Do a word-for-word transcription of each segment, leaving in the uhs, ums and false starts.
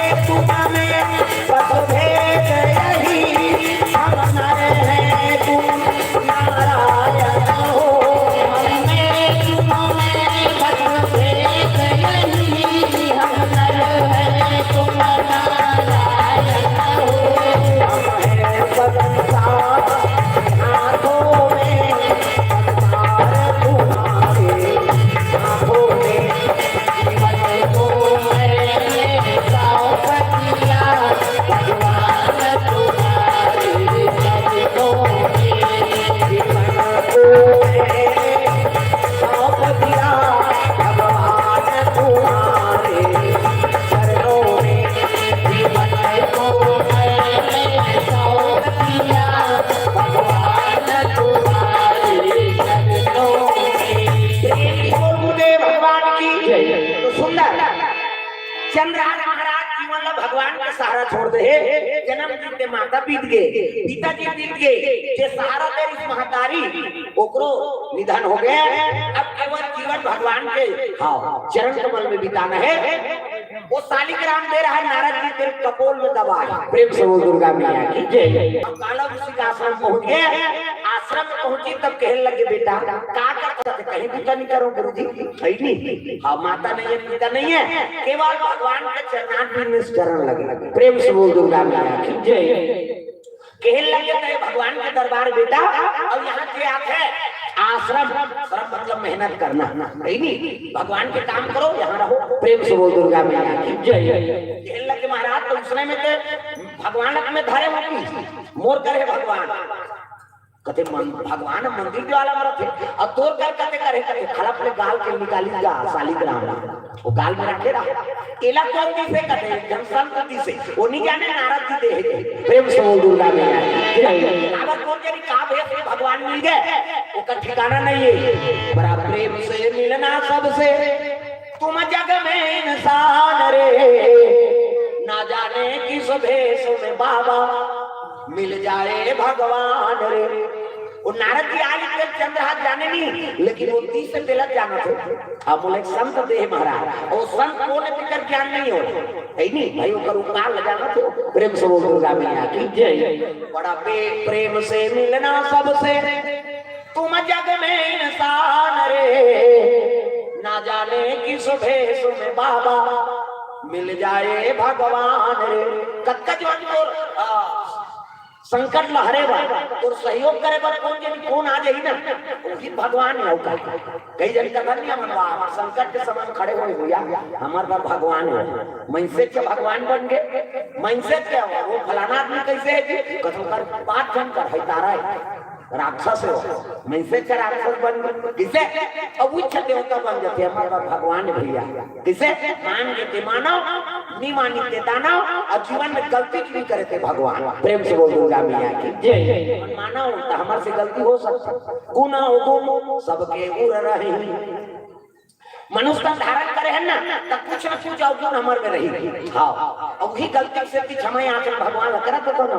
तुम में बस भेद यही, हम नर हैं तुम नारायण हो। हम में तुम में बस भेद यही, हम नर हैं तुम नारायण हो। हम हैं संसार हाथों में, संसार तुम्हारे हाथों में। जीवन को मैंने सौंप दिया भगवान तुम्हारे चरणों में। जीवन को मैंने सौंप दिया भगवान तुम्हारे चरणों में। जीवन को मैंने सौंप दिया भगवान तुम्हारे चरणों में। प्रेम से बोल गुरुदेव भगवान की जय। तो सुंदर चंद्रहास महाराज जीवन ला भगवान के सहारा छोड़ दे हे। जन्म दिन ते माता बीत गे, पिताजी बीत गे, जे सहारा दे रिहिस महतारी, ओकरो निधन हो गया। अब केवल जीवन भगवान के, हाँ, चरण कमल में बिताना है। वो शालिग्राम दे रहा है, नारद जी तेरे कपोल में दबा है। प्रेम से बोल दुर्गा मैया की जय। अब काला ऋषि का आश्रम पहुंच गए। आश्रम में पहुंची तब कहने लगे, बेटा, का करता है? कहीं भी तो नहीं करो गुरु जी, है नहीं। हाँ, माता नहीं है, पिता नहीं है, केवल भगवान के चरणारविंद में शरण लगे। प्रेम से बोल दुर्गा मैया की जय। कहने लगे, "तेरे भगवान के दरबार बेटा, और यहाँ के आके आश्रम, श्रम मतलब मेहनत करना, है नहीं, भगवान के काम करो, यहाँ रहो।" प्रेम से बोल दुर्गा मैया की जय। कहने लगे, "महाराज, तो उसने में के भगवान में धरे हो की मोर करे भगवान?" कथे, "मन, भगवान मंदिर के वाला में रथे, और तोर कर कते करे?" कथे, "खलप ले गाल के निकाली जा, शालिग्राम वो गाल में रखे रहा।" एला कौन दिसे? कथे, "एक झन संत दिसे, वो नहीं जाने नारद जी दे हे।" प्रेम से बोल दुर्गा मैया की जय। काबर कौन जानी का भेष में भगवान मिल गए, ओकर ठिकाना नहीं है। बड़ा प्रेम से मिलना सबसे, तुम जग में इंसान रे, ना जाने किस भेष में बाबा मिल जाए भगवान रे। वो नारद जी आज कल चंद्रहास जाने नहीं, लेकिन वो तीस से तेला जाना थे। अब बोले, "संत देह महाराज, वो संत कौन है, तेकर ज्ञान नहीं हो।" है नहीं भाई, ओकर उपकार ले जाना थे। प्रेम से बोल दुर्गा मैया की जय। बड़ा पे-, प्रेम से मिलना सबसे, तुम जग में इंसान रे, ना जाने किस भेष में बाबा मिल जाए भगवान रे। कतका जवान तोर, आ, संकट लहरे बर, तोर सहयोग करे बर कौन जनी कौन आ जाही ना, वही भगवान हे, अउ का? कई जन कथन नहीं, "हमन वा, हमर संकट के समय खड़े होए भैया, हमर बर भगवान हे।" मनसे के भगवान बन गए, मनसे के वो फलाना आदमी कैसे है जी? कथों कर बात बन कर है, तारा है। राक्षस हो, मनसे के राक्षस बन गए। किसे? अब उच्च देवता बन जाते हैं, हमारे पास भगवान है भैया। किसे? मान के ते मानो, नहीं मानी ते दानो, और जीवन में गलती भी करे ते भगवान। प्रेम से बोल दुर्गा मैया की जय। मानो तो हमारे से गलती हो सकता, गुना हो गुण सबके उर रही। मनुष्य तन धारण करे है ना, त कुछ न कुछ अवगुण हमर में रही। हाँ, अब वही गलती से भी क्षमा याचना भगवान ला करत तो ना,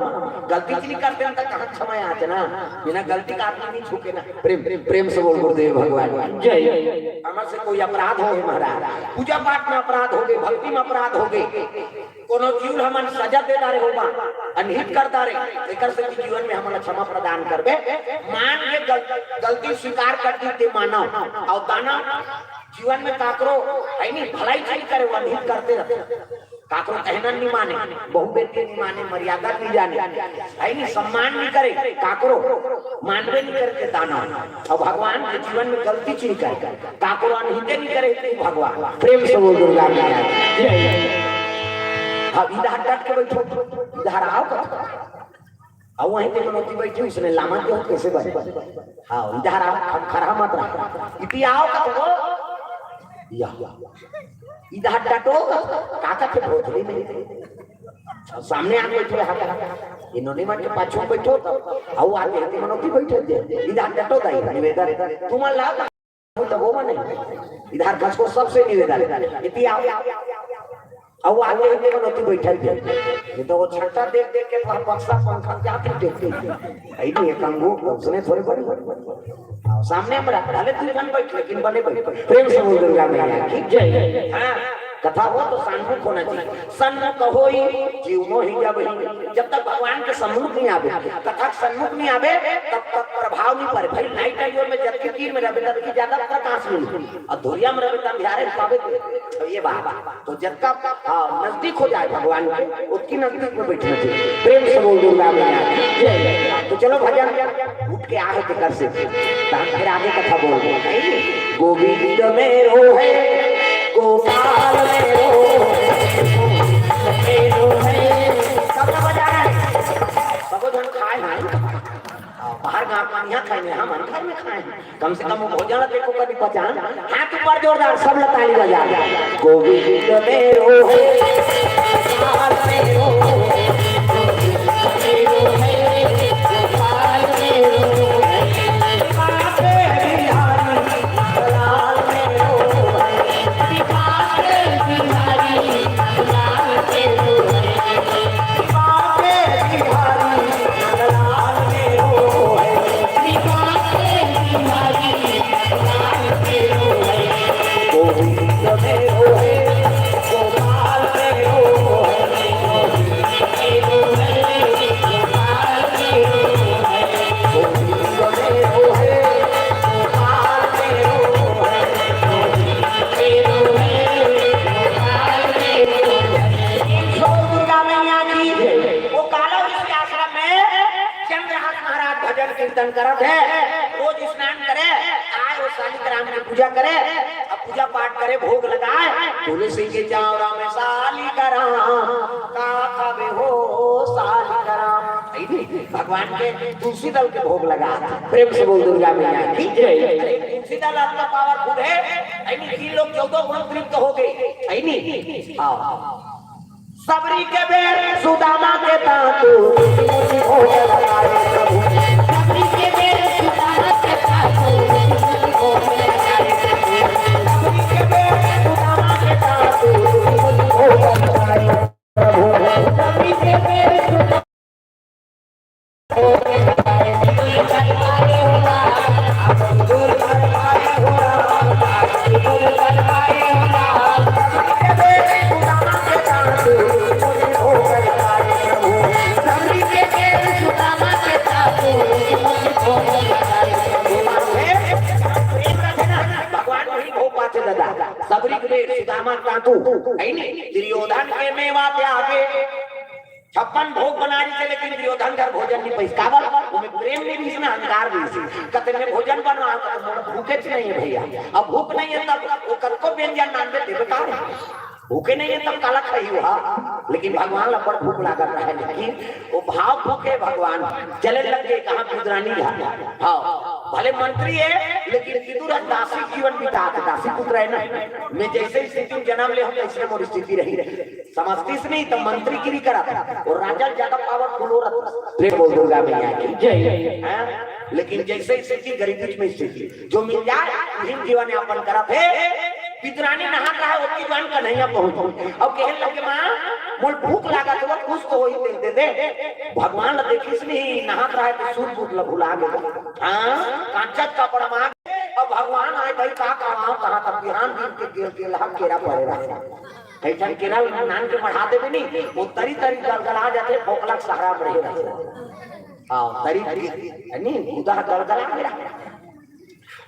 गलती नहीं करते हैं, त कहाँ क्षमा याचना? बिना गलती का आदमी नहीं झुके ना। प्रेम, प्रेम से बोल गुरुदेव भगवान की जय। हमर से कोई अपराध हो गए महाराज, पूजा पाठ में अपराध हो गए, भक्ति में अपराध हो गए, कोनो जीव ल हमन सजा दे डारे होबा, अनहित कर डारे, एकर से भी जीवन में हमन ला क्षमा प्रदान करबे। मान के गल-, गलती स्वीकार कर दी ते मानव, और दानव जीवन में काकरो है नहीं, भलाई चीज करे, वो अनहित करते रहते। काकरो कहना नहीं माने, बहू बेटी नहीं माने, मर्यादा नहीं जाने, है नहीं, सम्मान नहीं करे, काकरो मानवे नहीं करते दानव। और भगवान के जीवन में गलती चीज करे, काकरो अनहिते नहीं करे, तू भगवान। प्रेम से बोल दुर्गा मैया की जय। अब इधर डट के बैठो, इधर आओ। अब वहीं पे मनोती बैठी, उसने लामा जो कैसे बने। हाँ, इधर आओ, खम-, खड़ा मत रहो। इति आओ कथो। या। इधर डटो, का कथे भोजली में। सामने आके बैठो, यहाँ पे। इन्होंने मन के पाछू में बैठो, आओ आके इति मनोती बैठे थे। इधर डटो दाई, निवेदन। तुम ला तो वो बने। इधर खसको सबसे निवेदन। इति आओ। अब वो आगे ही देखो, नौती बैठल थे। ये तो वो छट्टा देख देख के वहाँ बक्सा पंखा क्या तू देखते हैं? है नहीं, ये कंगू, उसने थोड़े बड़ी। हाँ, सामने हम रख डाले, तू बन बैठ, लेकिन बने बैठ। प्रेम से बोल दुर्गा मैया की जय। हाँ। कथा हो तो सन्मुख होना चाहिए। सन्मुख होई, जीव मोहि जब ही। जब तक भगवान के सम्मुख नहीं आवे, कथा के सन्मुख नहीं आवे, तब तक प्रभाव नहीं पड़े। भाई, नाइट आयोर में जबकि तीर में रहबे, तब की ज्यादा प्रकाश मिले, और धुरिया में रहबे, तब अंधियारे में पावे। तो ये बात, तो जब तक, हाँ, नजदीक हो जाए भगवान के, उतनी नजदीक में बैठना चाहिए। प्रेम से बोल दुर्गा मैया की जय। तो चलो भजन उठ के आगे के कर से, तब फिर आगे कथा बोल। गोविंद मेरो है, गोपाल मेरो है, मेरो है। सबका बजाना है। सबो झन खाए हैं। बाहर गाँव में यहाँ खाए हैं, हम घर में खाए हैं। कम से कम वो भोजन ला देखो कभी पहचान। हाथ ऊपर जोरदार, सब ला ताली बजा। गोविंद मेरो है, गोपाल मेरो है, गोविंद मेरो है, गोपाल मेरो है। दुर्गा मैया की जय। वो काला उसके आश्रम में चंद्रहास महाराज भजन कीर्तन करत है, रोज स्नान करे, आए वो शालिग्राम की पूजा करे, अब पूजा पाठ करे, भोग लगाए, तुलसी के चावड़ा में शालिग्राम का खावे हो शालिग्राम। भगवान के तुलसी दल के भोग लगा। प्रेम से बोल दुर्गा मैया की जय। तुलसी दल आपका पावरफुल है। तीन लोग चौदह गुण तृप्त हो गए। है नी? हाँ। सबरी के बेर सुदामा के तांतु, मुझे भोग लगाए प्रभु। सबरी के बेर सुदामा के तांतु, मुझे भोग लगाए प्रभु। सबरी के बेर सुदामा के तांतु, मुझे भोग लगाए प्रभु। सबरी के बेर सुदामा भगवान वही भोग पाते दादा। सबरी के बेर सुदामा तांतु, है नी? दुर्योधन के मेवा त्यागे, छप्पन भोग बना रही थे, लेकिन दुर्योधन घर भोजन नहीं पैस। काबर? ओमे प्रेम नहीं रहिस ना, अहंकार रहिस। कते में भोजन बनवा, कते मोर भूखे च नहीं है भैया। अब भूख नहीं है तब वो कतको व्यंजन नान दे, देवे का है? भूखे नहीं है तब काला खाई हुआ। लेकिन भगवान ला बड़ भूख लागत रहे, लेकिन वो भाव भूखे भगवान चले लग गए, कहाँ पितरानी है। हाँ, भले मंत्री है, लेकिन विदुर दासी जीवन बिता, दासी पुत्र है ना। मैं जैसे स्थिति में जन्म ले हूँ, ऐसे मोर स्थिति रही। समझतीस नहीं तो मंत्रीगिरी करत, वो राजा ज्यादा पावरफुल हो रहा। प्रेम बोल दुर्गा मैया की जय। हैं? लेकिन जैसे स्थिति गरीबी में स्थिति, जो मिल जाए वही जीवन यापन करत है। पितरानी नहात रहा, ओतकी जुवान कन्हैया पहुंच। अब कहन लगे, माँ, मोल भूख लागत हो, कुछ तो होई, तेल दे दे। भगवान ला देखिस नहीं, नहात रहा तो सूत बूत ला भुला गए। हाँ, कांचत कपड़ा मांग। अब भगवान आए भाई, का का वहाँ कहाँ तक बिहान दिन के गेल गेल हम केरा पड़े रहे। कई ठन केरा नान के बढ़ा देबे नहीं, वो तरी तरी गलगला जाते, फोकला के सहारा में रहे रहते। हाँ, तरी तरी, नहीं, गुदा गलगला मेरा।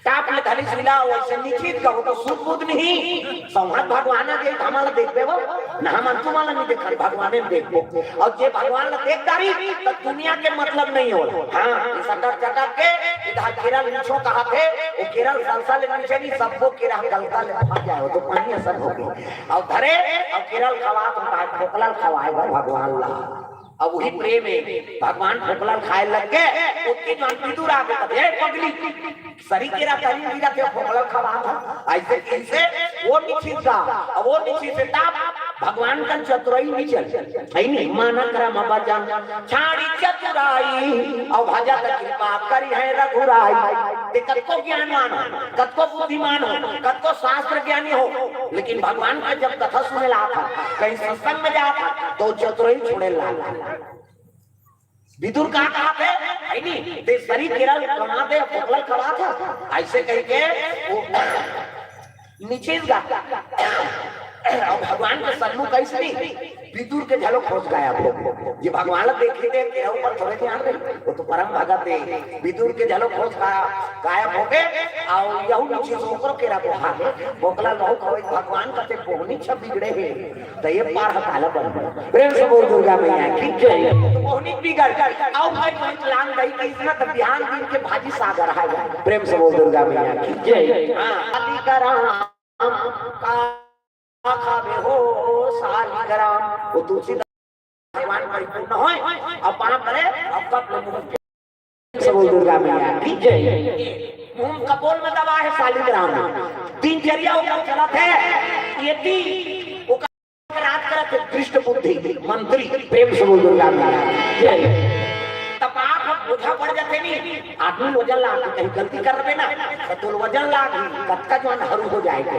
टाप ले धली सिला, वैसे निश्चित का वो तो सुध बुध नहीं। संवत भगवान के हमारा देखबे वो, ना हम अंतु वाला नहीं देखा, भगवान ने देखबो। और जे भगवान ला देख डारी, तो दुनिया के मतलब नहीं होला। हाँ, ये सटर चटर के, इधर केरा लीचो कहा थे, वो केरा सालसा ले नीचे नहीं, सबको केरा गलता ले भाग जाए, वो तो पानी असर हो गया। अब धरे, अब केरा खवा तो कहा, फोकला खवाए भगवान ला। अब वही प्रेम है, भगवान फोकला खाए लग गए, ओतकी जुवान विदुर आ गए, "ए पगली, सरी केरा तरी गिरा के फोकला खवा था।" ऐसे कैसे? वो निश्चित का, अब वो निश्चित से ताप भगवान का चतुराई नहीं चल, है नहीं? माना करा बाबा जान, छाड़ी चतुराई, और भजा त कृपा करी है रघुराई। ते कतको ज्ञानवान हो, कतको बुद्धिमान हो, कतको शास्त्र ज्ञानी हो, लेकिन भगवान का जब कथा सुने ला था, कहीं सत्संग में जा था, तो चतुराई छोड़े ला था। विदुर का कहा थे, है नी? ते सरी केरा कमा दे, फोकला खवा था। ऐसे कह के वो नीचे गा। अउ भगवान के सन्मुख अइसने विदुर के झलो खोज गायब हो। जे भगवान ला देखही ते केरा ऊपर थोरे ध्यान रही, वो तो परम भगत हे। विदुर के झलो खोज गा-, गायब हो गे, अउ यहू नीचे से ओकरो केरा बोहा गे, बोकला लहू खवई भगवान कथे बोहनी छ बिगड़े हे, त ये पार ह काला बन। प्रेम से बोल दुर्गा मैया की जय। तो बोहनी बिगड़, अउ भाई कोई लान दई कइसना त बिहान दिन के भाजी साग रहा है। प्रेम से बोल दुर्गा मैया की जय। हाँ, काली का राम का खावे हो शालिग्राम। वो तुलसीदास भगवान परिपूर्ण होय, अब पाप करे, अब कब ले मुंह से बोल दुर्गा मैया की जय। मुंह कपोल में दबा है शालिग्राम, दिनचर्या ओकर चलत है, यदि ओकर राज करत है दुष्ट बुद्धि मंत्री। प्रेम से बोल दुर्गा मैया की जय। तब पाप बोझा पड़ जाते नहीं, आदमी वजन ला के कहीं गलती कर रहे ना, तो तोल वजन ला के कतका जवान हरू हो जाएगा।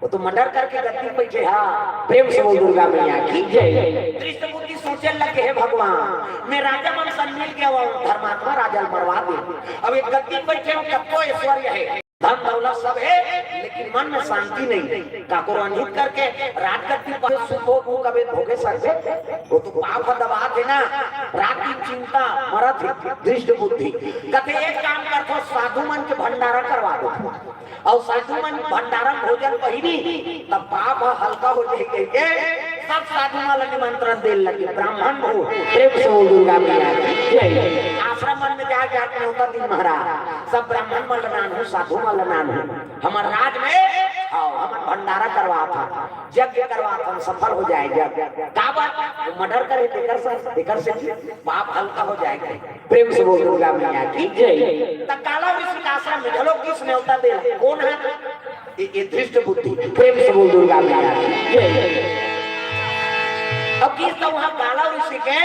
वो तो मर्डर करके गद्दी पे बैठे हा। प्रेम से बोल दुर्गा मैया की जय। दुष्ट बुद्धि सोचे लगे, हे भगवान, मैं राजा मन सन मिल गया हूँ, धर्मात्मा राजा ल मरवा दे। अब एक गद्दी पे बैठे हूँ, कतको ऐश्वर्य है, धन दौलत सब है, लेकिन मन में शांति नहीं। काको रंजित करके राजगद्दी पर सुख भोग कबे भोगे सकते, वो तो पाप ह दबा थे ना। रात दिन चिंता मरत है, दुष्ट बुद्धि। कथे एक काम करथो, साधु मन के भंडारा करवा दो। अउ साधु मन भंडारा भोजन पहिरी, तब पाप ह हल्का हो जाही कहिके सब साधु मन ला निमंत्रण देन लगे, ब्राह्मण भोज। प्रेम से बोल दुर्गा मैया की जय। आश्रम मन में जा जाके न्योता दिन महाराज, सब ब्राह्मण मन ला नानहू, साधु मन ला नानहू, हमर राज में आओ, हमन भंडारा करवात हन, यज्ञ करवात हन, सफल हो जाए यज्ञ। काबर? वो मर्डर करे, तेकर से, तेकर से पाप हल्का हो जाए। प्रेम से बोल दुर्गा मैया की जय। त काला ऋषि के आश्रम में घलो किस न्योता दे, कोन है? ये, ये दुष्ट बुद्धि। प्रेम से बोल दुर्गा मैया की जय। अब किस तो वहाँ काला ऋषि के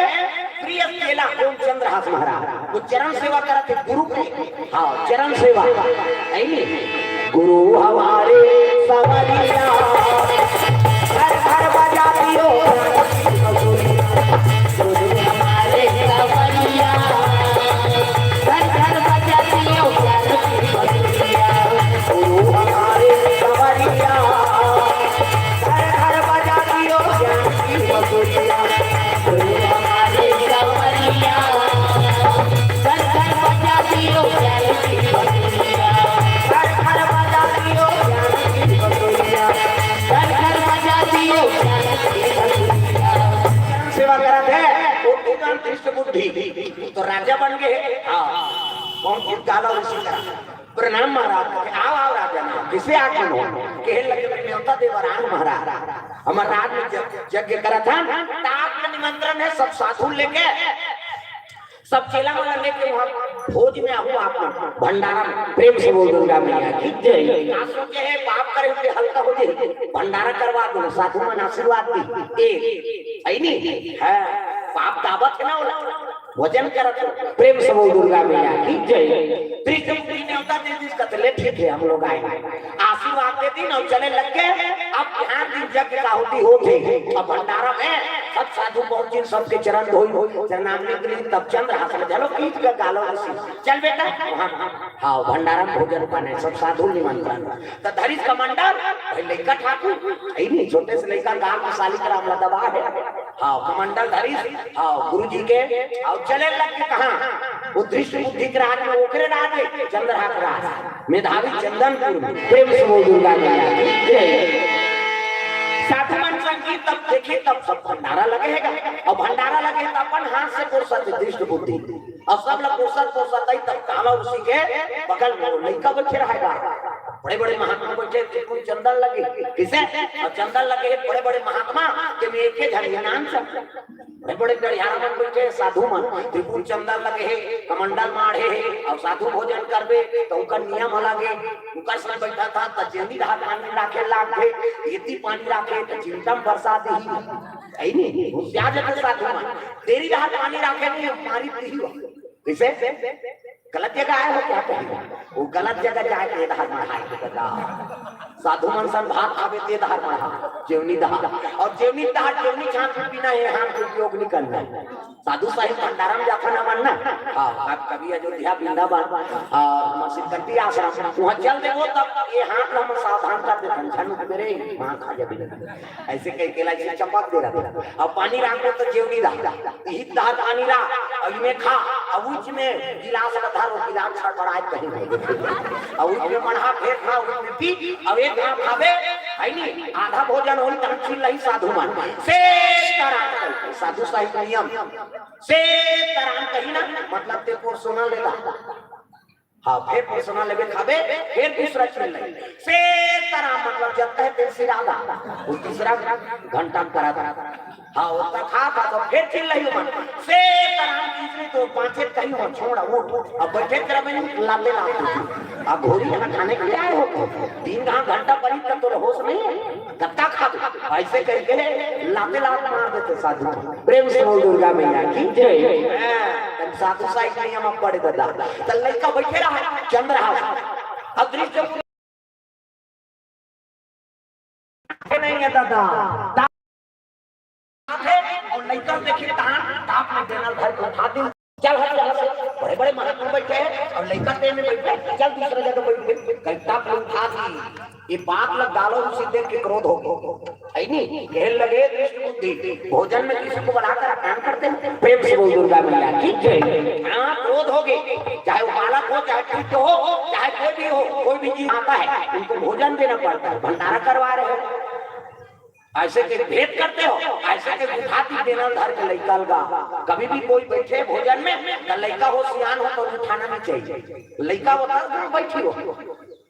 प्रिय चेला कोन? चंद्रहास महाराज। वो चरण सेवा करत हे गुरु के। हाँ, चरण सेवा। है नी? गुरु हमारे सवरिया, घर घर बजा दियो। गुरु हमारे सवरिया, घर घर बजा दियो। गुरु हमारे सवरिया, घर घर बजा दियो। गुरु हमारे सवरिया, घर घर बजा दियो। घर घर बजा दियो। घर घर बजा दियो। सेवा करत हे, वो दुष्ट बुद्धि तो राजा बन गए। हाँ, बहुत काला ऋषि करा। प्रणाम महाराज। आओ, आओ राजा, नाम किसे आके हो? कहे लगे, "मैं न्योता दे बर आन महाराज, हमर राज में ज-, यज्ञ करत हन, त आपके निमंत्रण है, सब साधु लेके, सब चेला मन लेके वहाँ भोज में आहू आप मन, भंडारा में।" प्रेम से बोल दुर्गा मैया की जय। का सोचे है, पाप करे हुए हल्का हो जाए, भंडारा करवा दो, साधु मन आशीर्वाद दी। ए, है नी? है, पाप दाबत है ना, ओला वजन करत हो। प्रेम से बोल दुर्गा मैया की जय। त्रिशंकु जी न्योता दे दिस, कथे ले ठीक है, हम लोग आएंगे। आशीर्वाद दे दिन अउ चले लग गे। अब बिहान दिन यज्ञ का आहुति होत हे। अब भंडारा में सब साधु पहुंचिन, सबके चरण धोई, चरणामृत ली, तब चंद्रहास ल घलो खींच के गालो ऋषि। चल बेटा, वहाँ, हाँ, भंडारा में भोजन पाने, सब साधु निमंत्रण। त धरिस कमंडल, भाई लइका ठाकुर, है नी, छोटे से लइका गाल में शालिग्राम ला दबा है। हाँ, कमंडल धरिस, हाँ, गुरु जी के, अउ चले लग के कहाँ? वो दुष्ट बुद्धि के राज में, ओकरे राज में, चंद्रहास राज, मेधावी चंदनपुर में। प्रेम से बोल दुर्गा मैया की जय। साधु मन संग की तब देखी, तब सब भंडारा लगे है, अउ भंडारा लगे त अपन हाथ से पोसत हे दुष्ट बुद्धि, अउ सब ला पोसत पोसत आई, तब काला ऋषि के बगल में वो लइका बैठे रहेगा। बड़े बड़े महात्मा बैठे, त्रिपुर चंदन लगे, किसे? अउ चंदन लगे, बड़े बड़े महात्मा के में एके झन नाम से बड़े बड़े गढ़ियारा मन बैठे, साधु मन, त्रिपुर चंदन लगे हे, कमंडल माढ़े हे, अउ साधु भोजन करबे, त उनकर नियम अलग हे। उनकर संग बैठा था, त जेनी रहा पानी राखे लागथे, एती पानी राखे, त चिंता में बरसा दिही। है नी? होशियार जते साधु मन, तेरी रहा पानी राखे नहीं, मारी दिही हो। किसे? गलत जगह आए हो क्या कहीं? वो गलत जगह जाके धार माढ़ाए के बता। साधु मन सन भात खाबे ते डहर मड़हा, जेवनी डहर। अउ जेवनी डहर, जेवनी छांट के पीना हे, हाथ के उपयोग नहीं करना हे। साधु साहिब भंडारा में जाथन हमन ना। हाँ, अब कभी अयोध्या, वृंदावन अउ हमर सिरकट्टी आश्रम, उहाँ चल देबो तब ये हाथ ला हम सावधान कर देथन, झन उठबे रे, वहाँ खा जाबे। अइसे कहिके ला अइसे चपक दे रहा। अउ पानी राखबो त जेवनी ला, इही डहर पानी ला, अउ इमे खा, अउ उच में गिलास ला धर, वो गिलास छड़बड़ाए कहीं नहीं। अउ उच में मड़हा फेर खा, उच में पी, अउ एक घांव खाबे, है नी, आधा भोजन होई, तब चिल्लही साधु मन। से तरह साधु साहिब नियम। से तरह कही ना, मतलब ते पोर्सोना लेला। हाँ, फेर पोर्सोना लेबे खाबे, फेर दूसरा चिल्लही। से तरह मतलब जब कहे तेन सिरादा, वो तीसरा घंटा में करा था। हाँ, वो तो खा था तो फेर चिल्लही मन। से तरह तीसरी तो पांचे कही हो, छोड़, उठ। अब बैठे तेरा में लाते लाते। अब घोड़ी यहाँ खाने के लिए आए हो तो तीन घंटा परी तक तो होश नहीं है। गत्ता खा दो। अइसे कहिके लाते लात मार देथे साधु। प्रेम से बोल दुर्गा मैया की जय। हाँ, तब साधु साहिब नियम अब पड़े दादा। त लइका बैठे रहा, चंद्रहास। अदृश्य नहीं है दादा। अउ लइका देखिन तहान, टाप में बेलन ल धर के उठा दिन। चल हट, चल हट। बड़े-बड़े महात्मा बैठे हैं अउ लइका ते में बैठे, चल दूसरा जगह बैठ। कहीं टाप में उठा दी। ये बात ला गालो ऋषि देख के क्रोध हो गए। है नी? कहने लगे, दुष्ट बुद्धि, भोजन में किसी को बुलाकर अपमान करते हैं। प्रेम से बोल दुर्गा मैया की जय। हाँ, क्रोध हो गए। चाहे वो बालक हो, चाहे पुत्र हो, चाहे कोई भी हो, कोई भी जीव आता है, उनको भोजन देना पड़ता है, भंडारा करवा रहे हो। अइसे के भेद करते हो, अइसे के गुठाती बेलन ल धर के लइका लगा। कभी भी कोई बैठे भोजन में, त लइका हो, सियान हो, तो उठाना नहीं चाहिए। लइका होता तो बैठी हो,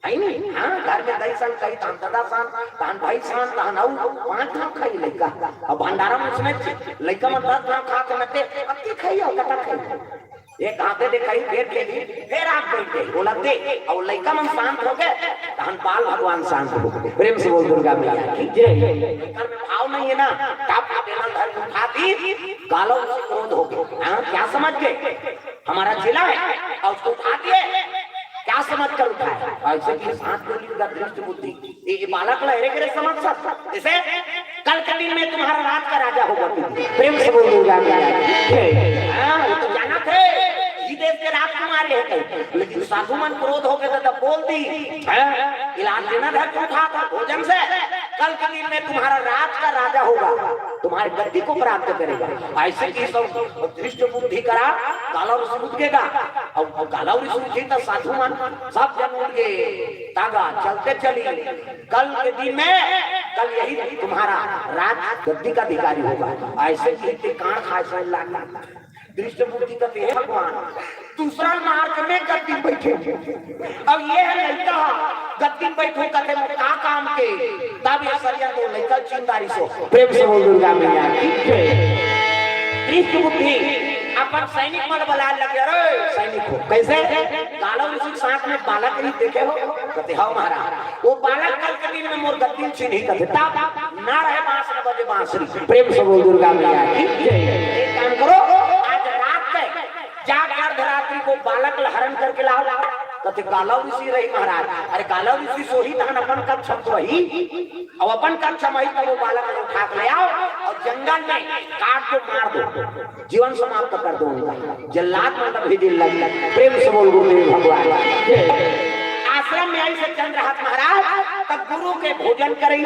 है नी? हाँ, घर में दई सन कही, तहन ददा सन, तहन भाई सन, तहन अउ पांच ठन खाई लइका। अब भंडारा में उसने लइका मन दस ठन खा के मते, अब की खाई हो, कटा खाई? एक हाथे देखाई, फेर खेली, फेर आप बैठे, बोला दे, अउ लइका मन शांत हो गए, तहन बाल भगवान शांत हो गए। प्रेम से बोल दुर्गा मैया की जय। एकर में भाव नहीं है ना, टाप का बेलन ल धर के उठा दी, गालो से क्रोध हो गए। हाँ, क्या समझ गए? हमारा जिला है अउ उसको उठा दिए, क्या समझ कर उठाए? अइसे कि साथ में भी उनका दुष्ट बुद्धि। ये, ये बालक ला एरे गरे समझ सकता। जैसे कल के दिन में तुम्हारा राज का राजा होगा तू। प्रेम से बोल दुर्गा मैया की जय। हाँ, वो तो जाना थे, ये देश के राजकुमार है कहीं। लेकिन साधु मन क्रोध हो गए थे, तब बोल दी। हाँ, इलाज लेना घर को उठा था भोजन से, कल के दिन में तुम्हारा राज का राजा होगा, तुम्हारी गद्दी को प्राप्त करेगा। अइसे कि सब दुष्ट बुद्धि करा, गाला ऋषि उठ गएगा। अउ, अउ गाला ऋषि उठी तो साधु मन सब जन उठ गए। तागा चलते चली, कल के दिन में, कल यही तुम्हारा राज गद्दी का अधिकारी होगा। अइसे कि ते कान खाए से लाग। दुष्ट बुद्धि का हे भगवान, दूसरा मार्ग में गद्दी में बैठे। अब ये है लइका, गद्दी में बैठो कथे में का काम के, तब ये सरिया को लइका चिंगारी सो। प्रेम से बोल दुर्गा मैया की जय। दुष्ट बुद्धि अपन सैनिक मन बलाए लगे, अरे सैनिक हो, कैसे? गाला ऋषि के साथ में बालक नहीं देखे हो? कथे, "हाँ महाराज।" वो बालक कल के दिन में मोर गद्दी छीनही कथे, तब ना रहे बांस न बजे बांसुरी। प्रेम से बोल दुर्गा मैया की जय। एक काम करो, आज रात में जाके अर्धरात्रि को बालक ल हरण करके लाओ। कथे, "गाला ऋषि रही महाराज।" अरे गाला ऋषि सोही तहन अपन कक्ष में तो रही। अब अपन कक्ष में ही तो वो बालक ल उठा के ले आओ अउ जंगल में काट दो, मार दो, जीवन समाप्त कर दो उनका। जल्लाद मतलब भी दिल लग। प्रेम से बोल गुरुदेव भगवान की जय। आश्रम में आई से चंद्रहास महाराज तब गुरु के भोजन करी,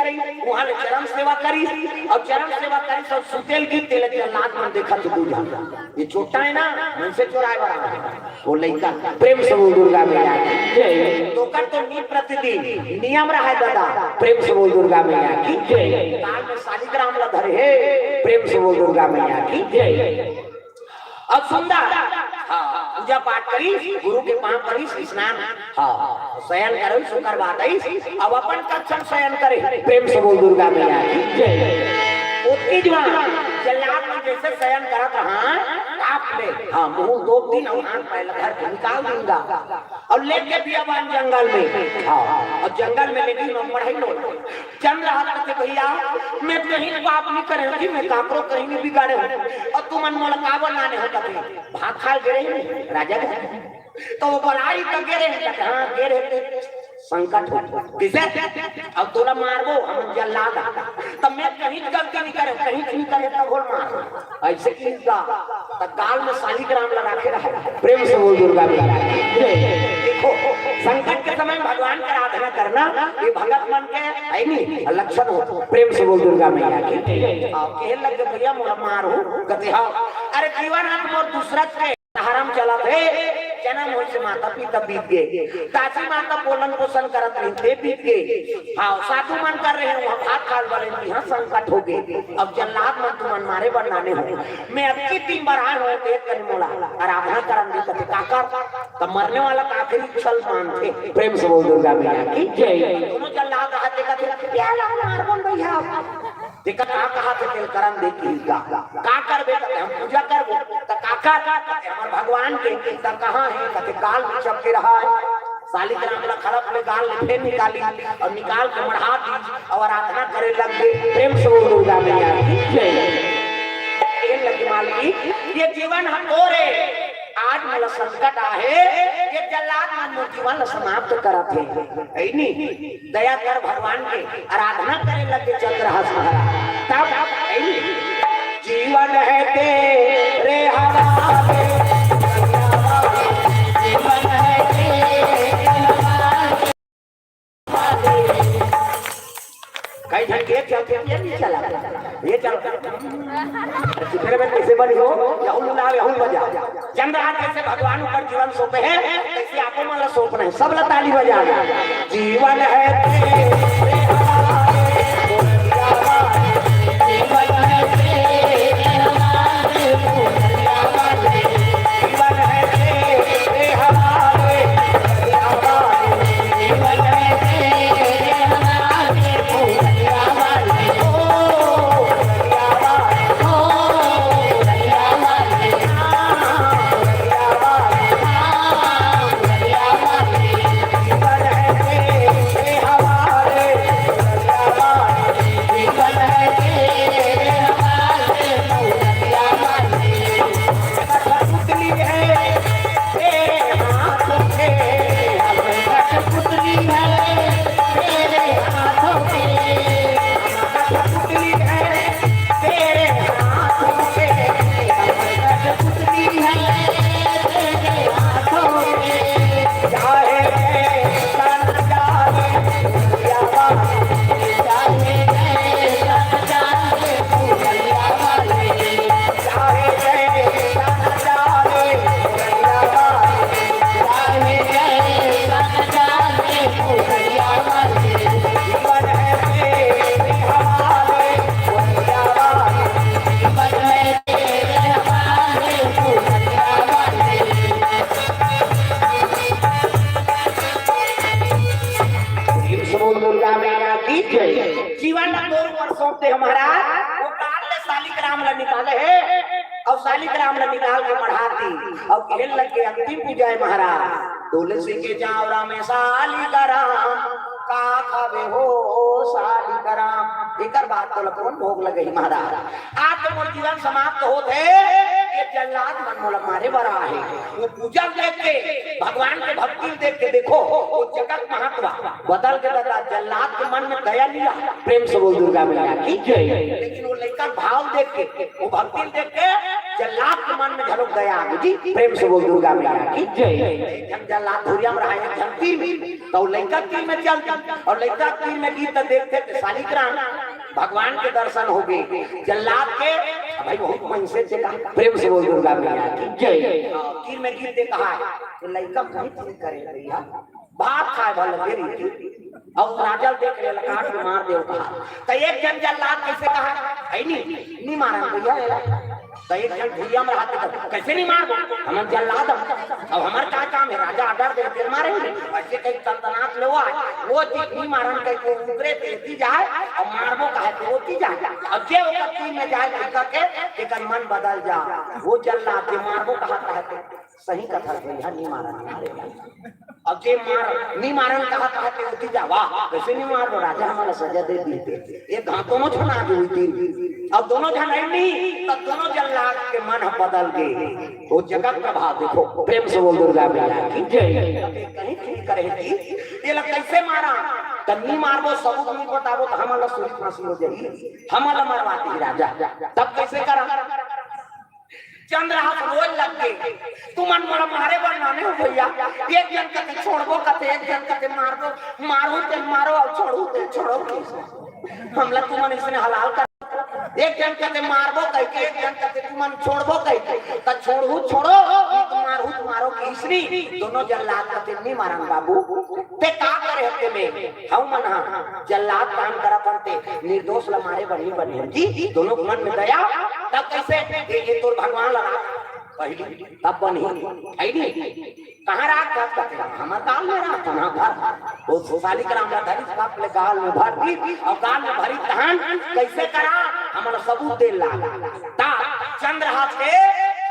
वहां ले चरण सेवा करी अउ चरण सेवा करी सब सुतेल की तेल जल्लाद मन देखा तो दूजा। ये छोटा है ना, मन से चोराए वाला है। वो लइका प्रेम से बोल दुर्गा मैया की जय। तो कर तो नी प्रतिदिन नियम रहा है दादा। प्रेम से बोल दुर्गा मैया की जय। काल में शालिग्राम ला धरे हे। प्रेम से बोल दुर्गा मैया की जय। अब सुंदर, हाँ, पूजा पाठ करी, गुरु के पांव परी, स्नान, हाँ, शयन करो, शुक्र बात है। अब अपन कक्ष में शयन करे। प्रेम से बोल दुर्गा मैया की जय। ओतकी जुवान जल्लाद मन जैसे शयन करत रहा, कांप ले, हाँ, मुंह दो तीन अउ हाथ पैर घर के निकाल दूंगा। अउ लेके बियाबान जंगल में, हाँ, अउ जंगल में लेकिन हम पढ़ाई लो। चंद्रहास कथे, "भैया, मैं कहीं पाप नहीं करे हूँ जी, मैं काकरो कहीं नहीं बिगाड़े हूँ। अउ तुमन मोला काबर लाने हो?" कथे, "भात खाए गे रहे हूँ राजा घर।" तो वो बलाई तो गे रहे, कथे, "हाँ, गे रहे थे।" संकट हो। किसे? अब तोला मारबो, हम जल्लाद आ। तब मैं कहीं गलती नहीं करे, कहीं नहीं करे, तब बोल मार। ऐसे की का, तब गाल में शालिग्राम लगा के रहे। प्रेम से बोल दुर्गा मैया की जय। देखो, संकट के समय भगवान का आराधना करना, ये भगत मन के है नहीं, लक्षण हो। प्रेम से बोल दुर्गा मैया की जय। हाँ, कहे लग गए, "भैया, मोला मार हो।" कहते, "हाँ।" अरे, जीवन हाथ मोर दूसरा के सहारा में चलत हे, जन्म होइस माता पिता बीत गे, दासी माता पोलन पोषण करत रहिन, ते बीत गे। हाँ, साधु मन कर रहे हो, हम हाथ खाल वाले भी, हाँ, संकट हो गे। अब जल्लाद मन तुमन मारे बर नाने हो, मैं अबकी तीन बार आए हो, ते कन मोला आराधना करन दे, कथे, "काकर?" तब मरने वाला का आखिरी छल मानथे। प्रेम से बोल दुर्गा मैया की जय। दोनों जल्लाद हाथ देखा थे, "या ला मार बोल भैया।" तेकर का कहा थे, तेल करन दे की का, का करबे? कहते, "हम पूजा करबो।" त का कर? कहते, "हमर भगवान के।" त कहाँ है? कहते, "गाल में चपके रहा है।" शालिग्राम ला खलत ले गाल में फेर निकाली और निकाल के मढ़ा दी और आराधना करे लग गए। प्रेम से बोल दुर्गा मैया की जय। ये लगे मालिक, ये जीवन हम तोरे, आज मोला संकट आहे, ये जल्लाद मन मोर जीवन ला समाप्त करत हे। है नी? दया कर भगवान के, आराधना करे लगे चंद्रहास महाराज। तब, है नी? जीवन है तेरे हवाले, जीवन है तेरे हवाले। कई झन के चलते ये नहीं चला, ये चल। तेरे में कैसे बनी हो, यहुल ना यहुल बजा। चंद्रहास जैसे भगवान ऊपर जीवन सौंपे हैं, ऐसे आपो मन ला सौंपना है। सब ला ताली बजाना। जीवन है तेरे हवाले, जीवन है तेरे हवाले, जीवन है तेरे हवाले, जीवन है तेरे हवाले। प्रेम से बोल दुर्गा मैया की जय। जीवन ला तोर ऊपर सौंप दे महाराज। वो काल ले शालिग्राम ला निकाले हे, और शालिग्राम ला निकाल के मढ़ा दी, और कहने लग के अंतिम पूजा है महाराज। तुलसी के चावरा में शालिग्राम, का खावे हो शालिग्राम। एकर बाद तोला कौन भोग लगे महाराज? आज तो मोर जीवन समाप्त होत हे, ये जल्लाद मन मोला मारे बर आहे। वो पूजा देख के, भगवान के भक्ति देख के, देखो, वो जगत महत्व बदल के दादा, जल्लाद के मन में दया लिया। प्रेम से बोल दुर्गा मैया की जय। लेकिन वो लइका भाव देख के, वो भक्ति देख के, जल्लाद के मन में घलोक दया आ गई जी। प्रेम से बोल दुर्गा मैया की जय। एक झन जल्लाद धुरिया में रहा, एक झन तीर में, तो वो लइका तीर में चल गया, और लइका तीर में गीत देखते थे शालिग्राम भगवान के दर्शन हो गए। जल्लाद के, अब भाई बहुत मन से चला। प्रेम से बोल दुर्गा मैया की जय। तीर में गीत दे कहा है, तो लइका बहुत दिन करे भैया, भात खाए वाला दे रही थी, और राजा देख ले लकाट के मार दे कहा। तो एक झन जल्लाद कैसे कहा, है नहीं, नहीं मारा भैया। तो एक झन भुइया में हाथ देकर, "कैसे नहीं मारबो? हम जल्लाद हम। अब हमार का काम है? राजा ऑर्डर दे, फिर मारेंगे।" ऐसे कहीं सल्तनत ले हुआ है, वो चीज नहीं मारन कहीं को ऊपरे से दी जाए, और मारबो कहे तो वो दी जाए। अब जे ओकर तीर में जाए, लइका के, एकर मन बदल जा। वो जल्लाद जे मारबो कहा कहे तो सही कथा है, यहाँ नहीं मारन, मारे। अब जे मार, नी मारन कहा, कहा ते उठी जा, वाह, कैसे नी मार, राजा हमारा सजा दे दी थे। ये घातों झन आ गई थी। अब दोनों झन है नी, तब दोनों जल्लाद के मन ह बदल गए। वो जगत प्रभाव देखो, प्रेम से बोल दुर्गा मैया की जय। कहीं ठीक करे थी, ये लोग कैसे मारा? तब नी मारबो, सबूत नी बताबो, तो हमन ला सूली फांसी हो जाई, हमन ला मरवा दी राजा। तब कैसे करा? चंद्रहास रोए लग गे, तुमन मोला मारे बर नाने हो भैया, एक जन कथे छोड़बो कथे, एक जन कथे मारबो, मारू ते मारो अउ छोड़ू ते छोड़ो। हमला तुमन इसने हलाल कर, एक जन कथे मारबो कहिके, एक जन कथे तुमन छोड़बो कहिके, त छोड़ू छोड़ो, नी त मारू त मारो कहिस नी, दोनों जल्लाद कथे नी मारन बाबू, ते का करे हते में, हऊ मन हा जल्लाद काम करत हन ते, निर्दोष ला मारे बर नी बने जी, दोनों मन में दया, तब कैसे ये, ये तोर भगवान लगा पहली, तब बनी, है नी? कहाँ रात का पकड़ा? हमार गाल में रात ना भर। वो सालिक राम ला धरी, बाप ले गाल में भर दी, और गाल में भरी तहन कैसे करा? हमारा सबूत दे ला। ता चंद्रहास के,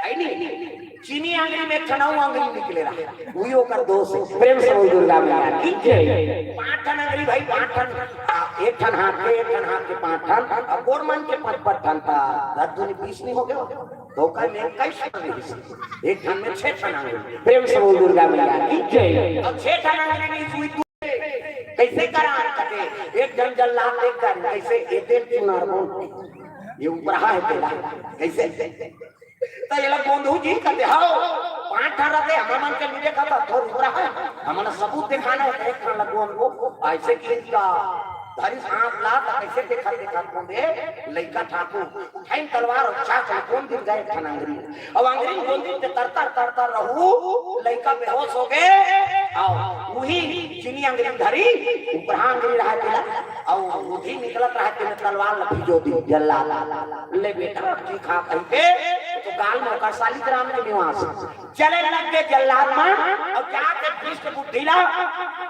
है नी? चीनी आंगरी में एक ठन अउ आंगरी निकले रहा। वही ओकर दोष है। प्रेम से बोल दुर्गा मैया की जय। पांच ठन आंगरी भाई, पांच ठन, आ, एक ठन हाथ के, एक ठन हाथ के पांच ठन, अब गोर मन के पांच पांच ठन था। दस दूनी बीस नहीं हो गया? धोखा में इक्कीस ठन रहिस। एक ठन में छह ठन आंगरी। प्रेम से बोल दुर्गा मैया की जय। अब छह ठन आंगरी नहीं हुई, तू कैसे करा? कटे एक जन जल्लाद देख कर कैसे ये तेल चुनार बोल, ये ऊपर है तेला, कैसे? तो ये लोग गोंधू जी कहते, "हाओ, पांच ठन रहते, हमर मन के मिले खाता, थोर ऊपर है, हमन सबूत दिखाना है, एक ठन लगो हमको, ऐसे कि इसका धरी सांप ला, तो कैसे देखा, देखा, कौन दे, लइका ठाकुर, उठाइन तलवार और चाक ले कौन दिन गए ठन आंगरी।" अब आंगरी में कौन दिन ते तर, तर, तर, तर रहू, लइका बेहोश हो गए। आओ, वही चीनी आंगरी धरी, ऊपर आंगरी रहा तेला, और उठी निकलत रहा तेला तलवार ला भिजो दी, जल्लाद। ले बेटा, अब जी खा कहिके, तो गाल में ओकर सालिक राम के निवास। चले लग गए जल्लाद मन, और जाके दुष्ट बुद्धि ला,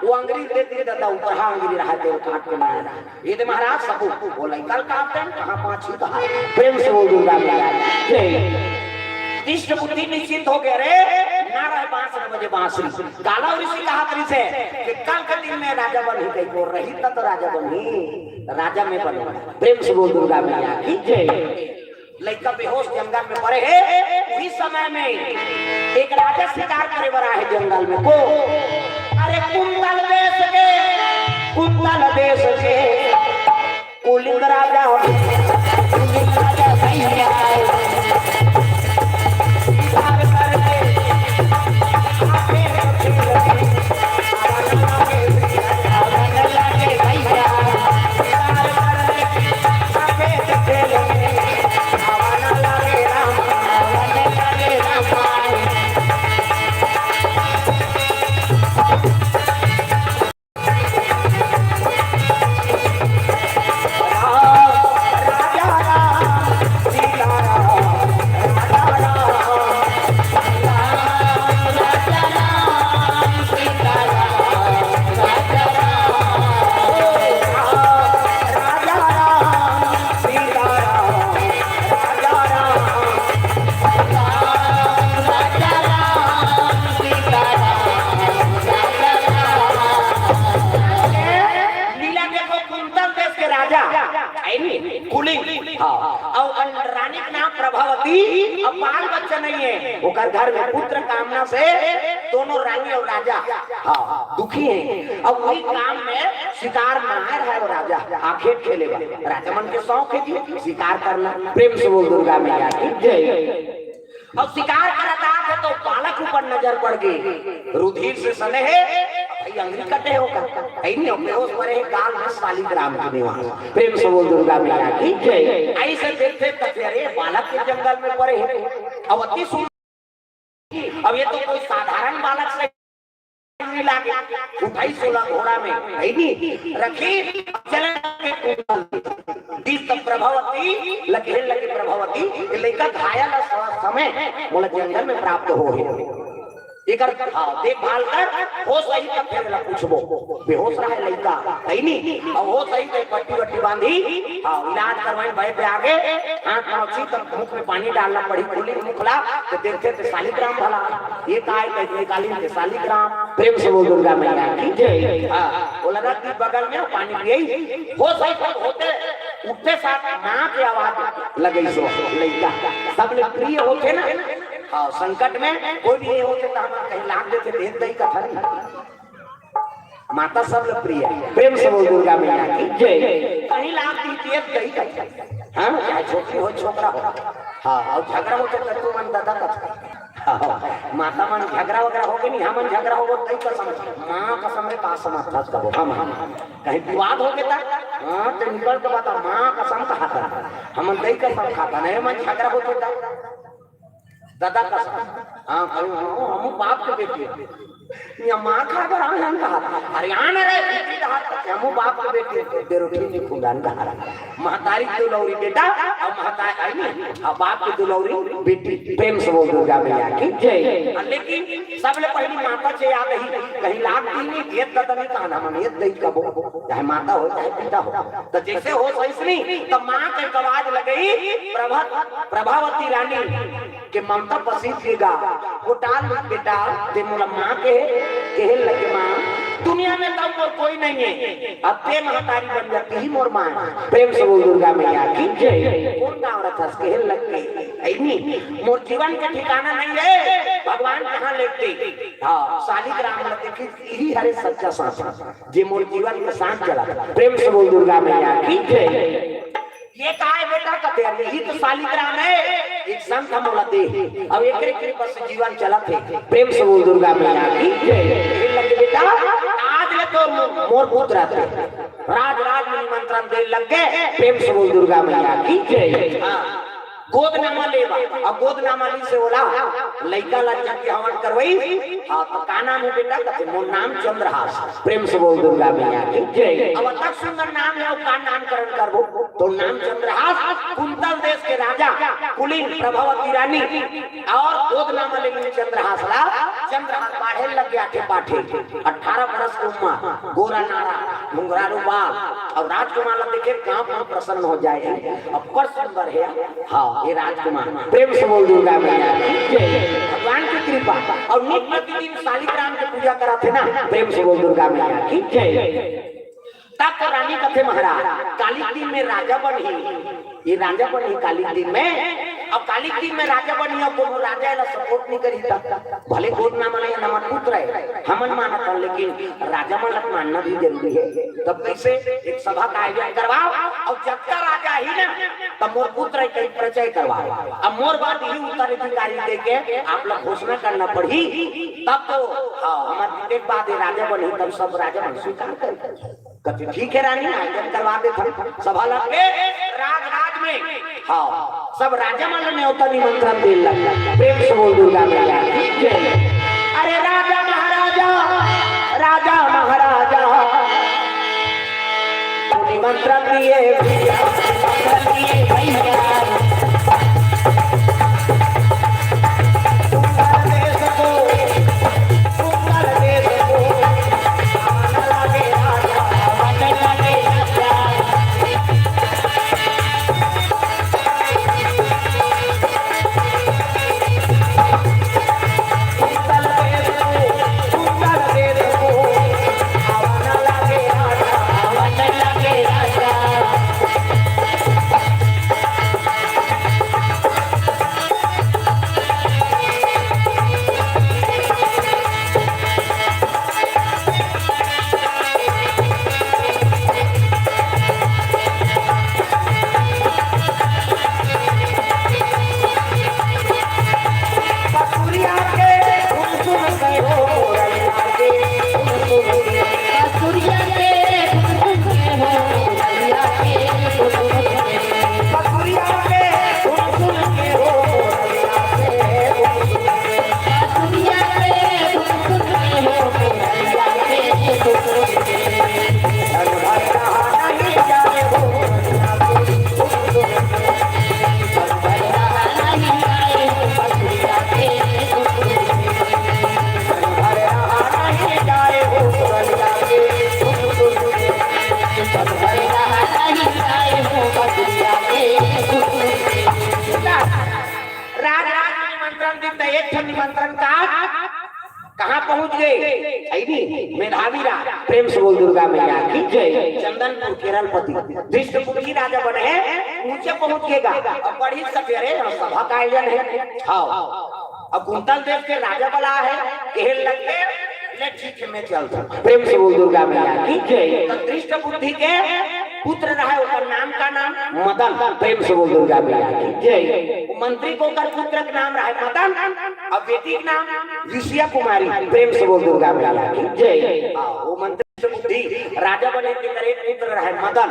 वो आंगरी दे दी दादा, ऊपर आंगरी रहा तेल काट के मारा। ये दे महाराज सबूत, वो लइका काट दे, कहाँ पाछी कहा। प्रेम से बोल दुर्गा मैया की जय। दुष्ट बुद्धि निश्चिंत हो गए रे, ना रहे बांस न बजे बांसुरी। गालव ऋषि कहा ऋषि कि कल के दिन में राजा बनही कही बोल रही, तब तो राजा बनही, राजा में बनो। प्रेम से बोल दुर्गा मैया की जय। लइका बेहोश जंगल में पड़े हे। उही समय में एक राजा शिकार करे बर आहे जंगल में को, अरे कुंतल देश के, कुंतल देश के कुलिंद राजा, कुलिंद राजा भैया। लीला देखो, कुंतल देश के राजा, है नी? कुलिंद, हाँ। और अन-, रानी के नाम प्रभावती, अब बाल बच्चा नहीं है, ओकर घर में पुत्र कामना से दोनों रानी और राजा, हाँ, दुखी हैं। अब वही काम में शिकार मनाए रहा है वो राजा, आखेट खेले बा। राजा मन के शौक है जी शिकार करना। प्रेम से बोल दुर्गा मैया की जय। अब शिकार करत आत हे तो बालक ऊपर नजर पड़ गई। रुधिर से सने हे, भाई अंगरी कटे हो का? है नहीं, अपने होश परे हे, गाल में सालिक राम के निवास। प्रेम से बोल दुर्गा मैया की जय। ऐसे देखते तक अरे बालक के जंगल में पड़े हे। अब अति सुंदर, अब ये तो कोई साधारण बालक से मिला के उठाई सोला घोड़ा में, है नी? रखी, चले लगे कुंतल। दिस त प्रभावती, लगे लगे प्रभावती, ये लइका घायल अस-, समय मोला जंगल में प्राप्त हो हे। एकर, हाँ, देखभाल कर, होस आही त फेर एला पूछबो। बेहोस रहे लइका, हइ नी? अउ होस आही त पट्टी वट्टी बांधी, हाँ, इलाज करवाई, वैद्य आगे, हाथ पहुंची त मुख में पानी डालना पड़ी, खोली मुख ला, त देखथे त सालिग्राम भला, ये काय कहि निकाली त सालिग्राम। प्रेम से बोल दुर्गा मैया की जय। हाँ, ओला रख दी बगल में, पानी पियई, होस आही त होते, उठते साथ माँ के आवाज लगइस ओ लइका, सबले प्रिय होथे ना, हाँ, संकट में कोई भी ये होथे त हमन कहीं लाग देथे, भेज दई कथन। माता सबले प्रिय। प्रेम से बोल दुर्गा मैया की जय। कहीं लाग दी, भेज दई कथन। हाँ, चाहे छोकरी हो, छोकरा हो। हाँ, अउ झगरा होथे त तुमन ददा कथन। हाँ, माता मन झगरा वगरा होगे नी, हमन झगरा होबो, दई कसम, माँ कसम रे, का समझथस कबो। हम, हम, हम। कहीं विवाद होगे त, हाँ, त निकल के बता, माँ कसम कहाथन। हमन दई कसम खाथन, ए मन झगरा होथे त। ददा कसम। हाँ, कहूँ, हाँ, हमू बाप के बेटी हन। या माँ खा बर आन कहा। अरे आन रे, बेटी कहा, हमू बाप के बेटी हन। बेरोठी नहीं खुंदान कहा। महतारी के दुलौरी बेटा, अउ महतारी, आई नहीं, अउ बाप के दुलौरी बेटी। प्रेम से बोल दुर्गा मैया की जय। लेकिन सबले पहली माता से याद ही, कहीं लाग दी नहीं, भेज ददा नहीं कहन, हमन भेज दई कबो, चाहे माता हो, चाहे पिता हो। त जइसे होस आइस नी, त माँ के आवाज लगई, प्रभा-, प्रभावती रानी के ममता पसीज के गा, गोटाल बेटा, ते मोला माँ कहे, कहे लगे माँ, दुनिया में त मोर कोई नहीं है, अब ते महतारी बन जा, तेही मोर माँ। प्रेम से बोल दुर्गा मैया की जय। कोन गाँव रथस, कहे लगे, अइनी, मोर जीवन के ठिकाना नहीं है, भगवान कहाँ लेते। हाँ, सालिग्राम ल देखिस, इही हरे सच्चा साथ, जे मोर जीवन के साथ चलत हे। प्रेम से बोल दुर्गा मैया की जय। ये का हे बेटा? कथे, "अरे, यही तो सालिग्राम है, एक संत ह मोला दे, अउ एकरे कृपा से जीवन चलत हे।" प्रेम से बोल दुर्गा मैया की जय। कहे लगे, "बेटा, आज ले तो मो-, मोर पुत्र आथे।" राज राज में निमंत्रण दे लग गे। प्रेम से बोल दुर्गा मैया की जय। हाँ। गोदनामा लेबा, अउ गोदनामा ली से ओला लइका ला जग के हवन करवई। हाँ, त का नाम हे बेटा? कथे, "मोर नाम चंद्रहास।" प्रेम से बोल दुर्गा मैया की जय। अब अतक सुंदर नाम हे, अउ का नामकरण करबो? त नाम चंद्रहास, कुंतल देश के राजा कुलीन प्रभावती रानी अउ गोदनामा लेनी चंद्रहास ला, चंद्रहास बाढ़े लग गे आठे पाठे, अठारह बरस के उम्र, गोरा नारा, घुंघरारू बाल, अउ राजकुमार ला देखे गांव में प्रसन्न हो जाए, अब्बड़ सुंदर हे। हाँ, ये राजकुमार, प्रेम से बोल दुर्गा मैया की जय। भगवान की कृपा, अउ नित प्रतिदिन सालिग्राम के पूजा करत हे ना, प्रेम से बोल दुर्गा मैया की जय। तब तो रानी कथे महाराज, काली दिन में राजा बनही, ये राजा बनही काली दिन में, अउ काली दिन में राजा बनही, अउ कोनो राजा एला support नहीं करही त। भले गोदनामा ले नमन पुत्र हे, हमन मानत हन, लेकिन राजा मन ला मानना भी जरूरी हे। तब कइसे एक सभा का आयोजन करवाओ, अउ जतका राजा ही ना, तब मोर पुत्र हे कहीं परिचय करवाओ। अब मोर बाद ही उत्तराधिकारी दे के आप लोग घोषणा करना पड़ही, तब तो, हाँ, हमर जीते के बाद ये राजा बनही, तब सब राजा मन स्वीकार करही। कथे, "ठीक हे रानी, आयोजन करवा देथन।" सभा लग गे, राज राज में, हाँ, सब राजा मन ल नेवता निमंत्रण दे लग। प्रेम से बोल दुर्गा मैया की जय। अरे राजा महाराजा, राजा महाराजा, निमंत्रण दिए भैया, निमंत्रण दिए भैया। त एक ठन निमंत्रण का कहाँ पहुंच गए? अइनी मेधावी राज, प्रेम से बोल दुर्गा मैया की जय। चंदनपुर केरलपति धृष्ट बुद्धि राजा बने हैं, ऊंचे पहुंच गएगा। अब बड़ी सवेरे यहाँ सभा का आयोजन है। हाँ, अब कुंतल देश के राजा बला है, कहन लग के, ले ठीक है, मैं चलता हूँ। प्रेम से बोल दुर्गा मैया की जय। तो धृष्ट बुद्धि के पुत्र रहे, ओकर नाम का नाम मदन। प्रेम से बोल दुर्गा मैया की जय। वो मंत्री को ओकर पुत्र के नाम रहे मदन, अब बेटी के नाम विषया कुमारी। प्रेम से बोल दुर्गा मैया की जय। हाँ, वो मंत्री से बुद्धि राजा बने के करे पुत्र रहे मदन,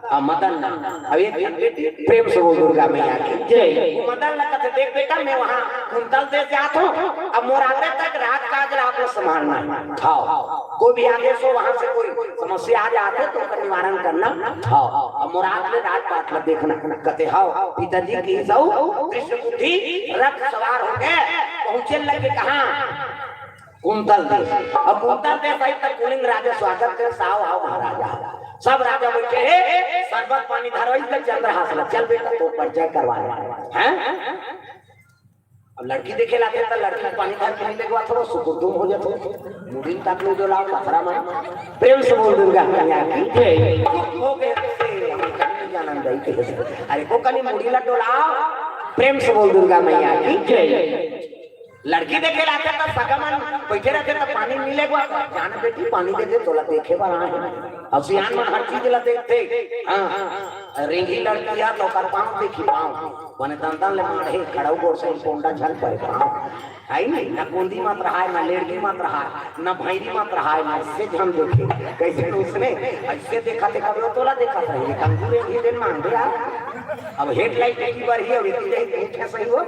आ मदन नाम। अब एक बेटी। प्रेम से बोल दुर्गा मैया की जय। वो मदन लगा तो देख बेटा, मैं वहाँ कुंतल देश जात हूँ, अब मोर आगरे तक राजकाज ला आपको संभालना है। हाँ, कोई भी आदेश हो, वहाँ से कोई समस्या आ जाते तो ओकर निवारण करना। हाँ, अब मोर आगरे राजपाट ला देखना। कहते हाँ, पिताजी की सौ कृष्ण बुद्धि रथ सवार होके पहुंचे लगे कहाँ? कुंतल देश। अब कुंतल देश आई तक कुलिंद राजा स्वागत करे, साव आओ महाराजा। सब राजा बैठे हैं, शरबत पानी धरो, इसका चंद्रहास ला, चल बेटा, तो परिचय करवा ले। हैं? अब लड़की देखे लाते त लड़की पानी धर के नहीं लेगवा, थोड़ा सुकुरदुम हो जाते। मुड़ी तक नहीं डोलाओ, पथरा में। प्रेम से बोल दुर्गा मैया की जय। हो गए से हम कहीं नहीं जाना, जाई के। अरे को कनी मुड़ी ला डोलाओ। प्रेम से बोल दुर्गा मैया की जय। लड़की देखे लाते त सगा मन बैठे रहते त पानी मिले गवा, जान बेटी पानी दे दे, तोला देखे बर आए हैं। अब सियान मन हर चीज ला देखते। हाँ, रेंगी लड़की आ तो ओकर पाँव देखी, पाँव। बने दंदन ले मारे, खड़ाऊ गोड़ से पोंडा झन परे पाँव। है नहीं, न कोंदी मत रहा है, न लेड़गी मत रहा है, न भैरी मत रहा है, न से झन देखे। कैसे तो उसने ऐसे देखा थे, कभी वो तोला देखा था, ये कंगू रेंगी दिन मांगे यार। अब हेडलाइट की बार ही, अब इतनी देर देखे सही हो,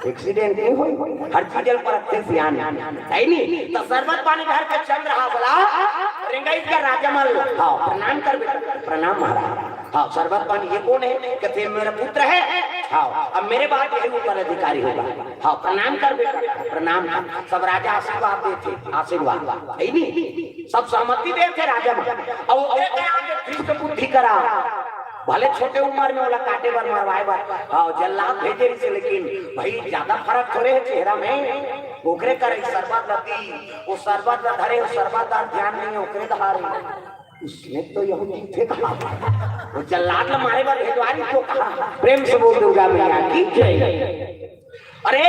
एक्सीडेंट नहीं हो, हर चीज पर रखते सियान। है नहीं, तो शरबत पानी घर के चंद्रहास ला, रेंगाई का राजा मल, हाँ, प्रणाम कर बेटा, प्रणाम महाराज। हाँ, शरबत पानी ये कौन है? कहते हैं, मेरा पुत्र है। हाँ, अब मेरे बाद यही उत्तराधिकारी होगा। हाँ, प्रणाम कर बेटा, प्रणाम कर। सब राजा आशीर्वाद देते, आशीर्वाद। है नहीं? सब सहमति देते राजा में। अब वो आगे धृष्ट बुद्धि करा। भले छोटे उम्र में ओला काटे बर, मरवाए बर, हाँ, जल्लाद भेजे रहिसे, लेकिन भाई, ज्यादा फर्क थोड़े है चेहरा में। ओकरे करे शरबत ला दी, वो शरबत ला धरे, वो शरबत ला ध्यान नहीं, ओकरे धारे। उसने तो यहू चीज थे कहा, वो जल्लाद ला मारे बर भेजवा रहिसे तो कहा। प्रेम से बोल दुर्गा मैया की जय। अरे,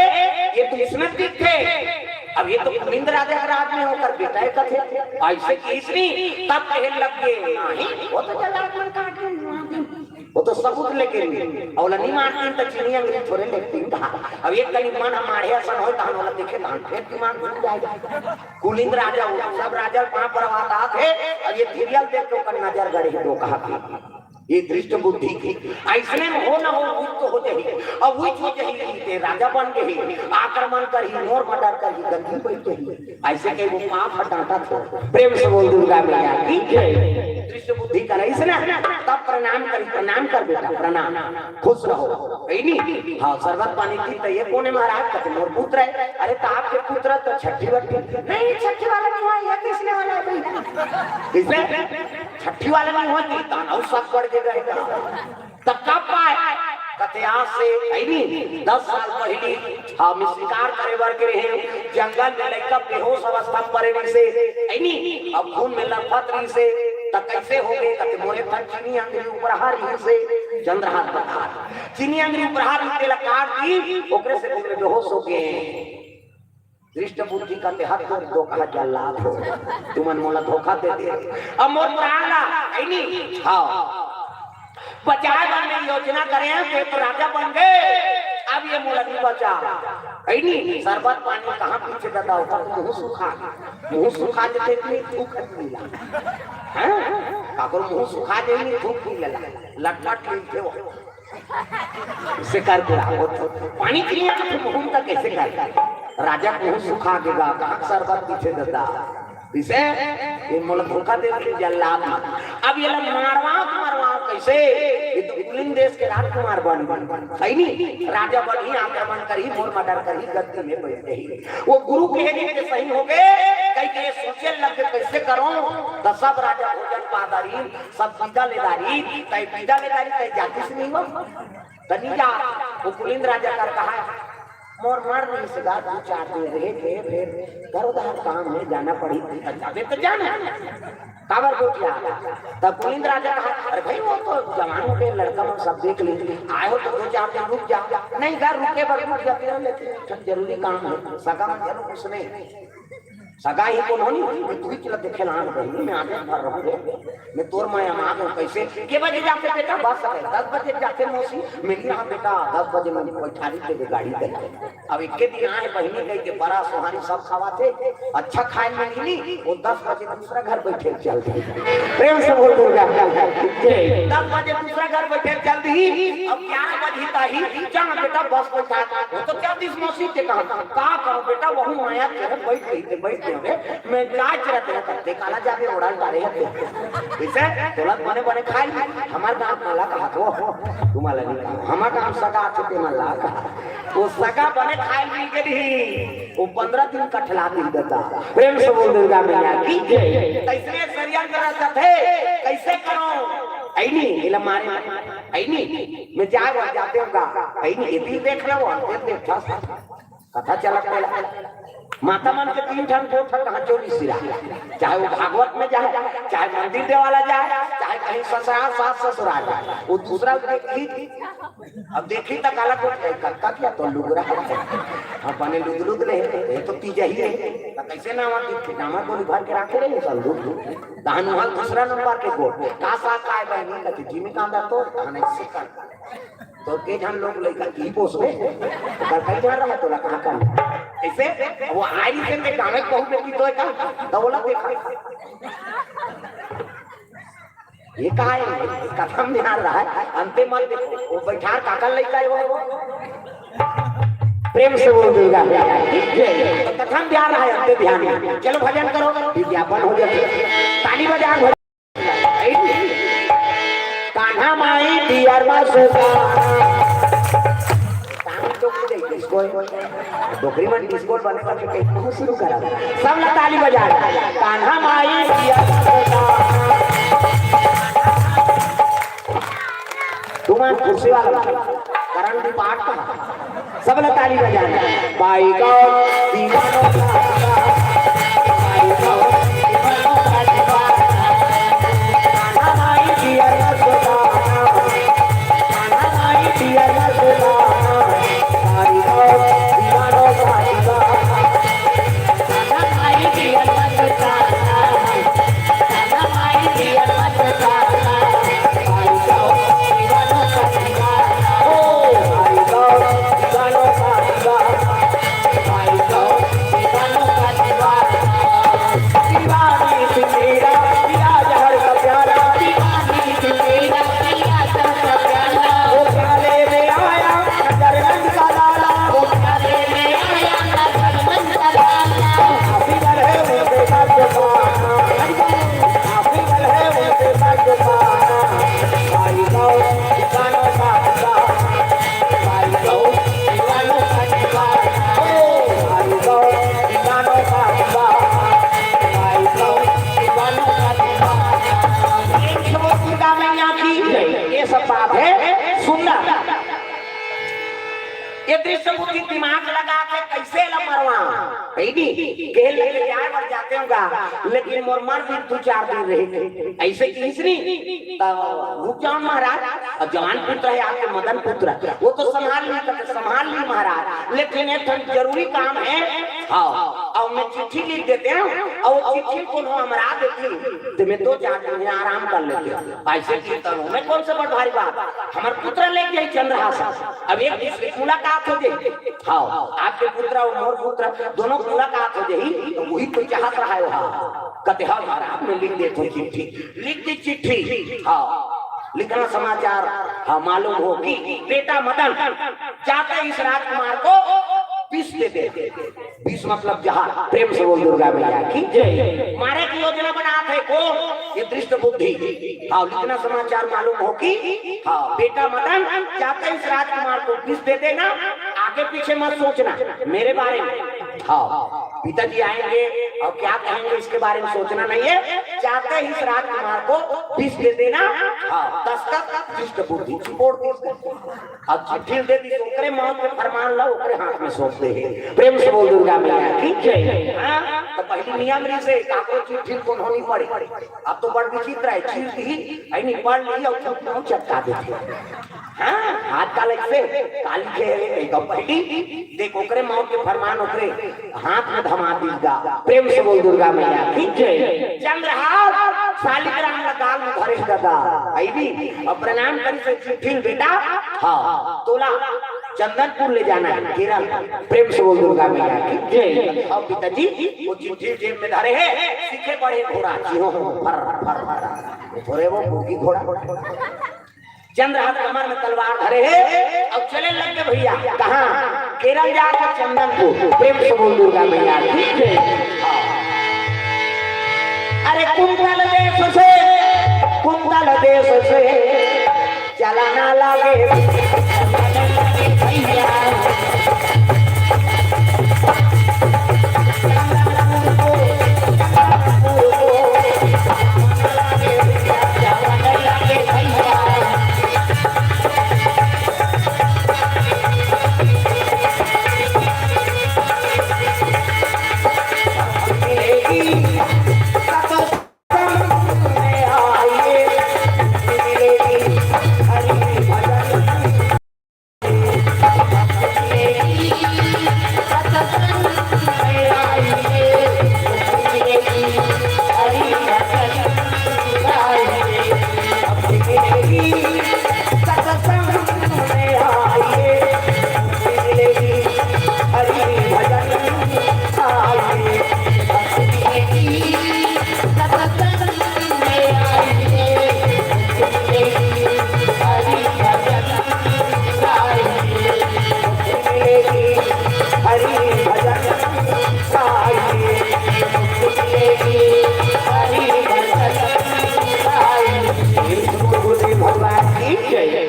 ये तो इसमें दिख थे। अब ये तो कुलिंद राजा के राज में होकर बेटा है कथे। ऐसे की इसने तब कहे लग गए, नहीं, वो तो जल्लाद मन काट के, वो तो सबूत लेके नहीं। और नहीं मानती तो चीनी अंगरी थोड़े लेती कहा। अब एक कनी मन हमारे असन हो, तहन वाला देखे, तहन फिर दिमाग घूम जाएगा। कुलिंद राजा हो, सब राजा पाँव पर आते थे, और ये सीरियल देख के ओकर नजर गड़े ही तो कहा था। ये धृष्ट बुद्धि की। ऐसने में हो ना हो, कुछ तो हो जाही। अब वो हो जाही, ते राजा बन गए, आक्रमण करही, मोर मर्डर करही, गद्दी बैठ गई। ऐसे के वो पाँव फटाता था। प्रेम से बोल दुर्गा मैया की जय। धृष्ट बुद्धि का ऐसे ना, तब प्रणाम कर, प्रणाम कर बेटा, प्रणाम, खुश रहो। है नी? हाँ, शरबत पानी की तो ये कौन है महाराज? कहते मोर पुत्र है। अरे तो आपके पुत्र तो छठी वट्ठी नहीं, छठी वाला नहीं हुआ, ये तीसरे वाला है भाई। किसने? छठी वाला नहीं हुआ, तो दान और सब बढ़ के गए। तब कब पाए? कते आज से, है नी, दस साल पहली हम शिकार करे बर के रहे, जंगल में लइका बेहोश अवस्था में पड़े रहिसे, है नी, अब खून में लथपथ रहिसे, त कैसे हो गए? कते मोरे थन चीनी अंगरी ऊपर हार रहिसे, चंद्रहास बता, चीनी अंगरी ऊपर हार रहिसे, तेला काट दी, ओकरे से खून में बेहोश हो गए। धृष्ट बुद्धि का ते हद कर दो कहा जल्लाद हो, तुमन मोला धोखा दे दे। अब मोर प्राण ला, है नी? हाँ। बचाए बर मैं योजना करे हैं, ते तो राजा बन गए, अब ये मोला नहीं बचा। है नी? शरबत पानी कहाँ पीछे दादा होता, मुँह सुखा, मुँह सुखा देते इतनी थूक मिला। हैं? काकर मुँह सुखा दे, नहीं थूक मिला, लटपट मिलते हो। शिकार करा, वो तो पानी पीने आते मुहूर्त कैसे कर? राजा को सुखा देगा, कहाँ शरबत पीछे देता? इसे ये मोला धोखा दे के जल्लाद। अब ये लोग मारवा, मारवा कैसे? ये तो कुलिंद देश के राजकुमार बन, बन, बन, सही नहीं? राजा बन ही आक्रमण करी, मोर मर्डर करी, गद्दी में बैठ गई। वो गुरु कहे जी के सही हो गए, कहीं के सोचे लग के कैसे करो, तो सब राजा भोजन पादारी, सब विदा लेदारी, तय विदा लेदारी, तय जाति से नहीं हो। तनी जा, वो कुलिंद राजा कर कहा है, मोर मर नहीं सगा, दू चार दिन रहे के, फिर घर उधार काम है, जाना पड़ी। त जाबे त जाना। काबर गोठिया? तब पुलिंद राजा कहा, "अरे भाई, वो तो जवान हो गए, लड़का मन सब देख ली, आए हो तो दो चार दिन रुक जा।" "नहीं, घर रुके बर रुक जाते हैं, लेकिन एक ठन जरूरी काम है।" सगा मन जरूर कुछ नहीं, सगा ही कोनो नहीं, तू ही चला देखे लान बहिनी, मैं आगे भर रहूं रे, मैं तोर माया मां हूं। कैसे? "के बजे जाते बेटा बस है?" "दस बजे जाते मौसी।" "मिली रहा बेटा, दस बजे मैं बैठारी के गाड़ी करके।" अब इक्के दिन आए बहिनी कह के बड़ा सोहारी सब खावा थे, अच्छा खाए में मिली, वो दस बजे दूसरा घर बैठे चल दी। प्रेम से बोल दुर्गा। दस बजे दूसरा घर बैठे चल दी। अब ग्यारह बजे ताही, "चल बेटा बस बैठा।" वो तो चल दिस मौसी के कहा, "का करो बेटा, वहू माया के बैठ गई थे, बैठ गए रे।" मैं जांच रहते हैं, तब ते काला जाके ओढ़ा डारे हैं। इसे तोला बने बने खाई, हमार गांव काला कहा तो, तुम्हारा नहीं कहा, हमार गांव सगा आथे ते मन ला कहा। वो सगा बने खाई नहीं के नहीं, वो पंद्रह दिन कठला दिन देता। प्रेम से बोल दुर्गा मैया की जय। तैसने सरिया करा जाथे, कैसे करो? ऐनी, इला मारे, ऐनी, मैं जाए वहां जाते होगा, ऐनी, ये भी देख लो, वो देख, देख, कथा चलत हे। माता मन के तीन ठन गोठ ह कहाँ चोरी सिरा, चाहे वो भागवत में जाए, चाहे मंदिर देवाला जाए, चाहे कहीं ससुराल सास ससुराल जाए, वो दूसरा देखी, अब देखी त काला गोठ है, कक्का क्या तो लुगरा है, अपने लुद लुद ले, ये तो तीजा ही है, तो कैसे नामा की नामा गोली भर के रखे रहे संदूक, तहन वहाँ दूसरा नंबर के गोठ, का सा काय बहनी का जिमी कांदा तो, तहन ऐसे कर। तो के झन लोग लइका की पोसबे, ओकर कई झन रहा तोला कहाँ कर। ऐसे वो आई से ते गाँव के बहू बेटी तो का, तो बोला देखा। ये कहा है, कथम ध्यान रहा है, अंते मत देखो, वो बैठार काकर लइका है वो, वो। प्रेम से बोल दुर्गा मैया की जय। तो कथम ध्यान रहा है, अंते ध्यान में। चलो भजन करो, विज्ञापन हो जाए, ताली बजा भजन। कान्हा माई दियर मा सोता। काम तो कुछ है, डिस्को है। डोकरी मन डिस्को बने करके कहीं शुरू करा। सब ला ताली बजा। कान्हा माई दियर मा सोता। तुम कुर्सी वाला, करण भी पाठ कहा। सब ला ताली बजाना। बाई गौ दीवानों का दीवाना। बाई गौ दीवानों का दीवाना। कान्हा माई दियर मा सोता। कान्हा माई दियर मा सोता। बाई गौ दीवानों का दीवाना। कान्हा माई दियर मा सोता। दुर्गा मैया की जय। ये सब बात है सुंदर। ये दृष्ट बुद्धि दिमाग लगा के कैसे ला मरवा, है नी? गेल लेके जाए बर जाते होगा, लेकिन मोर मर भी दू चार दिन रहे। ऐसे किहिस नी, तो रुक जाओ महाराज, अब जवान पुत्र है आपके, मदन पुत्र, वो तो संभाल ली, तो संभाल ली महाराज, लेकिन एक ठन जरूरी काम है। हाँ, अब मैं चिट्ठी लिख देते हैं, और वो चिट्ठी कोनो हमला देती, तो मैं दो चार दिन में आराम कर लेते हैं। ऐसे कीर्तन हो, मैं कौन सा बड़ भारी बात, हमार पुत्र लेके जाई चंद्रहास, अब एक दूसरे की मुलाकात हो जाए। हाँ, आपके पुत्र और मोर पुत्र दोनों की मुलाकात हो जाए, तो वही तो चाहत रहा है वहाँ। कहते, "हाँ महाराज, मैं लिख देता हूँ चिट्ठी।" लिख दी चिट्ठी। हाँ, लिखना समाचार, हाँ, मालूम हो कि बेटा मदन जाते इस राजकुमार को विष दे दे। विष मतलब जहर। प्रेम से बोल दुर्गा मैया की जय। मारे की योजना बनाथे को ये दृष्ट बुद्धि। हाँ, लिखना समाचार मालूम हो कि, हाँ, बेटा मदन जाते इस राजकुमार को विष दे देना, आगे पीछे मत सोचना मेरे बारे में। हाँ, पिताजी आएंगे और क्या कहेंगे, इसके बारे में सोचना नहीं है। जाते ही इस राजकुमार को विष दे देना। हाँ, तब तक दुष्ट बुद्धि छोड़ दी। अब चिट्ठी दे दी तो ओकरे मौत के फरमान ला ओकरे हाथ में सौंप दे हे। प्रेम से बोल दुर्गा मैया की जय। हाँ, तो पहली नियम रहिसे काको चिट्ठी कोनो नहीं पढ़े। अब तो बड़ विचित्र है, चीर दी, ऐनी पढ़ ली और चुप चुप चटका देथे। हाँ, आजकल ऐसे काली के है, एक पहली देख ओकरे मौत के फरमान ओकरे हाथ में धमा दीगा। प्रेम से बोल दुर्गा मैया की जय। चंद्रहास शालिग्राम ला गाल में धरे हे दादा, अइबी और प्रणाम करिसे चिट्ठी ल बेटा। हाँ, तोला चंदनपुर ले जाना है केरल। प्रेम से बोल दुर्गा मैया की जय। और पिताजी वो चिट्ठी जेब में धरे हे, सीखे पढ़े घोड़ा जी हो, फर फर फर। थोड़े वो भूखी घोड़ा। चंद्रहास कमर में तलवार धरे हे और चले लग गए भैया। कहाँ? केरल जाके चंदनपुर। प्रेम से बोल दुर्गा मैया की जय। अरे कुंतल देश से, कुंतल देश से चलाना लागे भैया।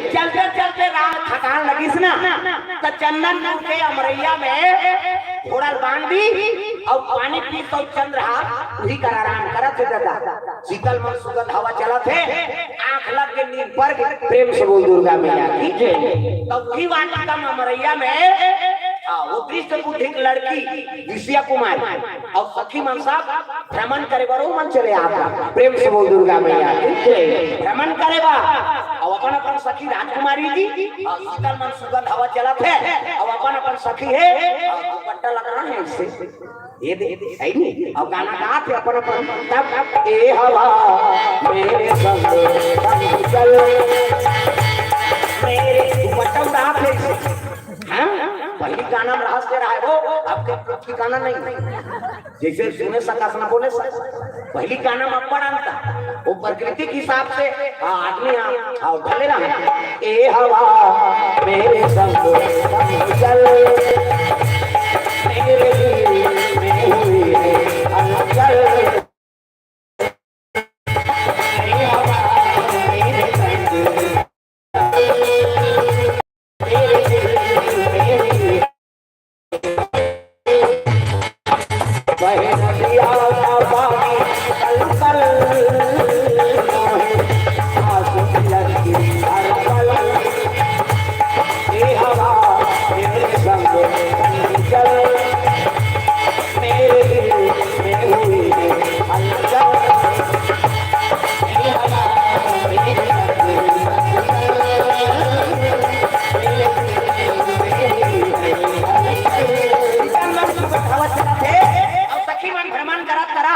चलते चलते राम थकान लगिस ना, त चंदनपुर के अमरैया में घोड़ा ल बांध दी अउ पानी पी तो चंद्रहास उही कर आराम करत हे दादा। शीतल मन सुगंध हवा चलत हे, आंख लग के नींद पड़ गे। प्रेम से बोल दुर्गा मैया की जय। तब उही वाटिका में अमरैया में, हाँ, वो दृष्ट बुद्धि की लड़की विषया कुमारी अउ सखी मन सब भ्रमण करे बर ओमन चले आत हे। प्रेम से बोल दुर्गा मैया की जय। भ्रमण करे बर अउ अपन अपन सखी राजकुमारी जी अउ शीतल मन सुगंध हवा चलत हे अउ अपन अपन सखी हे अउ दुपट्टा लगा हे इससे। ये दे, ये दे, सही नहीं। अउ गाना गात हे अपन अपन, तब ए हवा मेरे संग संग चल, मेरे दुपट्टा उड़ात हे इससे। हाँ? पहली गाना में रहस्य रहा है वो, अब के ठिकाना नहीं। जैसे सुने सकस ना बोले सकस। पहली गाना में अब्बड़ अंतर। वो प्राकृतिक हिसाब से, हाँ, आदमी, हाँ, हाँ, ढले रहा। ए हवा मेरे संग संग चल, मेरे दिल में हुई है हलचल। ए हवा मेरे संग सखी मन भ्रमण करत करा,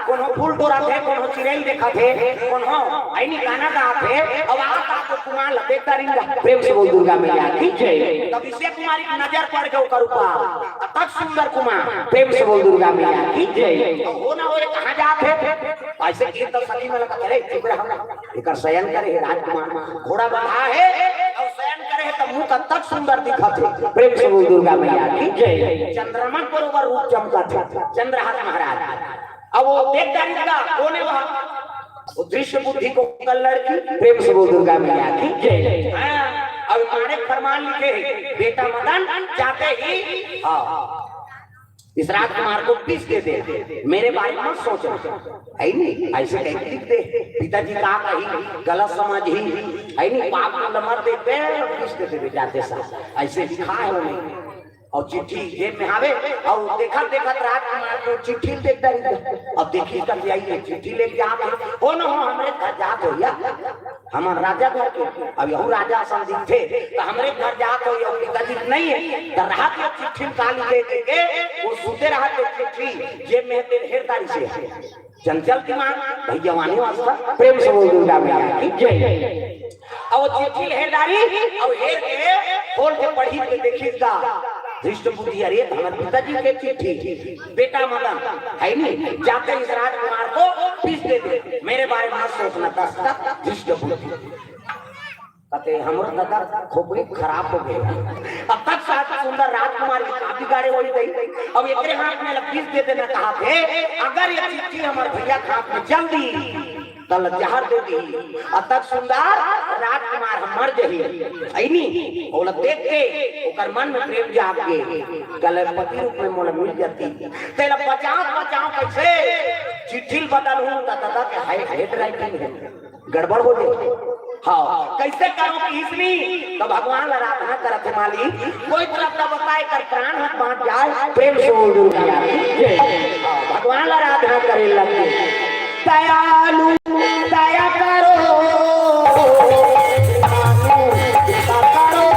कोनो फूल टोरत हे, कोनो चिरई देखत हे, कोनो ऐनी गाना गात हे, अउ आत आत कुमार ल देखत रिंगा। प्रेम से बोल दुर्गा मैया की जय। तब विषया कुमारी की नजर पड़ गे ओकर ऊपर। अतक सुंदर कुमार। प्रेम से बोल दुर्गा मैया की जय। तो हो ना हो, ये कहाँ जात हे? ऐसे गिर तो सखी मन कहत हे, "चुप रह, एकर शयन करे हे राजकुमार, घोड़ा बंधा हे अउ शयन करे हे, त मुख अतक सुंदर दिखत हे।" प्रेम से बोल दुर्गा मैया की जय। चंद्रमा बरोबर रूप चमकत हे चंद्रहास महाराज। अब वो देख डारिस का, कोन हे वहाँ? वो दृष्ट बुद्धि कुंतल लड़की। प्रेम से बोल दुर्गा मैया की जय। हाँ, अब मारे फरमान लिखे हे, बेटा मदन जाते ही, हाँ, इस राजकुमार को पीस के दे, मेरे बारे में मत सोचना, है नहीं? ऐसे कह के लिख दे। पिताजी का कही, गलत समझ ही, है नहीं? पाप को लमर देते हैं और पीस के दे जाते साहब, ऐसे लिखा है उन्हें। और चिट्ठी जेब में आवे, और देखत देखत राजकुमार को चिट्ठी देख डारी। अब देखी कब आई है चिट्ठी लेके आवे, हो न हो हमरे घर जात हो या हमर राजा घर के, अब यहू राजा असन दिखथे, त हमरे घर जात हो, यहू पिताजी नहीं है, त रात के चिट्ठी निकाल के दे के, वो सुते रहत हे चिट्ठी जेब में तेल हेर डारी से। चंचल दिमाग, भाई जवानी वास्ता, प्रेम से बोल दुर्गा मैया की जय। अब वो चिट्ठी हेर डारी, अब हेर के, खोल के पढ़ी के देखी का, धृष्ट बुद्धि, अरे हमर पिताजी के चिट्ठी, बेटा मदन, है नहीं, जाते इस राजकुमार को पीस दे दे, मेरे बारे में मत सोचना, दस्तखत धृष्ट बुद्धि। कते हमर दादा खोपड़ी खराब हो गए। अब तक साथ सुंदर राजकुमार की शादी गाड़े वही गई। अब एकरे हाथ में पीस दे देना कहा थे, अगर ये चिट्ठी हमर भैया के हाथ में चल दी, तल जहर दे दी। अब तक सुंदर राजकुमार हम मर जही। ऐनी, ओला देख के ओकर मन में प्रेम जाग के, गले पति रूप में मोला मिल जाती। तेला बचाव, बचाव कैसे? चिट्ठी बदल हूँ, त दादा के हाई हेड राइटिंग है। गड़बड़ हो जाए। हाँ, कैसे करो कि इसमें तो भगवान ला आराधना करत हे मालिक, कोई तरह का बताए कर प्राण हट बांट जाए, प्रेम से बोल दुर्गा मैया की जय। हाँ, भगवान ला आराधना करे लगे। दयालु दया करो, दयालु दया करो।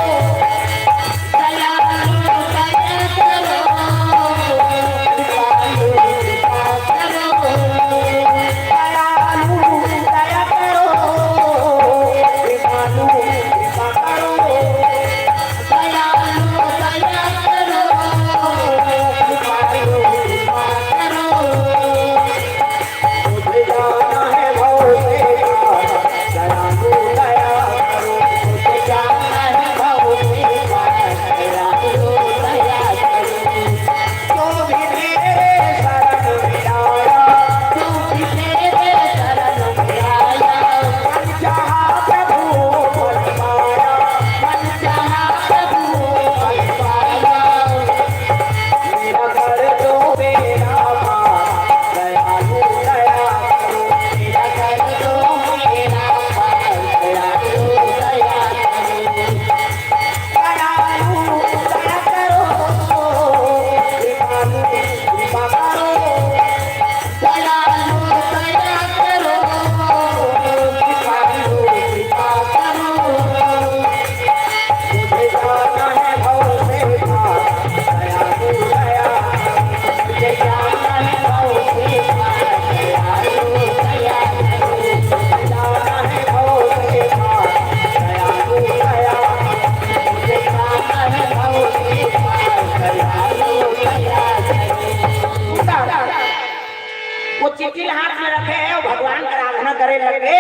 वो चिट्ठी हाथ में रखे है, वो भगवान का आराधना करे लगे,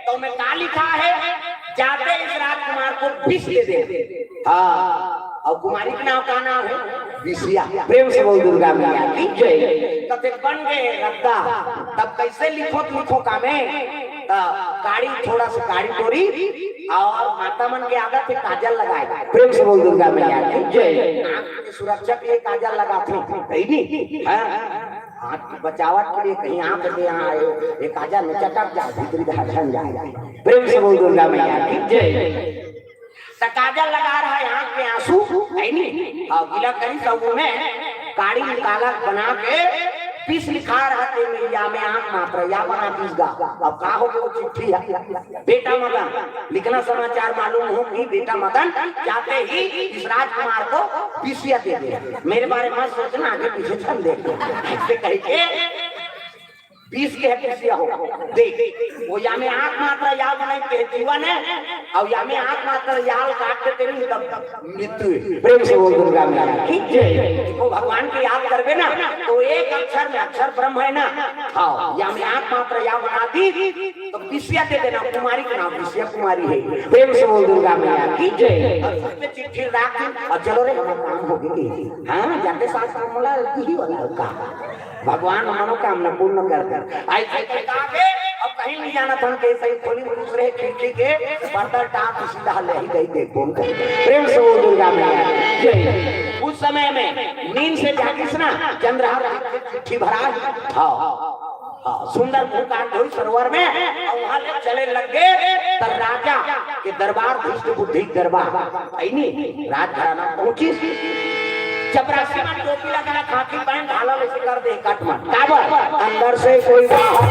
तो मैं का लिखा है, जाते इस राजकुमार को विष दे दे। हाँ, और कुमारी का नाम का नाम है? विषिया। प्रेम से बोल दुर्गा मैया की जय। तब ते बन गए रद्दा, तब कैसे लिखो तो लिखो का में, त काड़ी थोड़ा सा काड़ी टोरी और माता मन के आदत है काजल लगाए। प्रेम से बोल दुर्गा मैया की जय। आँख के सुरक्षा के लिए काजल लगाते हैं, है नहीं? हाँ? आँख बचावट के लिए कहीं आँख दे यहाँ आए, एक काजल में चटक जाए, भीतरी धड़कन जाए। प्रेम से बोल दुर्गा मैया की जय। त काजल लगा रहा है, आँख के आंसू है नहीं, और गीला करी सब में काड़ी निकाला बना के पीस लिखा रहा थे, मैया में आँख मात्र या बना पीस गा। अब का हो गया, वो चिट्ठी है, बेटा मदन लिखना समाचार मालूम हो कि बेटा मदन जाते ही इस राजकुमार को पीसिया दे दे, मेरे बारे में मत सोचना, आगे पीछे छन दे, ऐसे कह के पीस के है पीसिया हो। देख, वो या में आँख मात्र याद नहीं के जीवन है, और या में आँख मात्र याल काट के तेरी तब मृत्यु है। प्रेम से बोल दुर्गा मैया की जय। वो भगवान की याद करबे ना, तो एक अक्षर में अक्षर ब्रह्म है ना। हाँ, या में आँख मात्र या बना दी, तो पीसिया दे देना, कुमारी के नाम पीसिया कुमारी है। प्रेम से बोल दुर्गा मैया की जय। और सब पे चिट्ठी रख दी, और चलो रे, हमारा काम हो गई। हाँ, जाते साथ काम वाला यही वाला का। भगवान मनोकामना पूर्ण कर दे। ऐसे करके आगे, अब कहीं नहीं जाना था, कैसे ही खोली दूसरे खिड़की के पर्दा टाप सीधा ले ही गई, देख बोल कर। प्रेम से बोल दुर्गा मैया की जय। उस समय में नींद से जागिस ना, चंद्रहार चिट्ठी भरा। हाँ, हाँ, सुंदर मुंह कान धोई सरोवर में, अउ वहां ले चले लग गे। त राजा के दरबार, धृष्ट बुद्धि के दरबार, अइनी राजघराना पहुंचिस। चपरासी मन टोपी लगा, खाकी पहन, ढाला ले से कर दे कट मन। काबर? अंदर से कोई बाहर,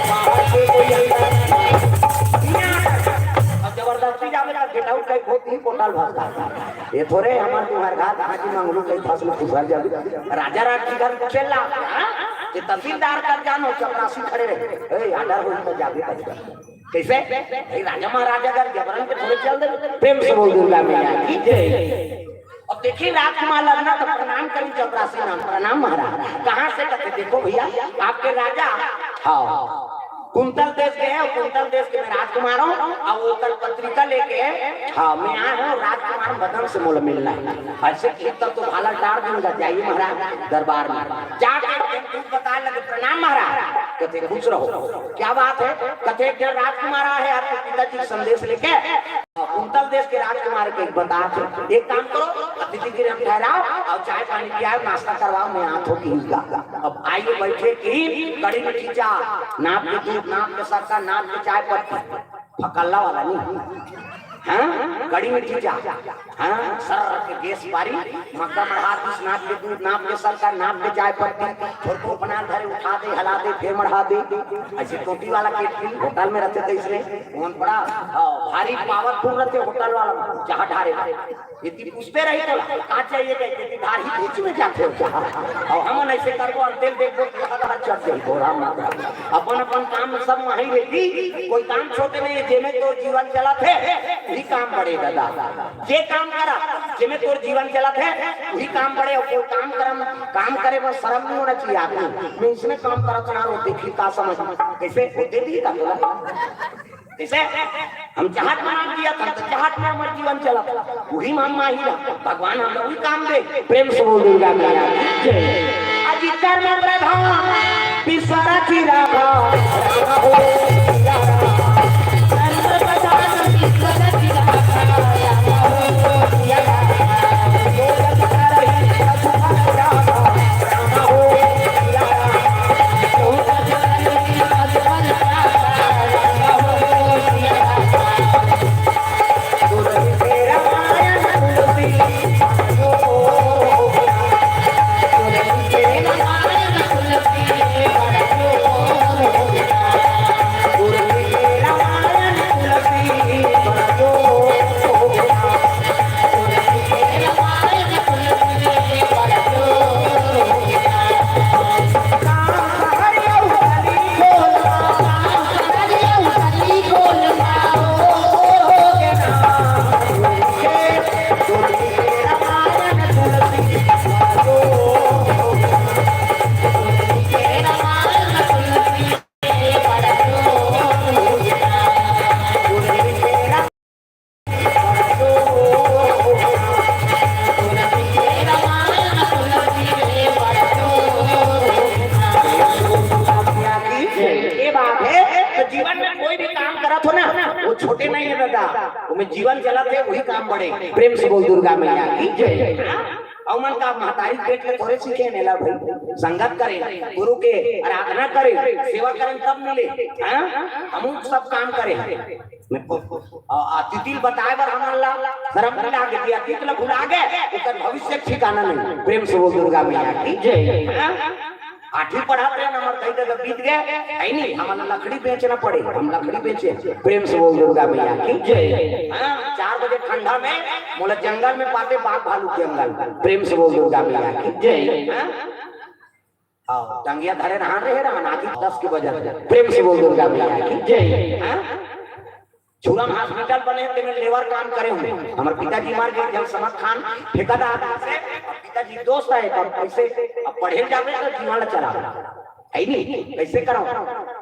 बाहर से कोई अंदर। अब जबरदस्ती जावे ला, बेटा, कई बहुत ही कोटाल भाषा। ये थोरे हमर तुंहर घर कहाँ की मंगलू कहीं फंस में फुसर जाबे। राजा राज जी घर खेल ला, हाँ? ये तहसीलदार कर जानो, चपरासी खड़े रहे। ए, आडर होई तो जाबे कर। कैसे? ए, राजा महाराजा घर जबरन के थोरे चल दे। प्रेम से बोल दुर्गा मैया की जय। अब देखी राजकुमार ललना तो प्रणाम करी चपरासी नाम, प्रणाम महाराज। कहाँ से कथे? देखो भैया, आपके राजा, हाँ, कुंतल देश गए हो, कुंतल देश के मैं राजकुमार हूँ, अउ ओकर पत्रिका लेके, हाँ, मैं आए हूँ राजकुमार मदन से मोला मिलना है। अइसे कि तब तो भाला टार दूंगा, जाइए महाराज दरबार में। जाके दूत बताए लगे, प्रणाम महाराज। कथे खुश रहो, क्या बात है? कथे एक जन राजकुमार आए हैं आपके पिताजी का संदेश लेके। कुंतल देश के राजकुमार के एक बता थे, एक काम करो, अतिथि गृह में ठहराओ अउ चाय पानी पियाओ, नाश्ता करवाओ, मैं आत हो कि अब आइए बैठे कि कड़ी में खींचा, नाप के दूध, नाप के शक्कर, नाप के चाय पत्ती, फकल्ला वाला नहीं, हाँ, कड़ी में खींचा, हाँ, सर के गैस बारी, मक्का मढ़ा दीस, नाप के दूध, नाप के शक्कर, नाप के चाय पत्ती, थोर को बना धरे, उठा दे, हला दे, फिर मढ़ा दे। अइसे टोटी वाला के होटल में रहते थे इसने, कौन बड़ा, हाँ, भारी पावरफुल रहते होटल वाला, जहाँ ढारे। यदि पूछते रही तो का चाहिए, कहे, यदि धार ही बीच में जाते हो क्या? अउ हमन अइसे करबो, अंतेल देखबो, धार चढ़ जाई, बोरा माता। अपन अपन काम में सब माहिर है जी, कोई काम छोटे नहीं है, जेमे तोर जीवन चलत है, वही काम बड़े दादा। जे काम करा, जेमे तोर जीवन चलत है, वही काम बड़े। अउ कोई काम करम, काम करे बर शर्म नहीं होना चाहिए आदमी। मैं इसने काम करत ना रो, देखी का समझ, कैसे होते भी का बोला? जैसे हम चाहत में नाम दिया था, तो चाहत में हमर जीवन चला था। वही में हम माहिर है, भगवान हमला वही काम दे। प्रेम से बोल दुर्गा मैया की जय। अजी कर्म प्रधान विश्व रचि राखा। ये बात है, तो जीवन में कोई भी काम करत हो ना, वो छोटे नहीं है दादा, वो में जीवन चलत है, वही काम बड़े। प्रेम से बोल दुर्गा मैया की जय। अउ मन का महतारी पेट ले थोरे सीखे नेला भाई, संगत करे, गुरु के आराधना करे, सेवा करे, तब मिले। हाँ? हम सब काम करे। मैं प-, आ, आ, तितिल बताए बर हमन ला शरम भी लागे, ये अतीत ला भुला गे, ओकर भविष्य के ठिकाना नहीं। प्रेम से बोल दुर्गा मैया की जय। हाँ? आठवीं पढ़त रहे, हमर कई जगह बीत गए, है नहीं, हमन ला लकड़ी बेचना पड़े, हम लकड़ी बेचे। प्रेम से बोल दुर्गा मैया की जय। हाँ? चार बजे ठंडा में मोला जंगल में पाते, बाघ भालू के जंगल। प्रेम से बोल दुर्गा मैया की जय। हाँ? हाँ, टंगिया धरे रहन रहे रहन, आदि दस के बजे। प्रेम से बोल दुर्गा मैया की जय। हाँ? झूलन हॉस्पिटल बने, तेमे लेबर काम करे हूँ। हमर पिताजी मर गए, जब समद खान ठेकेदार से, अब पिताजी दोस्त है, तब कैसे अब पढ़े जावे तो जीवन ला चला। है नी, कैसे करो?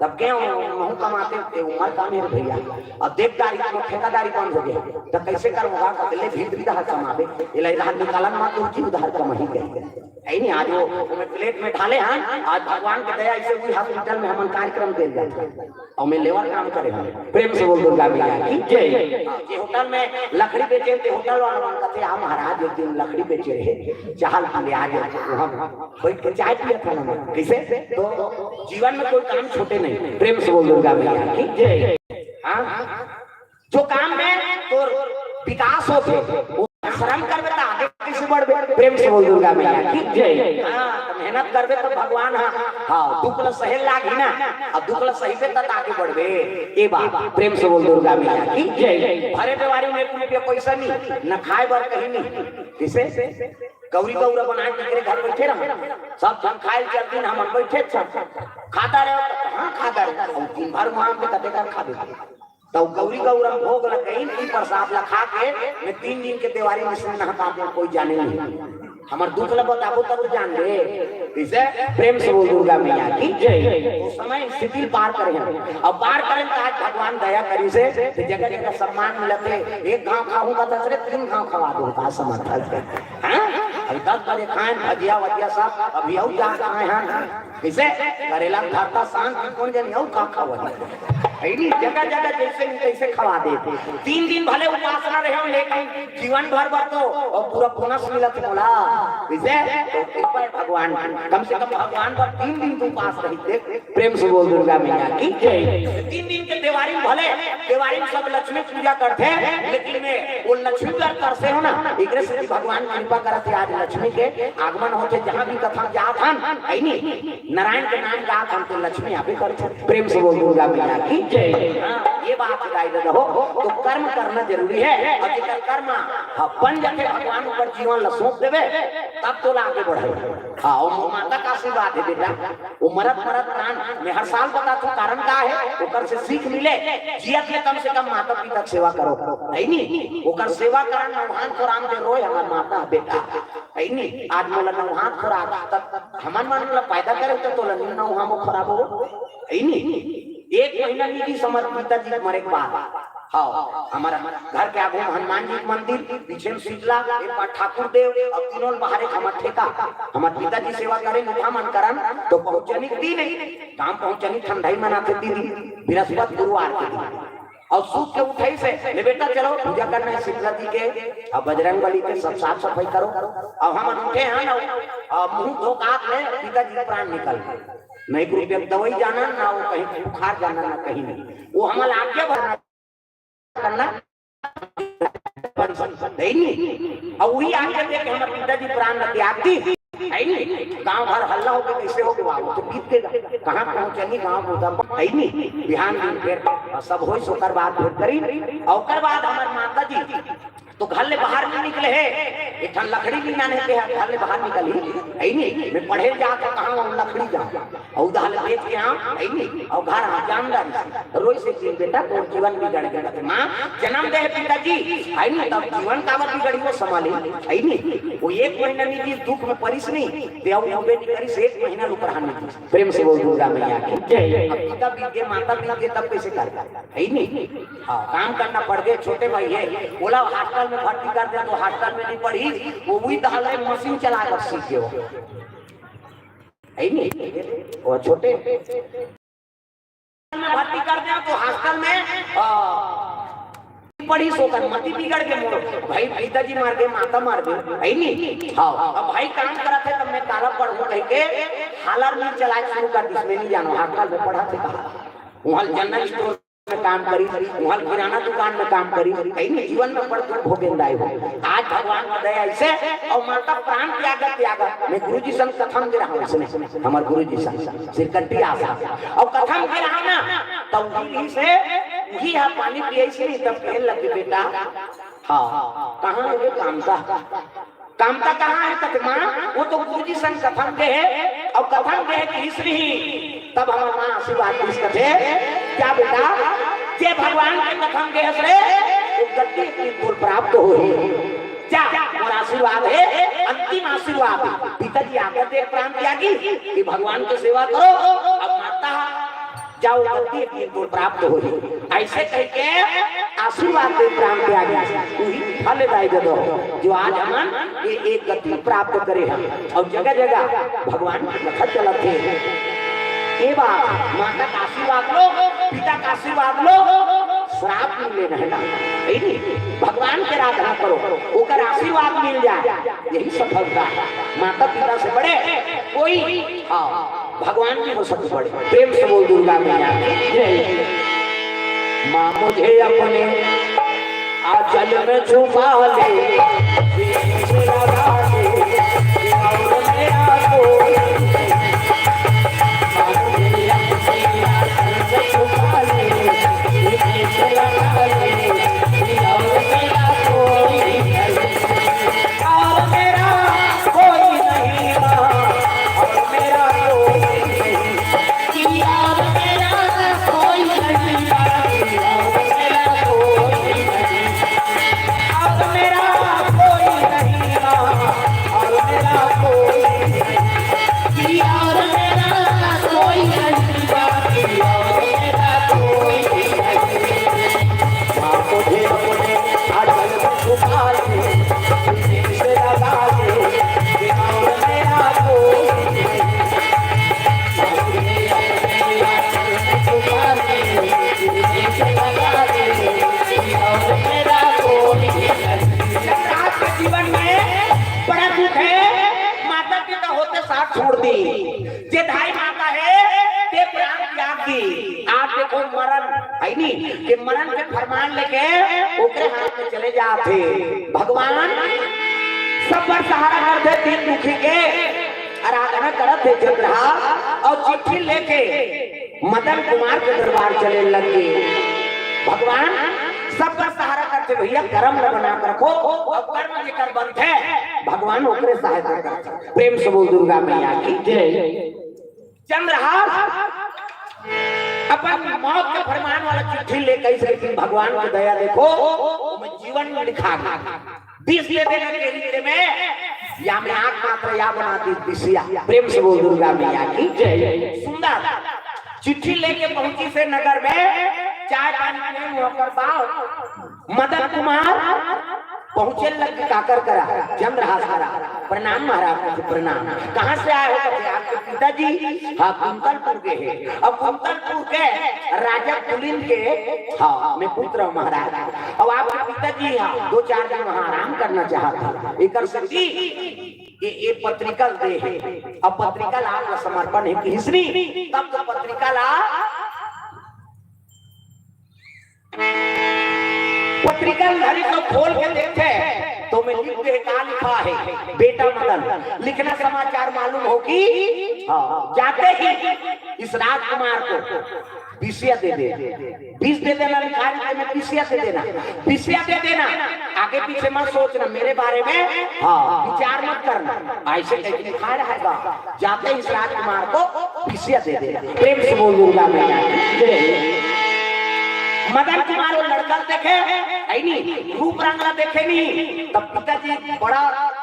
तब के महूँ कमाते ते उमर काम हे भैया। अब देख गाड़ी को ठेकादारी बंद हो गया, तो कैसे करो? का कहले भीतरी दहा कमाबे, इला इधर निकालन मत, उनकी उधार कमाही गई। है नी, आज वो, वो मैं प्लेट में ढाले हैं, आज भगवान के दया से वही हॉस्पिटल में हमन कार्यक्रम दे जाते हैं। और मैं लेबर काम करे हैं। प्रेम से बोल दुर्गा मैया की जय। हाँ, जे होटल में लकड़ी बेचे थे, होटल वाला मन कहते, "हाँ महाराज, एक दिन लकड़ी बेचे रहे, चाहल पी ले, आज हम बैठ के चाय पिए थे ना।" कैसे? तो जीवन में कोई काम छोटे नहीं। प्रेम से बोल दुर्गा मैया की जय। हाँ, जो काम में तोर विकास होथे, वो श्रम करबे त आगे कैसे बढ़बे? प्रेम से बोल दुर्गा मैया की जय। हाँ, त मेहनत करबे त भगवान, हाँ, हाँ, दुख ल सहे लागही ना, अब दुख ल सहिबे त आगे बढ़बे। ए बात प्रेम से बोल दुर्गा मैया की जय। भरे देवारी में एक रुपया पैसा नहीं, न खाए बर कहीं नहीं। किसे? गौरी गौरा बना के तेरे घर बैठे रहो, सब जन खाए चल दिन हम बैठे छ, खाता रहे, हाँ खाता रहे, और दिन भर वहां पे कते कर खा देते। तो गौरी गौरम भोग लग गई, ई प्रसाद ला खा के मैं तीन दिन के देवारी में से नहा पाते, कोई जाने नहीं। हमार दुख ला बताबो तब जान ले। इसे प्रेम से बोल दुर्गा मैया की जय। उस समय स्थिति पार करे हैं, अब पार करें तो आज भगवान दया करी से, तो जगह जगह सम्मान मिलते। एक घाव खाऊंगा तो सरे तीन घाव खवा दूंगा, समझ है। हाँ? अभी दस बजे खाएं भजिया वजिया सब, अभी और जा खाए हैं। किसे? करेला भरता शांत कौन जन यौ का खावत है नी, जगह जगह जैसे नहीं तैसे खवा देते। तीन दिन भले उपासना रहे हो, लेकिन जीवन भर बर तो और पूरा बोनस मिलत मोला। किसे? तो कृपा है भगवान की। कम से कम भगवान पर तीन दिन तो उपास रही। देख, प्रेम से बोल दुर्गा मैया की जय। तीन दिन के देवारी में भले, देवारी में सब लक्ष्मी पूजा करते हैं, लेकिन मैं वो लक्ष्मी पूजा करते हो ना, एकरे से भी भगवान कृपा करत है, आज लक्ष्मी के आगमन होते, जहाँ भी कथा जात हन, है नी? नारायण के नाम जात हन तो लक्ष्मी यहाँ पे कर। प्रेम से बोल दुर्गा मैया की जय। हाँ, ये बात बताई दे हो, तो कर्म करना जरूरी है। और जेकर कर्म, हाँ, बन जाते भगवान ऊपर जीवन ला सौंप देवे, तब तो ला आगे बढ़े। हाँ, और माता का आशीर्वाद है बेटा, वो मरत मरत प्राण में हर साल बता तू कारण का है, ओकर से सीख मिले, जियत में कम से कम माता पिता के सेवा करो, है नी? ओकर सेवा करा, नौहान को राम के रोए हमार माता बेटा, है नी? आज मोला नौहान को राम तब हमन मन ला पैदा करे तो तोला नी नौहान खराब हो, है नी? एक महीना निजी समझ पिताजी के मरे के बाद, हाँ, हमारा घर के आगू में हनुमान जी के मंदिर, पीछे में शीतला, एक बार ठाकुर देव, और तीनों बाहर एक हमार ठेका। हमार पिताजी सेवा करे, मुखा मन करन, तो पहुँचनी दिन, गांव पहुँचनी ठंडाई मनाते दिन, बृहस्पति गुरुवार के दिन। और सूत के उठे से, "ले बेटा चलो, पूजा करना है शीतला जी के, अब बजरंग बली के, सब साफ सफाई करो।" अब हम उठे हैं ना, अब मुंह धोकात में पिताजी के प्राण निकल गए। नहीं कोई दवाई जाना, ना वो कहीं बुखार जाना, ना कहीं नहीं। वो हमारा आज्ञा भरना करना, नहीं नहीं। और वही आज्ञा दे के हमारे पिताजी प्राण न त्याग दी, है नी? गांव भर हल्ला हो गया, कैसे हो गया, वो तो बीत गया। कहाँ पहुंचनी गांव को तब, है नी? बिहान दिन फिर सब होई, सोकर बात फिर करी, और ओकर बाद हमारे माता जी तो घर ले बाहर नहीं निकले है, एक ठन लकड़ी भी ना नहीं है, घर ले बाहर निकल ही, है नी? मैं पढ़े जात हूँ, कहाँ वो लकड़ी जाऊँ? और उधार ले बेच के आऊँ, है नी? और घर आ जानदार से रोई से कि बेटा तोर जीवन बिगड़ गया। माँ जन्म दे है पिताजी, है नी? तब जीवन काबर बिगड़ी वो संभाली, है नी? वो एक महीना निजी दुख में परिस नहीं, ते अब वो बेटी करिस एक महीना लुपरहान नहीं। प्रेम से बोल दुर्गा मैया की जय। अब पिता बीत गए, माता बीत गए, तब कैसे कर, है नी? हाँ, काम करना पड़ गए, छोटे भाई है, बोला हॉस्टल में भर्ती कर दे तो हॉस्टल में नहीं पढ़ी, वो वही दहले मशीन चला कर सीख गए, है नी? वो छोटे में भर्ती कर दे तो हॉस्टल में, आ, पढ़ी सोकर मती बिगड़ के मोर भाई, पिताजी मार के माता मार दे, है नी? हाँ, अब भाई काम करत है तब मैं काला पढ़ूं कह के हालर मिल चलाए शुरू कर दिस, मैं नहीं जानो हॉस्टल में पढ़ा थे कहा, वहाँ जनरल स्टोर में काम करी, वहाँ किराना दुकान में काम करी, कहीं नहीं जीवन में बड़ दुख भोगेंदाई हो। आज भगवान का दया ऐसे और माता प्राण त्यागा त्यागा, मैं गुरु जी संग कथम दे रहा हूँ इसने, हमारे गुरु जी संग सिरकंटी आसा और कथम दे रहा ना, तो वही से वही है पानी पिए से नहीं तब कहने लगे बेटा, हाँ कहाँ है ये काम का? कामता कहाँ है कथे माँ? वो तो गुरुजी संग कथम गे है और कथम गे है कि श्री ही। तब हमार माँ आशीर्वाद दिस कथे, क्या बेटा, जे भगवान के कथम गे है रे, वो गति की पुर प्राप्त हो ही। जा, मोर आशीर्वाद हे, अंतिम आशीर्वाद हे। पिताजी आकर दे प्राण त्यागी कि भगवान के सेवा करो, अब माता जाओ, गति एक दिन तो प्राप्त होही। ऐसे कहिके आशीर्वाद दे प्राण त्यागी, उही फल दाई दे दो, जो आज हमन ये एक गति प्राप्त करे हन। अउ जगह जगह भगवान के कथा चलत हे। ये बात, माता का आशीर्वाद लो, पिता का आशीर्वाद लो, श्राप मिले नहीं ना, है नहीं? भगवान के आराधना करो, ओकर आशीर्वाद मिल जाए, यही सफलता है। माता पिता से बड़े कोई, हाँ, भगवान भी हो सकते बड़े। प्रेम से बोल दुर्गा मैया की जय। माँ मुझे अपने आंचल में छुपा ले, प्रेम से लगा ले, और मेरा कोई नहीं। माँ मुझे अपने आंचल में छुपा ले, प्रेम से लगा ले, और मेरा कोई नहीं। और मेरा कोई नहीं माँ, और मेरा कोई नहीं। और मेरा कोई नहीं माँ, और मेरा कोई नहीं। और मेरा कोई नहीं माँ, और मेरा कोई नहीं। और मेरा कोई नहीं माँ, और मेरा कोई नहीं। माँ मुझे अपने आंचल में छुपा ले, प्रेम से लगा ले, और मेरा कोई नहीं। माँ मुझे अपने आंचल में छुपा ले, प्रेम से लगा ले, और मेरा कोई नहीं। आज के जीवन में बड़ा दुख है, माता पिता होते साथ छोड़ दी। जे दाई माता हे, ते प्राण त्याग दी। आज देखो मरण, है नी, के मरण के फरमान लेके ओकरे हाथ में चले जात हे। भगवान सब पर सहारा करत हे, दीन दुखी के आराधना करत हे चंद्रहास, अउ चिट्ठी लेके मदन कुमार के दरबार चले लग गे। भगवान सब पर सहारा करत हे भैया, कर्म ल बना के रखो, अउ कर्म जेकर बनथे, भगवान ओकरे सहायता करथे। प्रेम से बोल दुर्गा मैया की जय। चंद्रहास अपन मौत के फरमान वाला चिट्ठी लेके अइसे, लेकिन भगवान के दया देखो, ओमे जीवन लिखा गे। विष दे देना के रीते में, या में आंख मात्र या बना दी विषया। प्रेम से बोल दुर्गा मैया की जय। सुंदर चिट्ठी लेके पहुंचिस हे नगर में, चाय पानी पीन, वहां पर बाव मदन कुमार पहुंचे लग गे काकर करा, चंद्रहास करा। प्रणाम महाराज, प्रणाम। कहाँ से आए हो? कहते, आपके पिताजी, हाँ, कुंतलपुर के हे। अब कुंतलपुर के राजा पुलिंद के, हाँ, मैं पुत्र हूँ महाराज। अब आपके पिताजी, हाँ, दो चार दिन वहाँ आराम करना चाहत हे। एकर सेती ये, ये पत्रिका ल दे हे। अब पत्रिका ला आप ला समर्पण हे किहिस नी, तब तो पत्रिका ला पत्रिका ल धरी तो खोल के देखथे, तो में लिख दे का लिखा हे, बेटा मदन, लिखना समाचार मालूम हो कि, हाँ, जाते ही इस राजकुमार को विषय दे दे, विष दे देना, लिखा रीते में विषय दे देना, विषय दे देना, आगे पीछे मत सोचना, मेरे बारे में, हाँ, विचार मत करना, ऐसे कहीं लिखा रहेगा। जाते इस राजकुमार को विषय दे देना। प्रेम से बोल दुर्गा मैया की जय। मदन कुमार वो लड़का ल देखे, है नी, रूप रंग ला देखे नी, तब पिताजी बड़ा,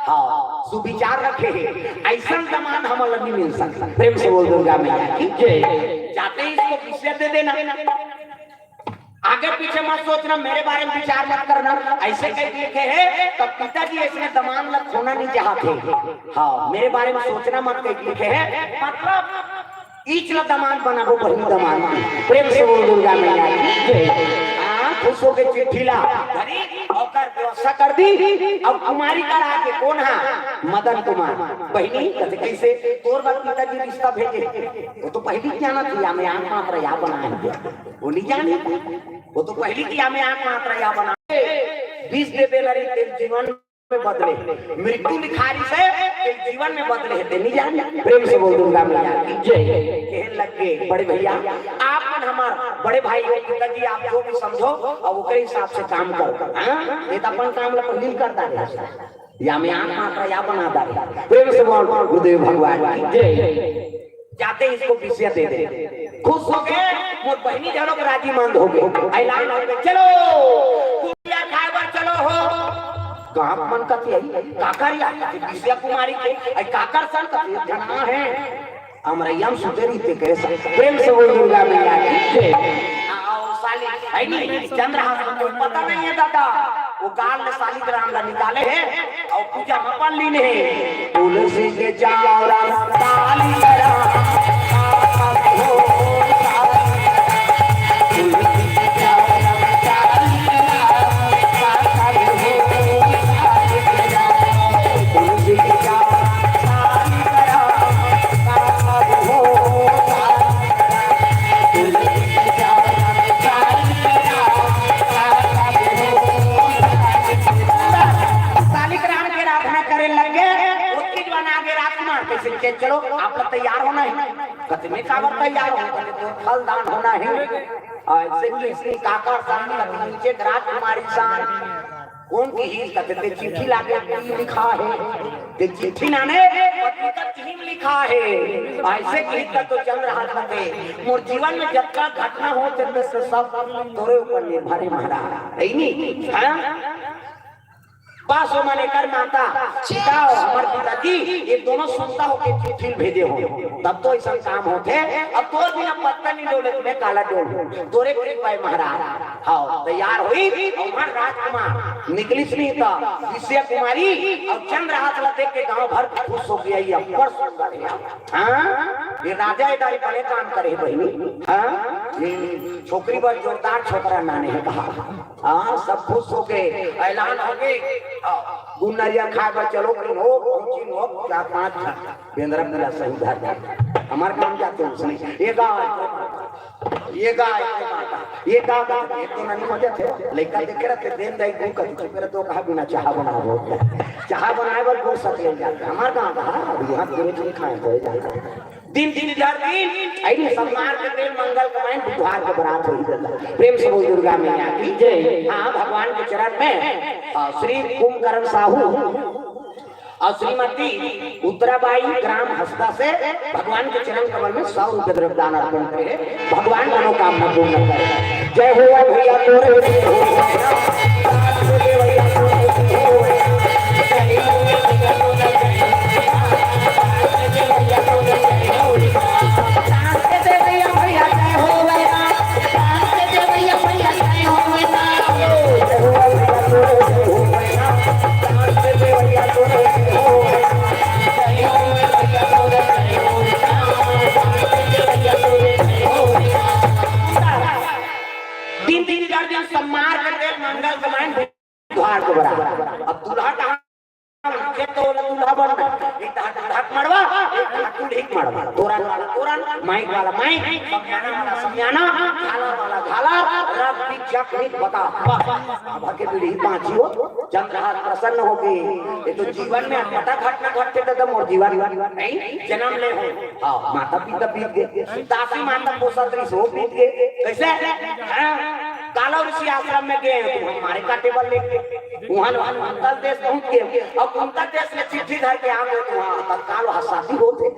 हाँ, सुविचार रखे हे, अइसन दमांद हमन ला नहीं मिल सकता। प्रेम से बोल दुर्गा मैया की जय। जाते ही इसको विषय दे देना। आगे पीछे मत सोचना, मेरे बारे में विचार मत करना, ऐसे कह के लिखे हे, तब पिताजी इसने दमांद ला खोना नहीं चाहत हे। हाँ, मेरे बारे में सोचना मत कह के लिखे हे, मतलब ईच ला दमांद बनाबो, बहिनी दमांद। प्रेम से बोल दुर्गा मैया की जय। हाँ, खुश होके चिट्ठी ला धरी, ओकर व्यवस्था कर दी। अब कुमारी करा के कोन हा? मदन कुमार। बहिनी, कहते, कैसे? तोर बर पिताजी रिश्ता भेजे। वो तो पहिली जाना थी, या में आंख मात्र या बनाए हे। वो नहीं जानी। वो तो पहिली किया में आंख मात्र या बना। विष दे देना रे, तेल जीवन में बदले। मृत्यु लिखा रहिस हे, तेल जीवन में बदले हे, ते नहीं जानी। प्रेम से बोल दुर्गा मैया की जय। कहे लग गे, बड़े भैया, आप मन हमार बड़े भाई हो, पिताजी आप जो भी समझो, अब ओकरे हिसाब से काम करो। हाँ? ये तो अपन काम ला पहिली कर डारे हे। या में आंख मात्र या बना डारे। प्रेम से बोल गुरुदेव भगवान की जय। जाते इसको विषय दे दे। खुश हो गए, मोर बहिनी जानो के राजी मंद हो गए। ऐलान हो गए, चलो, कुटिया खाए बर चलो हो। बाप मन कथे, "अई काकर या?" कथे, "विषया कुमारी के।" "अई काकर सन?" कथे, "जना है, अमरैया में सुते रहिथे करे सन।" प्रेम से बोल दुर्गा मैया की जय। आओ साली, है नी, चंद्रहास को कोई पता नहीं है दादा, वो गाल ले शालिग्राम ला निकाले है और पूजा में अपन लीन है। तुलसी के चावरा शालिग्राम, शालिग्राम के आराधना करे लग गए, ओतकी जुवार आगे राजकुमार कइसे चल, चलो, आप लोग तैयार होना है। कथे, "मैं काबर तैयार हूँ?" कथे, "तो फलदान होना है।" अइसे कि इसने काकर सान, कथे, "नीचे राजकुमारी सान।" "कोन किहिस?" कथे, "ते चिट्ठी लागे, की लिखा है?" "ते चिट्ठी नाने, पत्रिका किहिम लिखा है।" अइसे किहिस त तो चंद्रहास कथे, "मोर जीवन में जतका घटना होथे, ते सब तोरे ऊपर निर्भर है महाराज।" है नी? हाँ? बस ओमन एकर माता, पिता अउ हमर पिताजी, ये दोनों सुनता होके चिट्ठी भेजे हो, तब तो अइसन काम होथे। अब तोर बिना पत्ता नहीं डोले, त मैं काला डोलहूँ? तोरे कृपा है महाराज। हाँ, तैयार होई, अउ हमर राजकुमार निकलिस नहीं त विषया कुमारी अउ चंद्रहास ला देख के गांव भर खुश हो गया, "ये अब्बड़ सुंदर है।" हाँ, ये राजा ए दारी बड़े काम करे हे बहिनी। हाँ, ये छोकरी बर जोरदार छोकरा नाने हे कहा। हाँ, सब खुश होके ऐलान हो गई। हाँ, गुड़ नरियर खाए बर चलो, कि हो पहुंची हो चार पांच झन बेंदरा पूरा सही धर दे। हमार काम जाते उसने, ये गाँव, ये गाँव, ये गाँव, ये तो नहीं हो जाते। लइका देखे रहते, देन दाई को कभी मेरा तो कहा बिना चाह बना हो, चाह बनाए बर गुड़ सत ले जाते। हमार गाँव का, हाँ, अभी यहाँ गुड़ नहीं खाए तो जाते। दिन दिन डर दिन, अइनी सम्मार के तेल मंगल कमाइन, बुधवार के बरात होई दादा। प्रेम से बोल दुर्गा मैया की जय। हाँ, भगवान के चरण में, आ, श्री कुंभकर्ण साहू और श्रीमती उत्तराबाई ग्राम हसदा से भगवान के चरण कमल में सौ रुपये द्रव्य दान अर्पण करे। भगवान मनोकामना पूर्ण करे। जय हो भैया तोरे। दिन दिन डर दिन सम्मार के तेल मंगल कमाइन बुधवार के बराबर। अब दूल्हा कहाँ? ये तो दूल्हा बन, एक हाथ दूल्हा के मड़वा, एक हाथ दूल्ही के मड़वा। तोरन वाला तोरन, माइक वाला माइक, समियाना वाला समियाना, झालर वाला झालर, रब की जग नहीं बता। अब के पीढ़ी पाँची हो, चंद्रहास प्रसन्न हो गए। ये तो जीवन में अटपटा घटना घटते थे तो मोर जीवन नहीं जन्म ले हो। हाँ, माता पिता बीत गए, दासी माता पोसत रही सो बीत गए। कैसे? हाँ? काला ऋषि आश्रम में गए हैं, तुम हमारे का टेबल लेके। वहाँ, वहाँ कुंतल देश पहुँच गए। अब कुंतल देश में चिट्ठी धर के आ गए, तो वहाँ तत्काल वहाँ शादी होते।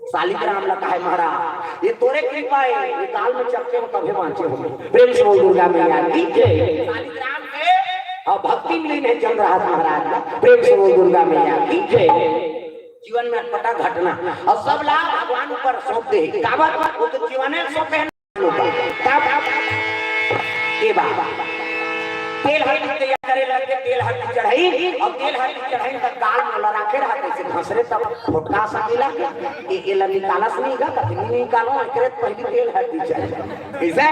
शालिग्राम ला कहे महाराज, ये तोरे कृपा है, ये काल में चपके हो तभे बाँचे हो। प्रेम से बोल दुर्गा मैया की जय। शालिग्राम के और भक्ति में लीन है चंद्रहास महाराज का। प्रेम से बोल दुर्गा मैया की जय। जीवन में अटपटा घटना और सब लाभ भगवान ऊपर सौंप दे। काबर? वो तो जीवन है सौंपे हैं। तब ये बात, तेल हल्दी तैयार करे लगे, तेल हल्दी चढ़ाई और तेल हल्दी चढ़ाई तक गाल में लड़ा के रहा, कैसे घसरे तब फोटका सा मिला के, ये, ये ला निकालस नहीं गा, तब नहीं निकालो, एकरे पहली तेल हल्दी चढ़ाई। ऐसे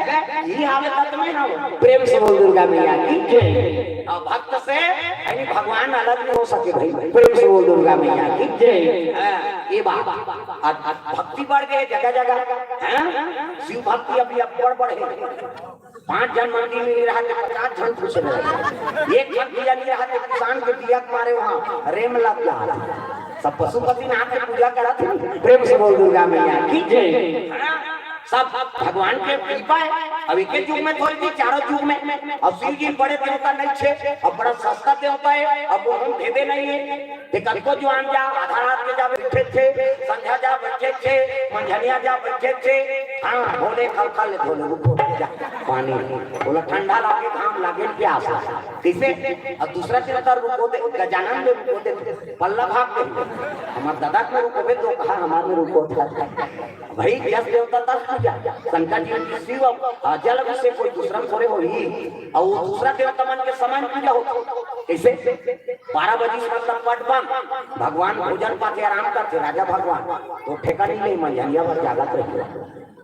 ये हालत में ना हो। प्रेम से बोल दुर्गा मैया की जय। और भक्त से यानी भगवान अलग नहीं हो सके भाई। प्रेम से बोल दुर्गा मैया की जय। हाँ, ये बात। आज, आज भक्ति बढ़ गए जगह जगह। हाँ? शिव भक्ति अभी अब बढ़ बढ़े। पाँच जन मंदिर में नहीं रहा थे, पचास जन पूछ रहे। एक जन दिया नहीं रहा थे, किसान के दिया के मारे वहाँ रेम लग गया। सब पशुपति नाथ के पूजा करा थे। प्रेम से बोल दुर्गा मैया की जय। हाँ? सब भगवान के कृपा हे। अब एके युग में थोड़ी थी, चारों युग में। अब शिव जी बड़े देवता नहीं थे, अब बड़ा सस्ता देवता हे, अब वो हम भेदे नहीं है। ते कतको जुआन जा, आधा रात के जा बैठे थे, संध्या जा बैठे थे, मंझनिया जा बैठे थे। हाँ, भोले खल खल ले धोले, रुको, जा, पानी। बोला, ठंडा लागे, घाम लागे, प्यास लागे। कैसे? अब दूसरा देवता रुको दे, गजानन में रुको दे, पल्ला भाग दे। हमार दादा को रुको दे, तो कहा हमार में रुको दे। भाई, यस देवता तस पूजा, शंकर जी की शिव, आ, जल अभिषेक कोई दूसरा में थोड़े होही। और वो दूसरा देवता मन के समान पूजा होता। कैसे? बारह बजे से मतलब पट बंद, भगवान भोजन पाके आराम करते, राजा भगवान। तो ठेका नहीं, नहीं, मंझनिया भर जागत रहिए।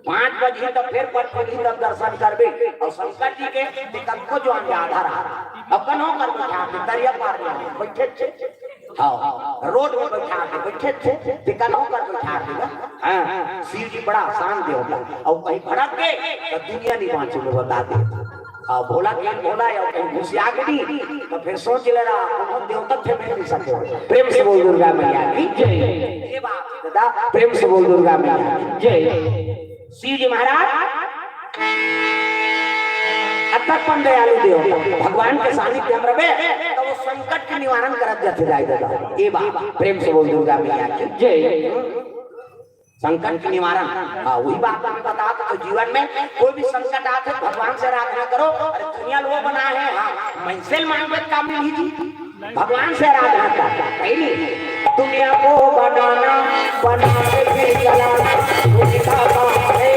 पाँच बजे तक फिर पट खुली, तब दर्शन करबे। और शंकर जी के दिक्कत को जो आगे आधा रहा, अब कन्हो कर बैठा के दरिया पार में बैठे थे। हाँ, रोड में बैठा के बैठे थे, ते कन्हो कर बैठा देगा। हाँ, शिव जी बड़ा आसान देवता। और कहीं भड़क गए तो दुनिया नहीं बांचे में बता दे। हाँ, भोला के भोला या कहीं घुसिया गई तो फिर सोच ले रहा, कौन देवता थे, मैं नहीं सके। प्रेम से बोल दुर्गा मैया की जय। ये बात दादा, प्रेम से बोल दुर्गा मैया की जय। शिव जी महाराज अतक पण दयालु देव, भगवान के सानिध्य में रहे तो वो संकट के निवारण करत जाते जाए दादा। ए बात, प्रेम से बोल दुर्गा मैया की जय। संकट के निवारण, हाँ, वही बात मैं बता। तो जीवन में कोई भी संकट आते, भगवान से आराधना करो। अरे, दुनिया लोग बना है, हाँ, मनसे मांगबे काम नहीं जी। भगवान से आराधना कर, पहली दुनिया को बनाना, बना के फिर चलाना, उसका काम है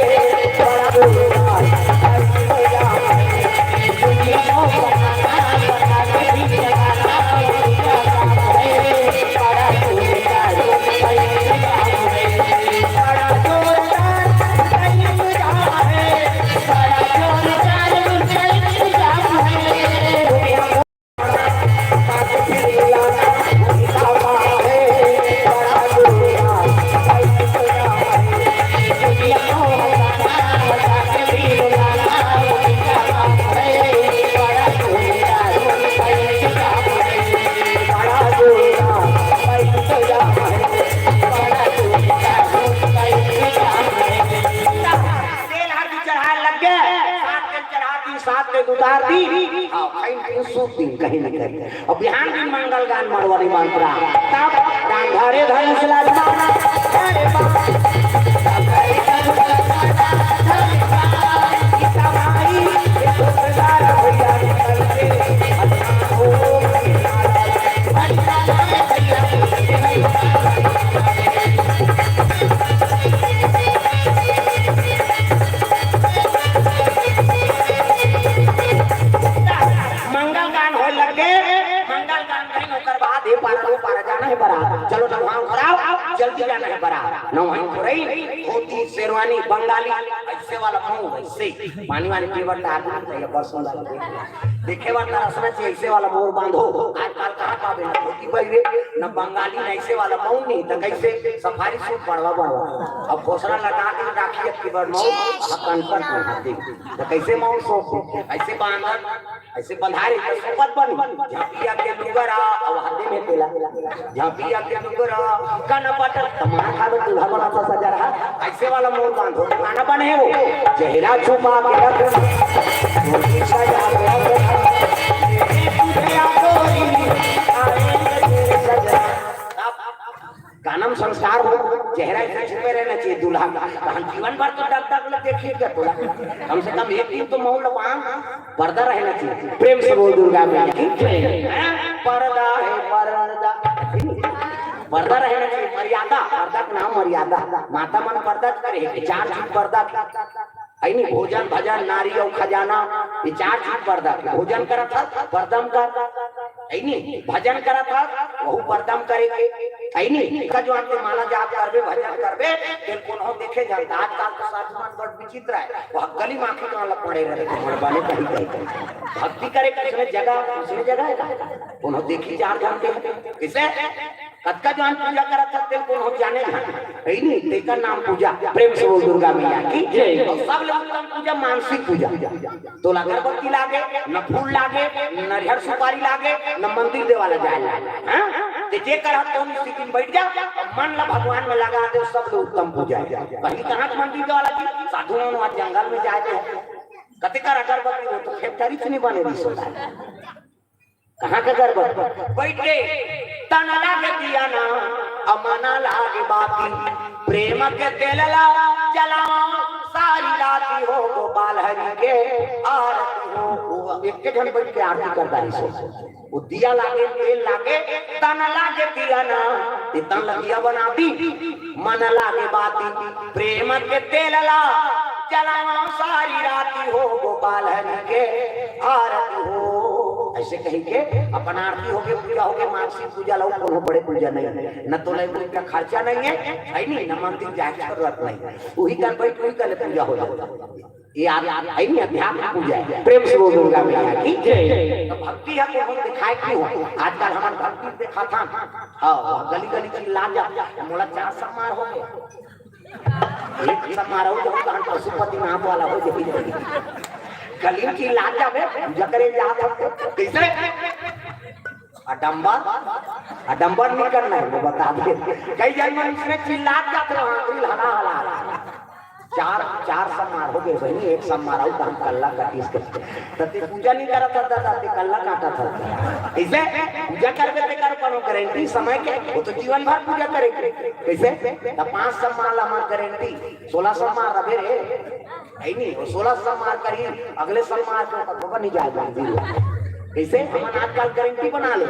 बड़ा गुरुद्वार। दुनिया को बनाना, बना के फिर चलाना, उसका काम है बड़ा गुरुद्वार। बड़ा जोरदार इंतजाम है, बड़ा जोरदार इंतजाम है। तेल हर दिन चढ़ाए लग गए, सात दिन चढ़ा दिन, सात दिन उतार दी। हाँ, कहीं, कहीं सूत दिन, कहीं न कहीं। और बिहान दिन मंगल गान मड़वारी मंत्रा। तब गांधारे धनुष लटकाना। अरे बाप। मंगल गान होए लगे, मंगल गान कहीं ओकर बाद हे पारा, वो पारा जाना है बरात। चलो नहाओ कराओ, जल्दी जाना है बरात। नहाई कराई, धोती, शेरवानी, बंगाली, ऐसे वाला मऊ, ऐसे पानी वाले पेवर डाल दो, ये बस वाला देखे वाला रसना चाहिए, ऐसे वाला मोर बांधो। आजकल कहाँ पावे ना धोती पहिरे, न बंगाली, न ऐसे वाला मऊ नहीं, तो कैसे सफारी सूट बढ़वा बढ़वा। अब घोसरा लगा के राखी अक्की बार मऊ, हकन पर हाथी। तो कैसे मऊ सो, ऐसे बांधन, ऐसे बंधारे, तो सोपत बन, झांपिया के लुगरा, अब हाथे में तेला। झांपिया के लुगरा, काना पाटल, तमार खावे दूल्हा बना सा सजा रहा। ऐसे वाला मोर बांधो, गाना बने वो। चेहरा छुपा के रख, सजा के रख। तुझे आगोरी, आएंगे तेरे सजा। अब गाना में संस्कार हो, चेहरा ऐसे छुपे रहना चाहिए दूल्हा का। तो हम जीवन भर तो डग डग लग देखिए क्या बोला? कम से कम एक दिन तो मऊ लबान पर्दा रहना चाहिए। प्रेम से बोल दुर्गा मैया की जय। हैं? पर्दा है, पर्दा। पर्दा रहना चाहिए, मर्यादा। पर्दा का नाम मर्यादा। माता मन पर्दा करे, चार चीज पर्दा। है नी, भोजन, भजन, नारी और खजाना, ये चार चीज पर्दा। भोजन करत हस, पर्दा म कर। है नी, भजन करत हस, वहू पर्दा म करे के। है नी, का जो आके माला जाप करबे, भजन करबे, तेल कोनो देखे जानता। आजकल तो साधु मन बड़ विचित्र है, वो गली में आके कान लग पड़े रहते, मड़बा ले कहीं, कहीं, कहीं। भक्ति करे के उसने जगह, उसने जगह है का? कोनो देखी चार जानते हैं। किसे? कतका जान पूजा करत हस, तेल कोनो जाने ना। है नी, तेकर नाम पूजा। प्रेम से बोल दुर्गा मैया की जय। और सब लोग उत्तम पूजा, मानसिक पूजा। तो अगरबत्ती लागे, न फूल लागे, न नरियर सुपारी लागे, न मंदिर देवाला जाए लागे। हाँ? ते जे करत तोन स्थिति में बैठ जा, मन ला भगवान में लगा दे, सब ले उत्तम पूजा हे। कहीं कहाँ के मंदिर वाला जी, साधु मन वहाँ जंगल में जाए थे, कते कर अगरबत्ती, वो तो फैक्ट्री से नहीं बने रही सोता है। कहाँ के अगरबत्ती? बैठे, तन लागे दिया ना, अमना लागे बाती, प्रेम के तेल ला जलाओ, सारी राती हो गोपाल हरि के आरती हो। वो एक के झन बैठ के आरती करता रही सो। वो दिया लागे, तेल लागे, तन लागे दिया ना, ये तन ला दिया बना दी, मन लागे बाती, प्रेम के तेल ला जलावा सारी राती हो गोपाल हरि के आरती हो। ऐसे कही के अपन आरती हो के, पूजा हो के, मानसिक पूजा ला, कोनो बड़े पूजा नहीं है, न तो लय कोई का खर्चा नहीं है, है नहीं, न मंदिर जाए के जरूरत नहीं है, वही कर बैठ, वही कर ले, पूजा हो जाता। ये आप, आप है नहीं, अध्यात्म पूजा है। प्रेम से बोल दुर्गा मैया की जय। तो भक्ति है तो हम दिखाए क्यों हो? आजकल हमारे भक्ति देखा था, हाँ, गली गली चिल्ला जा, मोला चार सम्मार हो गए। एक सम्मार हो जाओ, तो हम पशुपतिनाथ वाला हो जाए। गली में चिल्ला जावे, पूजा करे जात हो। कैसे? आडंबर, आडंबर नहीं करना है, वो बता दे। कई जन मन इसमें चिल्ला जाते हो, आखिरी हला हला हला। चार, चार सम्मार हो गए बहनी, एक सम्मार आऊ तो हम कल्ला काटिस के। तो ते पूजा नहीं करत था दादा, ते कल्ला काटा था। इसे पूजा करबे ते कर, कोनो गारंटी समय के, वो तो जीवन भर पूजा करे के। कैसे? तो पांच सम्मार ला हमार गारंटी, सोलह सम्मार रहे रे। है नहीं, वो सोलह सम्मार करी, अगले सम्मार के ऊपर भवन नहीं जाए मंदिर। कैसे? हम आजकल गारंटी बना ले।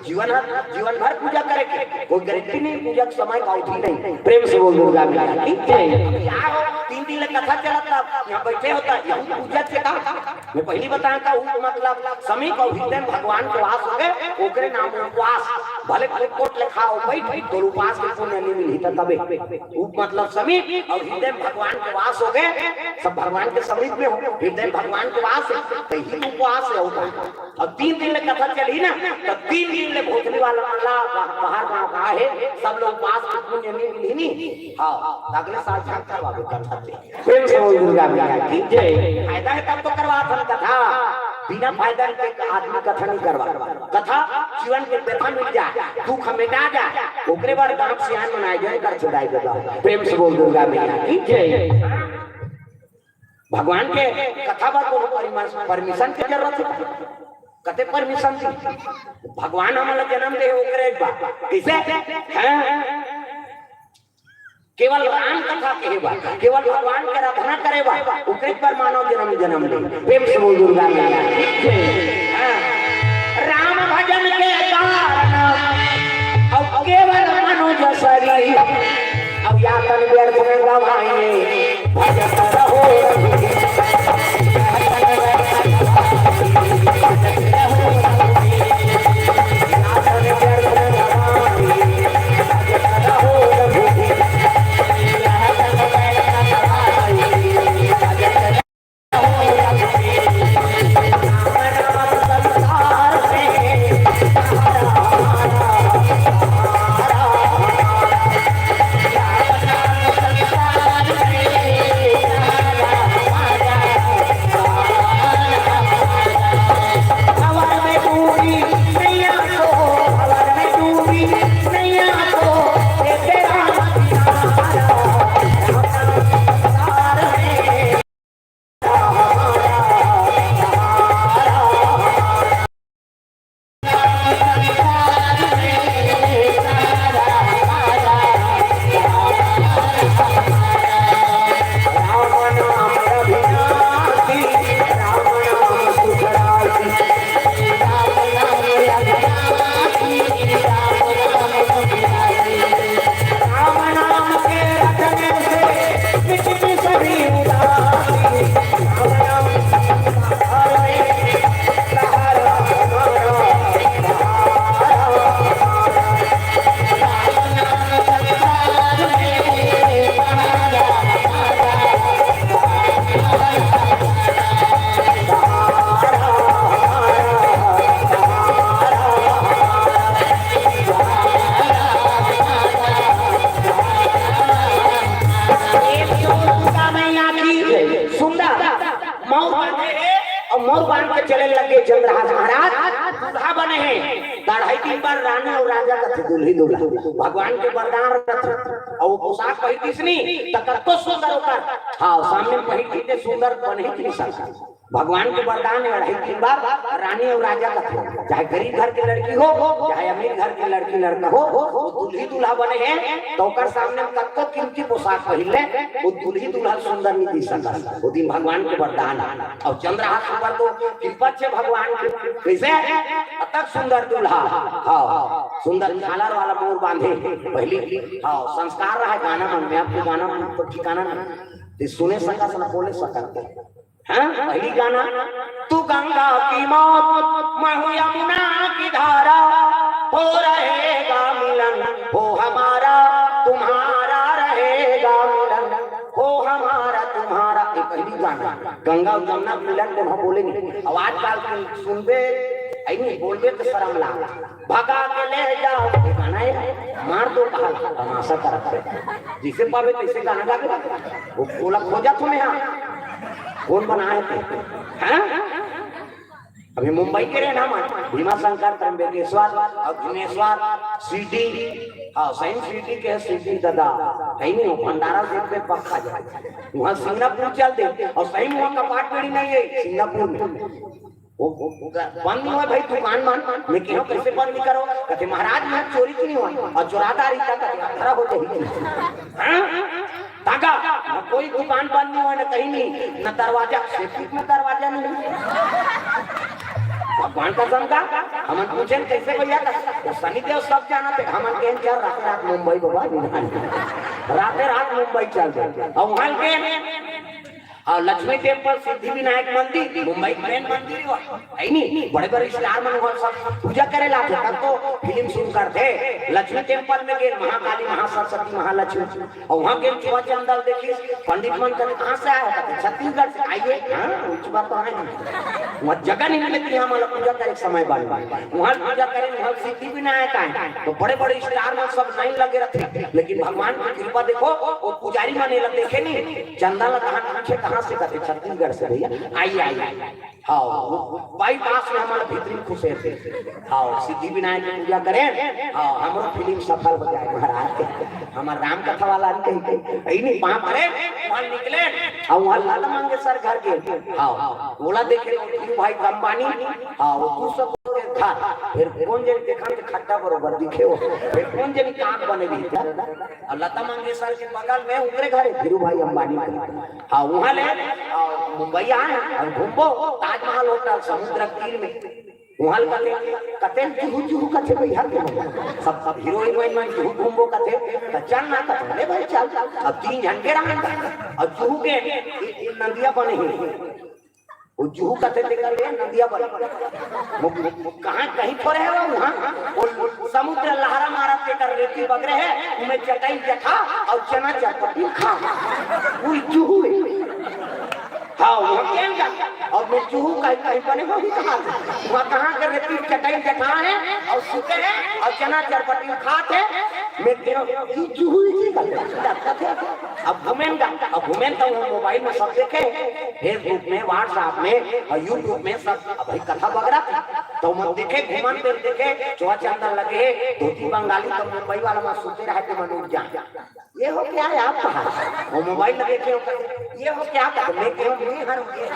जीवन हर, जीवन भर पूजा करे के, कोई गारंटी नहीं, पूजा के समय का अवधि नहीं। प्रेम से बोल दुर्गा मैया की जय। क्या हो, तीन दिन ले कथा चलत था, यहाँ बैठे होता, यही पूजा के काम। मैं पहली बताया था, वो मतलब समीप और हृदय में भगवान के वास हो गए, ओकरे नाम उपवास। भले कोट कोट ले खाओ, बैठ, तो उपवास के पुण्य नहीं मिली था तबे। उप मतलब समीप और हृदय में भगवान के वास हो गए, सब भगवान के समीप में हो, हृदय में भगवान के वास है, तो ही उपवास है होता है। और तीन दिन ले कथा चली ना, तो तीन दिन ले भोथली वाला वाला बाहर गांव का है, सब लोग उपवास के पुण्य नहीं मिली नहीं। हाँ, तो अगले साल झंड करवा दो कथा से। प्रेम से बोल दुर्गा मैया की जय। फायदा है तब तो करवा था कथा, बिना फायदा के आदमी कथा नहीं करवा। कथा जीवन के व्यथा मिट जाए, दुख मिटा जाए, ओकरे बर गांव सियान मनाए जाए, कर छुड़ाए देगा। प्रेम से बोल दुर्गा मैया की जय। भगवान के कथा बर कोनो परमिश-, परमिशन के जरूरत है? कते परमिशन दी? भगवान हमला जन्म दे ओकरे एक बार। कैसे? हैं? केवल राम कथा कहे बा, केवल भगवान के आराधना करे बा, ओकरे पर मानव जन्म, जन्म ले। प्रेम से बोल दुर्गा मैया की जय। हाँ। राम भजन के कारण अब केवल मनुज शरीर, अब यातन व्यर्थ न गवाए, भजत रहो रघुवीर। अउ बांध के चले लगे चंद्रहास महाराज। दूल्हा बने हे, त अढ़ाई दिन बर रानी अउ राजा कथे दुल्ही दूल्हा। भगवान के वरदान रथे। अउ वो पोशाक पहिरतिस नी, त कतको सुंदर ओकर, हाँ, सामने पहिर के सुंदर बने ही नहीं सकता। भगवान के वरदान हे, अढ़ाई दिन बर रानी अउ राजा कथे। चाहे गरीब घर के लड़की हो, चाहे अमीर घर के लड़की लड़का हो, वो दुल्ही दूल्हा बने हे, त ओकर सामने कतको कीमती पोशाक पहिर ले, वो दुल्ही दूल्हा सुंदर नहीं दिख सकता। वो दिन भगवान के वरदान हे। अउ चंद्रहास ऊपर तो कृपा हे भगवान के। कइसे? अतक सुंदर दूल्हा। हाँ, सुंदर झालर वाला मोर बांधे। पहिली, हाँ, संस्कार रहा गाना मन में, अब के गाना मन तो ठिकाना नहीं। ते सुने सकस न बोले सकस। हाँ, पहिली गाना, तू गंगा की मौत, मैं हूँ यमुना की धारा, हो रहेगा मिलन, हो हमारा तुम्हारा रहेगा मिलन, हो हमारा तुम्हारा। ये पहिली गाना, गंगा अउ जमुना के मिलन कोनो बोले नहीं। अउ आजकल के सुनबे, अइ नहीं बोलबे त सरम लाग। भगा के ले जाओ, ये गाना हे, मार दो कहा, तमाशा करत हे। जइसे पावे तइसे गाना गाबे। वो, ओला खोजत हों मैं हा। कोन बनाए हे ते? हाँ? अभी मुंबई के रहेन हमन, भीमाशंकर, त्र्यंबकेश्वर, अग्निश्वर, सीटी, हाँ, सही सीटी के सीटी दादा, कहीं नहीं हो, भंडारा से पे पक्का जाए। वहाँ सिंगापुर चल दे, अउ सही में वहाँ कपाट बेड़ी नहीं हे, सिंगापुर में। वो, वो, वो बंद नहीं होय भाई दुकान मन, मैं कहेंव कइसे बंद नहीं करो, कथे महाराज मैं चोरी की नहीं होय, अउ चोरादारी का कथे खतरा हो जाही। हाँ? तागा, न कोई दुकान बंद नहीं होय, न कहीं नहीं, न दरवाजा, सेप्टिक में दरवाजा नहीं। भगवान कसम का, हमन पूछेन कइसे भइया का, वो शनिदेव सब जानथे, हमन कहेन चल राते रात मुंबई बाबा, राते रात मुंबई चल दे। अउ वहाँ के हाँ, लक्ष्मी टेम्पल, सिद्धि विनायक मंदिर, मुंबई के मेन मंदिर हे वो, हे नहीं? बड़े-बड़े स्टार मन वहाँ सब पूजा करे ला आथे, तब तो फिल्म शुरू करथे। लक्ष्मी टेम्पल में गेन, महाकाली, महासरस्वती, महालक्ष्मी, अउ वहाँ गेन चुहा चंदा ल देखिस, पंडित मन कथे, "कहाँ से आए हो?" कथे, "छत्तीसगढ़ से।" "आइए।" "हाँ, उस बार तो आए हैं।" वहाँ जगह नहीं मिले कि हमन ला पूजा करे के समय बन पाए। वहाँ पूजा करे, वहाँ सिद्धि विनायक आए, तो बड़े-बड़े स्टार मन सब लाइन लगे रथे, लेकिन भगवान की कृपा देखो, वो पुजारी मन एला देखे नहीं, चंदा ला कहाँ पूछे, "कहाँ से?" कथे, "छत्तीसगढ़ से भइया।" "आइए, आइए।" हाँ, वो बाईपास में हमन ला भीतरी खुसे थे। हाँ, सिद्धि विनायक की पूजा करेन। हाँ, हमरो फिल्म सफल हो जाए महाराज के। हमर राम कथा वाला नहीं कही के, यही नहीं पाँव पड़े, वहाँ निकले। अउ वहाँ लता मंगेशकर घर के। हाँ, ओला देखे, वो भाई अंबानी। हाँ, वो दू सौ करोड़ के घर। फिर कोन जन देखा के खड्डा बरोबर दिखे हो। फिर कोन जन काग बने भी। अउ लता मंगेशकर के बगल में उनकरे घर हे, धीरू भाई अंबानी के। हाँ, वहाँ ले, अउ मुंबई आए अउ घूमबो, ताजमहल होटल समुद्र तीर में। वहाँ ले कथे, कथे जुहू जुहू कथे भइया के। सब, सब हीरो हीरोइन मन जुहू घूमबो कथे, त चल ना कथे, ले भाई चल। अब तीन झन के रहन, अउ जुहू के, ए, ए, नदिया बने हे। वो जुहू कथे तेकर ले नदिया बने। मु-, मु-, मु-, कहाँ कहीं थोरे हे वो, हाँ? वो समुद्र लहरा मारा तेकर रेती बगरे हे, उमे चटाई जठा अउ चना चरपटी खा। वो जुहू हे। हाँ, वो केन का? अउ मैं जुहू कहीं, कहीं बने हो ही कहाँ? वहाँ कहाँ के रेती चटाई जठा हे अउ सुते हे अउ चना चरपटी खात हे। मैं तेरा, ये जुहू ही की बात हे। अब घूमेन का, अब घूमेन तो वो मोबाइल में सब देखे, Facebook में, WhatsApp में अउ YouTube में सब। अब भाई कथा बगरा, त ओमन देखे, घूमन तेन देखे, चोहा चंदन लगे हे, धोती बंगाली, त मुंबई वाला मन सुते रहे, त मन उठ जा। ये हो क्या है आपका हाल? वो मोबाइल में देखे हो, ये हो क्या? कहते, मैं कहूँ, मैं हर ये।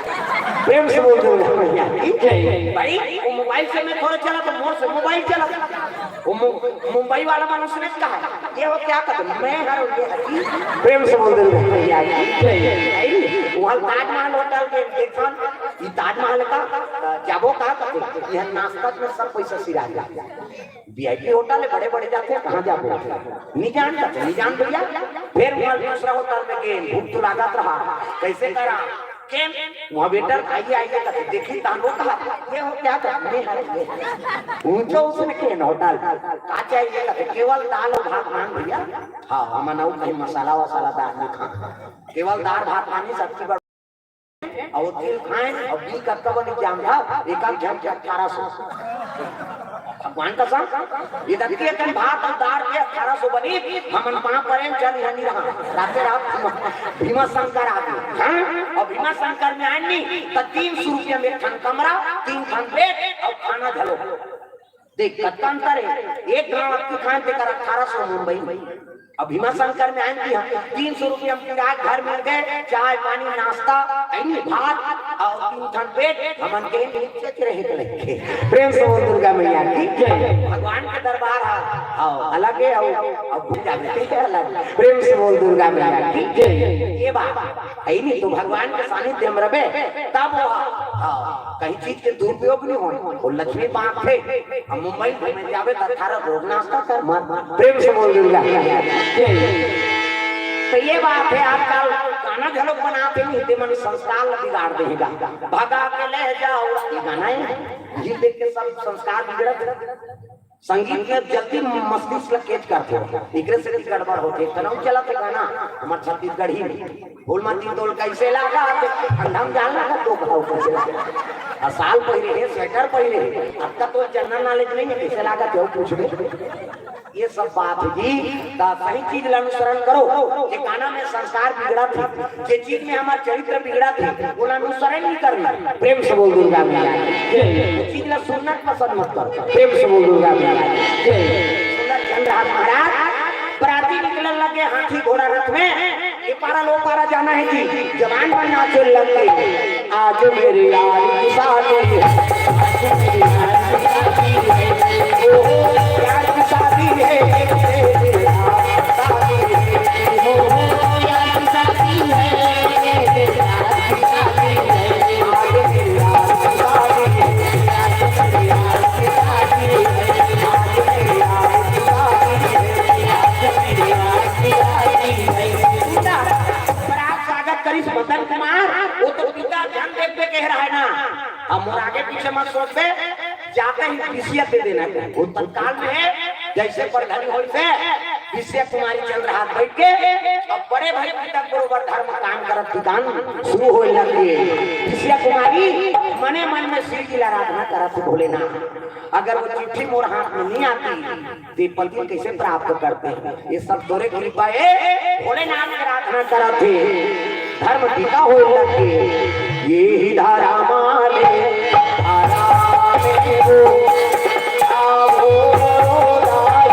प्रेम से बोल दो भैया, ठीक है। भाई, वो मोबाइल से मैं थोड़ा चला, तो मोर से मोबाइल चला। वो मु-, मुंबई वाला मन उसने कहा, ये हो क्या? कहते, मैं हर ये हर। प्रेम से बोल दो भैया, ठीक है। भाई, वहाँ ताजमहल होटल के देखन, ये ताजमहल का, जाबो का कहते, यहाँ नाश्ता में सब पैसा सिरा जाता। VIP होटल हे, बड़े-बड़े जाथे, कहाँ जाबो? निजान जाथे, निजान भैया। फिर वहाँ दूसरा होटल में गेन, भूख तो लागत रहा, कइसे करा? केन, वहाँ वेटर आइए, आइए करके देखी, तान वो कहा, "ये हो क्या?" कहते, "मैं हर ये।" ऊंचो उसने केन होटल, "का चाहिए?" कहते, "केवल दाल और भात मांग भैया।" हाँ, हमन अउ कहीं मसाला वसाला दाल नहीं खा, केवल दाल भात मांगी, सब्जी बड़ अउ वो तेल खाए, अउ बिल कतका बनी जानथा? एक आध झन के अठारह सौ। भगवान कसम, ये दक्के अकन भात अउ दार के अठारह सौ बनी, हमन पाँव परेन, चल इहाँ नहीं रहा। राते रात भीमा शंकर आ गए। हाँ? और भीमा शंकर में आए नहीं, तो तीन सौ रुपया में एक ठन कमरा, तीन ठन बेड और खाना घलो। देख, कतका अंतर है। एक गांव अक्की खान, तेकर अठारह सौ मुंबई में। अब भीमा शंकर में आए कि हाँ, तीन सौ रुपया में पूरा घर मिल गए, चाय, पानी, नाश्ता, यानी भात और तीन ठन बेड, हमन के नीचे के रहे के लगे। प्रेम से बोल दुर्गा मैया की जय। भगवान के दरबार है, आओ, अलग है, आओ, अब भूल जावे के अलग। प्रेम से बोल दुर्गा मैया की जय। ये बात, यानी तो भगवान के सानिध्य में रहे, तब वो, हाँ, कहीं चीज के दुरुपयोग नहीं होय। वो लक्ष्मी बात है। अब मुंबई घूमे जावे त अठारह रोज नाश्ता कर। मत, प्रेम से बोल दुर्गा। तो ये बात है, आजकल गाना घलोक बनाते नहीं, ते मन संस्कार ला बिगाड़ देगा। भगा के ले जाओ, ये गाना है, ये देख के सब संस्कार बिगड़त। संगीत में जल्दी मस्तिष्क ला कैच करथे, एकरे से भी गड़बड़ होथे। कनऊ चलत हे गाना हमर छत्तीसगढ़ी में, फूल मती तोल कैसे लागा, ठंडा में जान लागा तो भाव कैसे लागा। आ साल पहिरे हे, स्वेटर पहिरे हे, अतका तो जनरल नॉलेज नहीं है, कैसे लागा तो पूछबे। ये सब बात है जी, त सही चीज ला अनुसरण करो। जे गाना में संस्कार बिगड़त हे, जे चीज में हमार चरित्र बिगड़त हे, ओला अनुसरण नहीं करना। प्रेम से बोल दुर्गा मैया की जय। वो चीज ला सुनना पसंद मत कर। प्रेम से बोल दुर्गा मैया की जय। सुंदर चंद्रहास महाराज बराती निकलन लगे, हाथी घोड़ा रथ में, ये पारा लो पारा जाना है जी, जवान बनना चल लग गई। आज मेरे यार की शादी है, आज मेरे यार की शादी है, ओ यार की शादी है, मेरे यार की शादी है, ओ यार की शादी है, मेरे यार की शादी है, आज मेरे यार की शादी है, आज मेरे यार की शादी है, आज मेरे यार की शादी है, आज मेरे यार की शादी है। सुंदर। बरात स्वागत करिस मदन कुमार, वो तो पिता झन देखबे कह रहा है ना। अब मोर आगे पीछे मत सोचबे, जाते ही बिसिया दे देना कहे। वो तत्काल में है, जैसे परधनी होइस हे, बिसिया कुमारी चंद्रहास बैठ के, अब बड़े भाई पिता बरोबर धर्म काम करत दुकान शुरू होए लगे। बिसिया कुमारी मने मन में शिव जी ला आराधना करत हे, भोलेनाथ, अगर वो चिट्ठी मोर हाथ में नहीं आती, ते पति कैसे प्राप्त करते? ये सब तोरे कृपा हे, भोलेनाथ के आराधना करत हे, धर्म टीका होए लगे। ये ही धारा माले, धारा में वो, आवो दाई,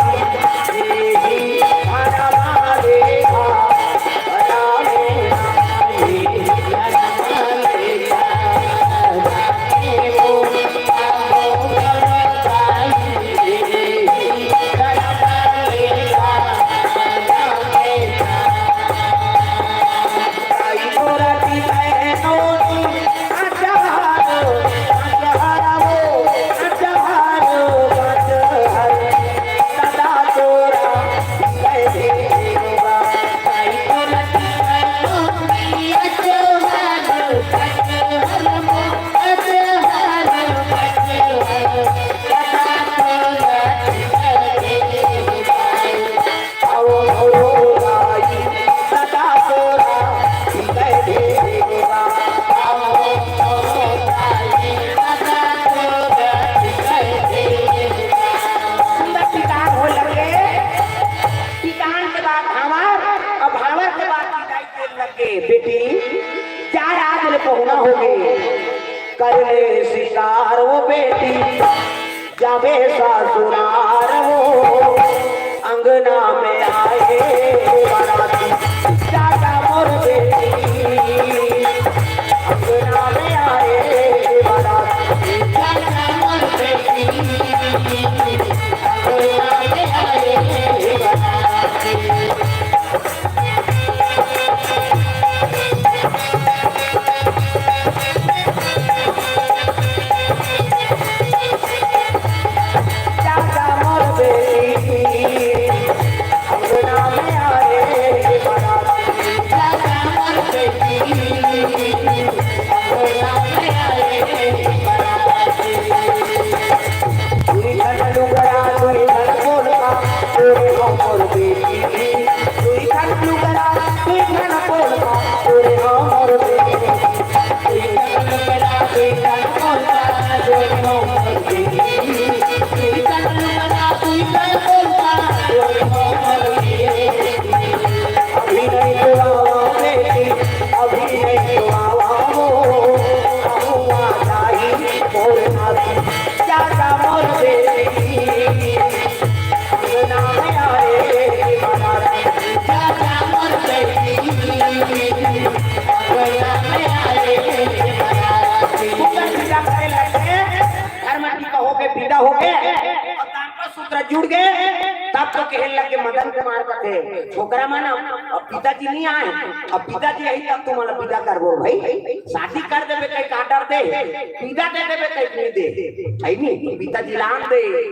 ये ही धारा माले, धारा में सुंदर टिकान हो लगे, टिकान के बाद भांवर, अब भांवर के बाद विदाई देन लगे। बेटी, चार आज ले पहुना होगे, कर ले सिंगार वो बेटी, जाबे ससुरार वो, अंगना में आए बाराती, चाचा मोर बेटी, अंगना में आए बाराती, चाचा मोर बेटी, अंगना में आए बाराती। जुड़ गए, तब तो कहे लगे मदन कुमार कथे, "छोकरा मन, अब पिताजी नहीं आए, अब पिताजी आई तब तुम्हारा विदा करबो भाई, शादी कर देबे कई का डर दे, विदा दे देबे कई नहीं दे, है नहीं?" पिताजी लान दे,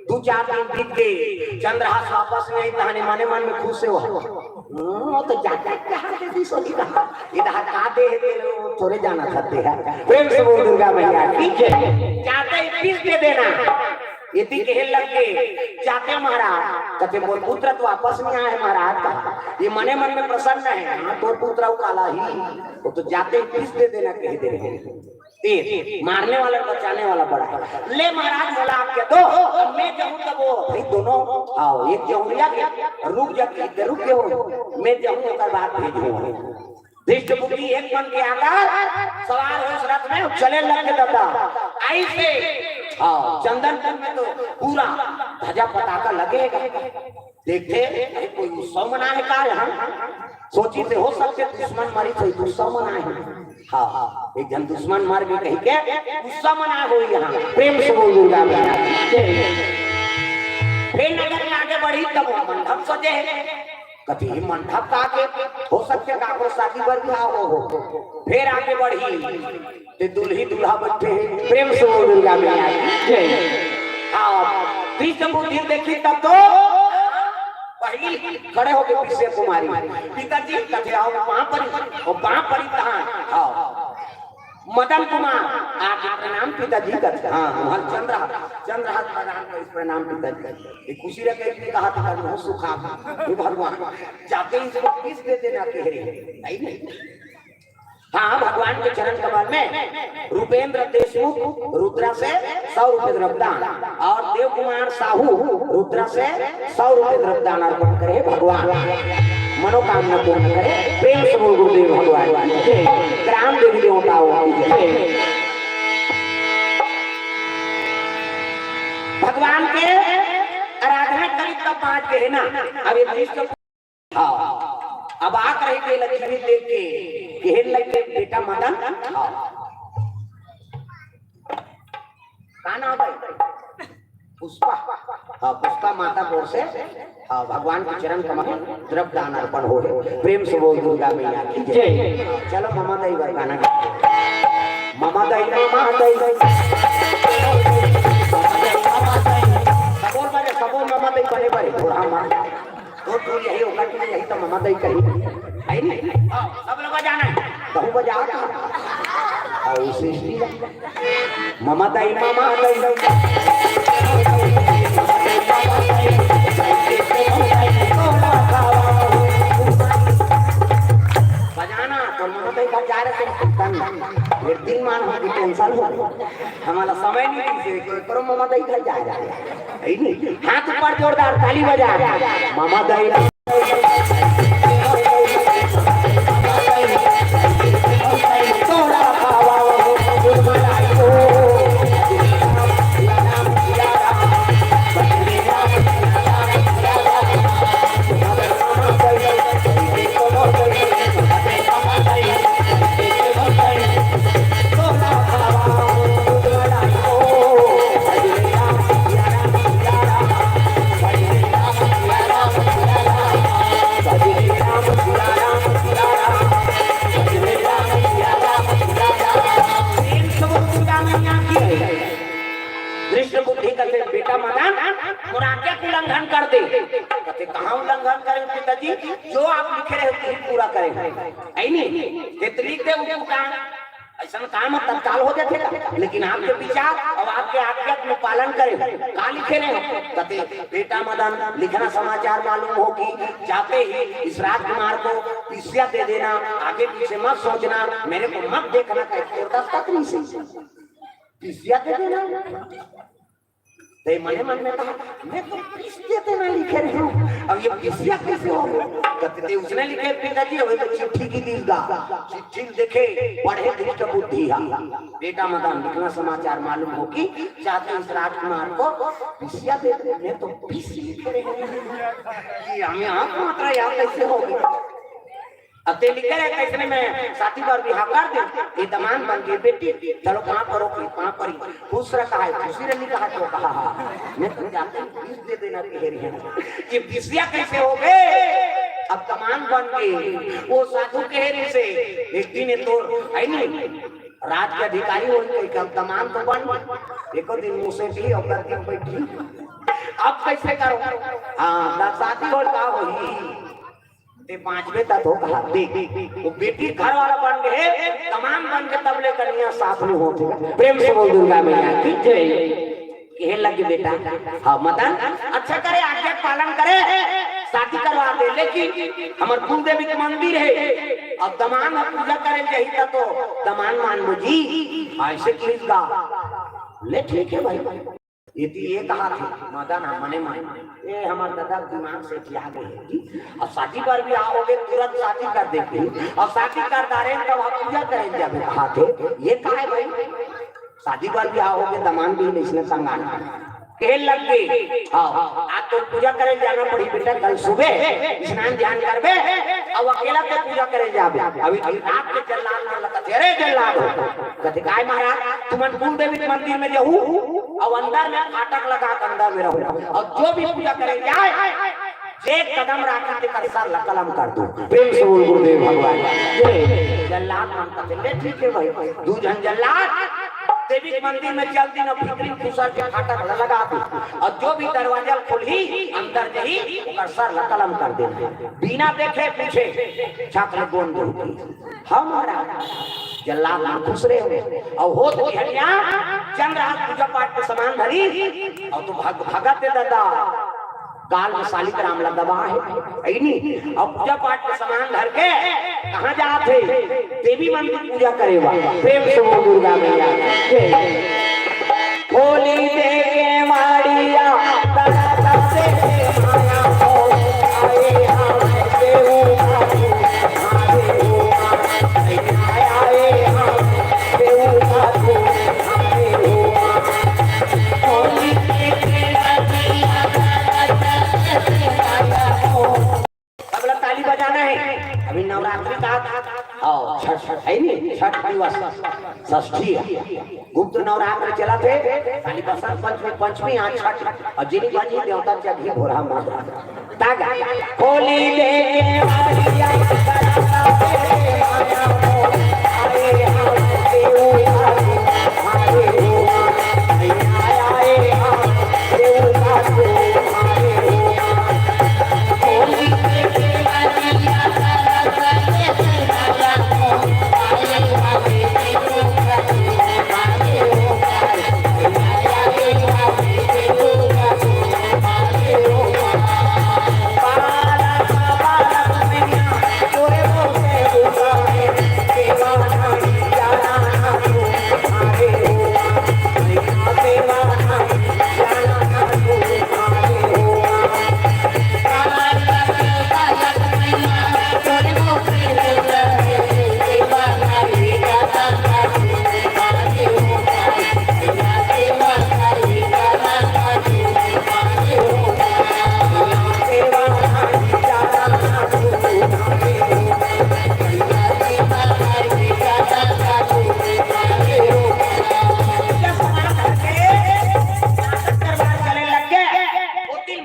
दो चार दिन बीत गए, चंद्रहास वापस नहीं आई, तहाने मने मन में खुश से हुआ। हम्म, वो तो जाता है, कहाँ से भी सोची था? इधर का दे है तेरे, वो थोड़े जाना चाहते हैं। प्रेम से बोल दुर्गा मैया की जय। जाते ही पीस दे देना। ये भी कहे लग गए, जाते महाराज, कहते, "मोर पुत्र तो वापस नहीं आए महाराज।" का ये मने मन में प्रसन्न है, "हाँ, तोर पुत्र वो काला ही, वो तो जाते ही पीस दे देना," कह दे रहे हैं। तीर मारने वाला, बचाने वाला बड़ा है। "ले महाराज, मोला आज्ञा दो, मैं जाऊं तब वो भाई दोनों आओ, एक जहुरिया के रुक जा, रुक गए हो, मैं जाऊं ओकर बाद भेजूं।" धृष्ट बुद्धि एक मन के आकर सवार हो उस रथ में, चले लगे दादा। ऐसे, हाँ, चंदनपुर में तो पूरा ध्वजा पताका लगेगा। देखते, अरे कोई उत्सव मना है का यहाँ? सोची से हो सकते दुश्मन मारी थे, उत्सव मना है। हाँ, हाँ, एक जन दुश्मन मार के कही के उत्सव मना हो यहाँ। प्रेम से बोल दुर्गा मैया की जय। फिर नगर में आगे बढ़ी तब वो मंडप सजे है। कभी मंडप का आगे हो सकते काकरो शादी बर भी हो, हो, हो। फिर आगे बढ़ी ते दुल्ही दूल्हा बैठे हैं। प्रेम से बोल दुर्गा मैया की जय। हाँ, कृष्ण बुद्धि देखी तब तो पहली खड़े हो गए पिसिया कुमारी। पिताजी कथे आओ वहां पर, और वहां पर ही कहा, हाँ, मदन कुमार आके प्रणाम पिताजी कथे। हाँ, वहां चंद्रहास, चंद्रहास प्रणाम कर, प्रणाम पिताजी। ये खुशी रहे कि कहा था, "कल हो सुखा, हे भगवान, जाते ही इसको पीस दे देना," कह रही है। नहीं, नहीं। हाँ, भगवान के चरण कमल में रूपेंद्र देशमुख रुद्रा से सौ रुपए द्रव्यदान और देव कुमार साहू रुद्रा से सौ रुपए द्रव्यदान अर्पण करे भगवान, मनोकामना पूर्ण करे। प्रेम से बोल गुरुदेव भगवान की जय, ग्राम देवी देवताओं की जय। भगवान के आराधना करी तब बात कहे ना। अब ये दृश्य, हाँ, अब आत रही के लक्ष्मी देख के कहे लगे, "बेटा मदन, हाँ।" का नाम है? पुष्पा। हाँ, पुष्पा माता की ओर से, हाँ, भगवान के चरण कमल में द्रव्य दान अर्पण हो रहे। प्रेम से बोल दुर्गा मैया की जय। जय। चलो ममा दाई बर गाना गाते हैं। ममा दाई, ममा दाई। सबोर बने, सबोर ममा दाई बने बने, थोड़ा ममा। तो तू यही होगा, तू यही तो ममा दाई कही। है नहीं? हाँ, सब लोग बजाना है। कहूँ बजा का? और उसे इसलिए ममा दाई, ममा दाई। बजाना तो ममा दाई घर जा रहे थे, तंग। फिर दिन मान हो कि टेंशन हो। हमारा समय नहीं मिलते, कोई करो ममा दाई घर जा रहे हैं। है नहीं? हाथ ऊपर जोरदार ताली बजा। ममा दाई। कृष्ण बुद्धि कथे, "बेटा मदन, मोर आज्ञा के उल्लंघन कर दे।" कथे, "कहाँ उल्लंघन करे पिताजी? जो आप लिखे रहे वही पूरा करे।" है नहीं? ते तो लिख दे वो काम। ऐसा काम तत्काल हो जाते का? लेकिन आपके विचार और आपके आज्ञा में पालन करे। का लिखे रहे हो? कथे, "बेटा मदन, लिखना समाचार मालूम हो कि जाते ही इस राजकुमार को पिसिया दे देना, आगे पीछे मत सोचना, मेरे को मत देखना," कहे, और दस्तखत नहीं सही। पिसिया दे देना। ते मने मन में कहा, "मैं तो पीस देते ना लिखे रहे हूँ, अब ये पिसिया कैसे हो गया?" कहते, "उसने लिखे पिताजी, वही तो चिट्ठी की दिल दा।" चिट्ठी देखे, पढ़े धृष्ट बुद्धि हा। "बेटा मदन, लिखना समाचार मालूम हो कि जाते इस राजकुमार को पिसिया दे दे, मैं तो पीस लिखे रहे हूँ।" ये हमें आप मात्रा याद कैसे हो गया? अब ते लिखे रहे, कइसने में शादी बर बिहाव कर दे, ये दमांद बन गे बेटी, चलो पाँव परो, पाँव परी, खुश रह कहा है, खुशी रह नहीं कहा तो कहा, हाँ, मैं तो जाते ही फीस दे देना कह रही हूँ। ये बिसिया कइसे हो गे? अब दमांद बन गे, वो साधु कह रहे से, एक दिन ये तो है नहीं, राज के अधिकारी हो गए, कब दमांद तो बन, एको दिन मुँह से भी और दिन बैठी, अब कइसे करो? हाँ, ना शादी हो का होही? ते बाँचबे त तो कहा देख, वो बेटी घर वाला बन गे, दमांद बन के तब ले कनिया साथ में होथे। प्रेम से बोल दुर्गा मैया की जय। कहे लगे बेटा, हाँ मदन, अच्छा करे, आज्ञा पालन करे, शादी करवा दे, लेकिन हमर कुल देवी के मंदिर है, अब दमांद ह पूजा करे जाही त तो दमांद मानबो जी, ऐसे कहिस गा। ले ठीक है भाई, यदि ये कहा थे मदन ह मने मन, ये हमर दादा दिमाग से किया गए है कि अब शादी बर बिहाव हो गे, तुरंत शादी कर देती, अब शादी कर डारे तब हम पूजा करे जाबे कहा थे, ये का है भाई? शादी बर बिहाव हो गे, दमांद भी नहीं, इसने संगान कहे लग गे। हाँ, आज तो पूजा करे जाना पड़ी बेटा, कल सुबह स्नान ध्यान करबे, अब अकेला ते पूजा करे जाबे। अभी, अभी रात के जल्लाद मन लगत, अरे जल्लाद हो, कथे काय महाराज, तुमन कुल देवी मंदिर में जाहू, अब अंदर में फाटक लगा के अंदर में रहू, और जो भी पूजा करे जाए, जे कदम राखी तेकर सर ला कलम कर दो। प्रेम से बोल गुरुदेव भगवान की जय। जल्लाद मन कथे ले ठीक है भाई, दू झन जल्लाद देवी के मंदिर में चल दिन, फिक्री खुसर के फाटक ला लगा दो, और जो भी दरवाजा खोलही अंदर जाही ओकर सर ला कलम कर दे, बिना देखे पूछे छात्र गोन देहू। हाँ महाराज, जल्लाद मन खुश रहे हो। और होत बिहनिया चंद्रहास पूजा पाठ के सामान धरी, और तो भग, भगत है दादा, गाल में शालिग्राम ला दबा है, है नी? और पूजा पाठ के सामान धर के कहाँ जात है? देवी मंदिर पूजा करे बा। प्रेम से बोल दुर्गा मैया की जय। खोली दे के माड़िया, दरवाजा से माया हो, आए हम देऊ बाबू, आए हो, आए, आए हम देऊ बाबू, आए हो, खोली दे के माड़िया, दरवाजा से माया हो। तबला ताली बजाना है। अभी नवरात्रि का, आओ, छठ है नी, छठ दिवस, षष्ठी है। गुप्त नवरात्र चलत हे, खाली बसंत पंचमी, पंचमी आज छठ, और जिनी बनी देवता चढ़ी भोरा माता। तागा, खोली दे के मारिया,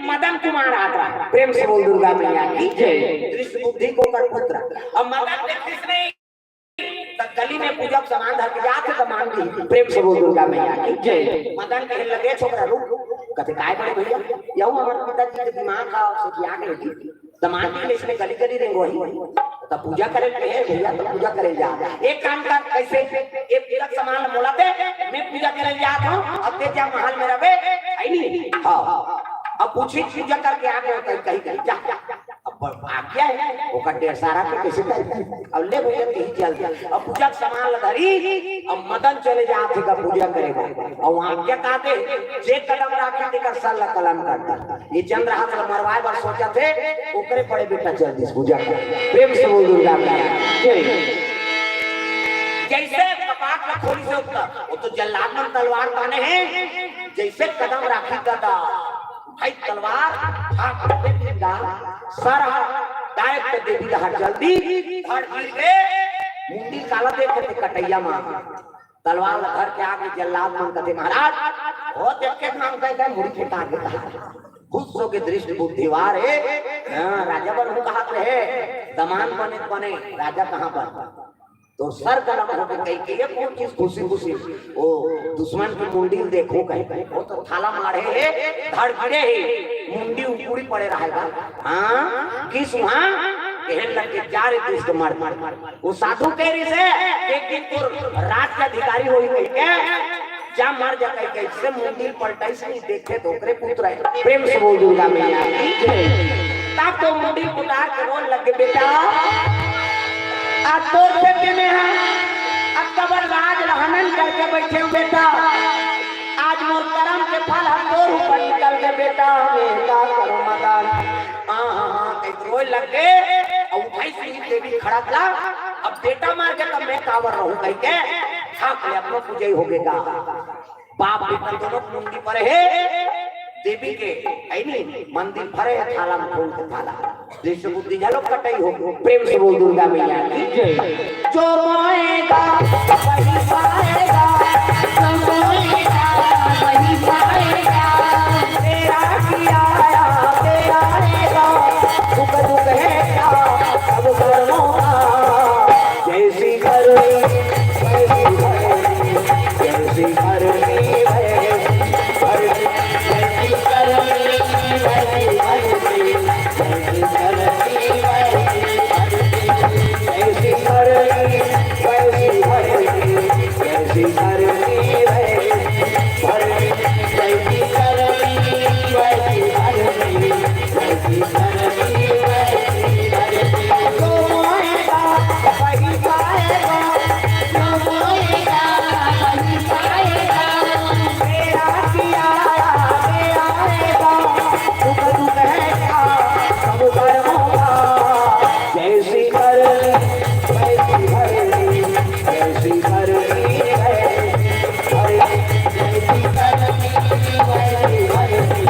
मदन कुमार आगरा। प्रेम से बोल दुर्गा मैया की जय। कृष्ण बुद्धि को कर पुत्र। अब मदन के कृष्ण नहीं, त गली में पूजा के सामान धर के जात हे, त मान ली। प्रेम से बोल दुर्गा मैया की जय। मदन कहे लगे, "छोकरा रुक।" कथे, "काय बड़े भैया, यहू हमारे पिताजी के दिमाग का से किया गए जी। सामान के लिए इसने गली गली रेंगो ही। त पूजा करे के हे भैया, त पूजा करे जा। एक काम कर, कैसे? एक पूजा के सामान मोला दे, मैं पूजा करे जात हूँ, अब ते जा महल में रहे, है नी?" हाँ। अब पूछी, पूजा करके आ गए, कहीं, कहीं, कहीं, जा, जा। अब ब-, आ गया है, ओकर डेढ़ सारा के कैसे कर? अब ले भैया, कहीं चल जा। अब पूजा के सामान ला धरी, अब मदन चले जात हे का पूजा करे बर। अब वहाँ क्या कहते, "जे कदम राखी तेकर सर ला कलम कर दे।" ये चंद्रहास ला मरवाए बर सोचत हे, ओकरे पड़े बेटा चल दिस पूजा कर। प्रेम से बोल दुर्गा मैया जय। जैसे कपाट ला खोली से उत्तर, वो तो जल्लाद मन तलवार ताने हैं, जैसे कदम राखी दादा, भाई तलवार, हाथ में डंडा, सर हा जाए तो देवी डहार चल दी, धड़ गिर के मुंडी काला देखे थे कटैया माँ। तलवार ला धर के आगे जल्लाद मन कथे, "महाराज, हो देखे नाम कहे, कहे मुड़ी फेंका के कहा।" खुश हो के दृष्ट बुद्धिवार हे। हाँ, राजा बन हूँ कहा रहे, दमान बने बने, राजा कहाँ बन? तो सर कलम हो के कही के ये कौन चीज खुशी खुशी, ओ दुश्मन की मुंडी देखो कहे, वो तो थाला मारे हे, धड़ गिरे हे, मुंडी उपुड़ी पड़े रहेगा। हाँ, किस वहाँ कहन लग के, "जा रे दुष्ट मर, मर, मर।" वो साधु कह रही से, "एक दिन तोर राज के अधिकारी होही कहि के, जा मर जा," कहि के, इससे मुंडी पलटाई से नहीं देखे तो ओकरे पुत्र है। प्रेम से बोल दुर्गा मैया की जय। तब तो मुंडी उतार के रोन लग गए, "बेटा, आज तोर खेते में है, अब कबर राज रहनन करके बैठे हूँ बेटा, आज मोर करम के फल हम तोर ऊपर निकल के बेटा, हमें का करो मदन।" हाँ, हाँ, हाँ, कहि रोए लग गए, और उठाई सुई देवी खड़ा कला, "अब बेटा मार के तब मैं काबर रहूं," कहि के, "हाँ, ले अपनो पूजई हो गए गा।" बाप बेटा दोनों मुंडी पर हे, देवी के, ऐ नी, मंदिर भरे हे थाला में, फूल के थाला, जैसे बुद्धि झलो कटई हो, प्रेम से बोल दुर्गा मैया की जय। जो मोएगा वही पाएगा, जो मोएगा वही पाएगा। तेरा किया आया, तेरा आएगा, दुख दुख है क्या, सब कर्मों का। जैसी करनी वैसी भरनी, जैसी करनी वैसी भरनी, जैसी करनी वैसी भरनी। जैसी करनी वैसी भरनी, जैसी करनी वैसी भरनी, जैसी करनी वैसी भरनी, जैसी करनी वैसी भरनी, जैसी करनी वैसी भरनी। जो मोएगा वही पाएगा, जो मोएगा वही पाएगा। तेरा किया आया, तेरा आएगा, दुख दुख है क्या, सब कर्मों का। जैसी करनी वैसी भरनी, जैसी करनी वैसी भरनी, जैसी करनी वैसी भरनी,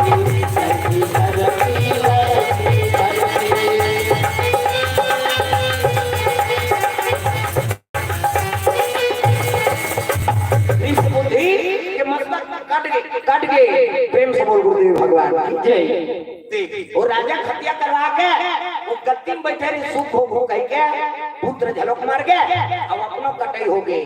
जैसी करनी वैसी भरनी। इस बुद्धि के मस्तक कट गए, कट गए। प्रेम से बोल गुरुदेव भगवान की जय। देख, वो राजा खतिया करवा के, वो गद्दी में बैठे रहे, सुख हो, हो कह के, पुत्र झलोक मार के, अब अपनो कटई हो गए।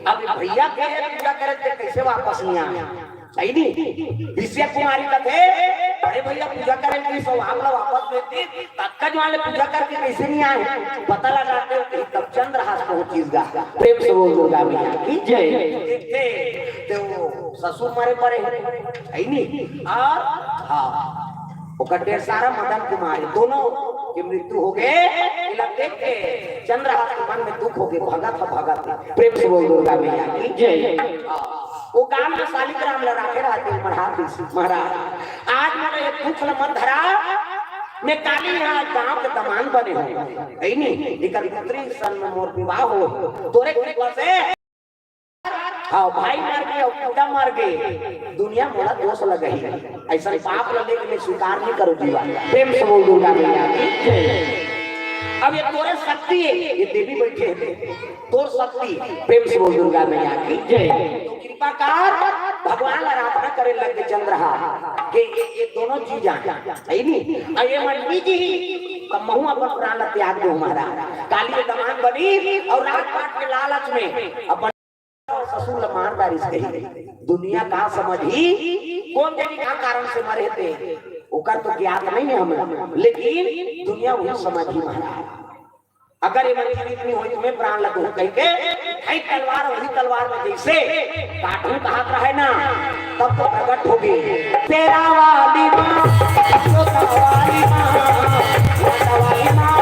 अब भैया के पूजा करे थे, कैसे वापस नहीं आए? सही नहीं? विषया कुमारी कथे, "अरे भैया, पूजा करे थे, सब आप लोग वापस भेज दी, तब का जो वाले पूजा करके कैसे नहीं आए?" पता लगाते हो कि तब चंद्रहास पहुंच गया। प्रेम से बोल दुर्गा मैया की जय। देखते, तो वो ससुर मरे पड़े हैं, है नहीं? और हाँ, ओकर डेढ़ सारा मदन कुमारी दोनों के मृत्यु हो गए। इला देख के चंद्रहास के मन में दुख हो गए, भगत है, भगत है। प्रेम से बोल दुर्गा मैया की जय। हाँ, वो गांव में शालिग्राम ला राखे रहते हैं महाराज, महाराज। आज मोला ये दुख ला मत धरा, मैं काली यहाँ गांव के दमान बने हूँ, है नहीं? एकर पुत्री सन में मोर विवाह हो, तोरे कृपा से हाँ, भाई मर गए और पिता मर गए, दुनिया मोला दोष लगही। ऐसा पाप ला लेके मैं स्वीकार नहीं करूँ जीवा। प्रेम से बोल दुर्गा मैया की जय। अब ये तोरे शक्ति है, ये देवी बैठे हैं, तोर शक्ति। प्रेम से बोल दुर्गा मैया की जय। तो कृपा कर, भगवान ला आराधना करे लग गए चंद्रहास के, ये, ये दोनों जी जान, है नहीं? और ये मन निज ही, तब महू अपन प्राण ला त्याग दो हमारा। काली दमान बनी और राजपाट के लालच में अपन ससुर ला मार डारिस कही। दुनिया का समझही, कौन जनी का कारण से मरे थे, ओकर तो ज्ञात नहीं है हमें, लेकिन दुनिया वही समझही महाराज। अगर ये मन जीवित नहीं होई, तुम्हें प्राण लगो कह के, है तलवार, वही तलवार में जैसे काटू कहा रहे ना, तब तो प्रकट होगी। तेरा वाली माँ, जोता वाली माँ, जोता वाली माँ,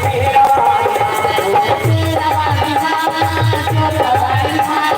मेरा वाली माँ, तेरा वाली माँ, जोता वाली माँ,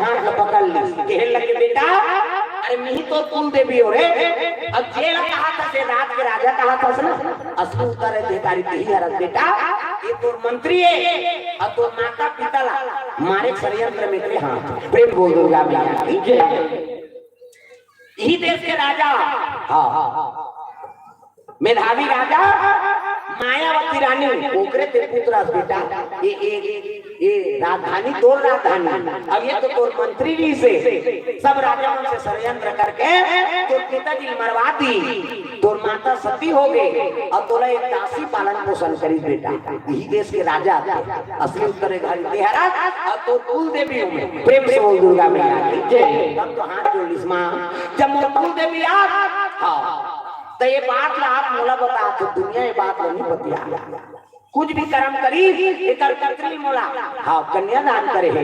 हाथ ल पकड़ लिस, कहे लगे, "बेटा, अरे मिही तो कुल देवी हो रे, अब जेला कहाथस, ए राज के राजा कहाथस ना, असली उत्तराधिकारी तिही हरस बेटा, ये तोर मंत्री हे, अउ तोर माता पिता ला मारे के षड्यंत्र में तेरे हाथ।" प्रेम बोल दुर्गा मैया की जय। इही देश के राजा, हाँ, हाँ, मेधावी राजा, मायावती रानी, ओकरे ते पुत्र अस बेटा, ये, ये, ये राजधानी, तोर राजधानी, अब ये तो तोर मंत्री जी से, सब राजा मन से षड्यंत्र करके तोर पिताजी ल मरवा दी, तोर माता सती हो गए, अउ तोला एक दासी पालन पोषण करिस बेटा। इही देश के राजा थे, असली उत्तराधिकारी तें हरस, अउ तोर कुल देवी हूँ मैं। प्रेम से बोल दुर्गा मैया की जय। तब तो हाथ जोड़ लिस माँ, जब मोर कुल देवी आस, हाँ, त ये बात ला आप मोला बता, तो दुनिया ये बात ला नहीं बतिया। कुछ भी कर्म करी, एकर पत्नी मोला, हाँ, कन्यादान करे हे,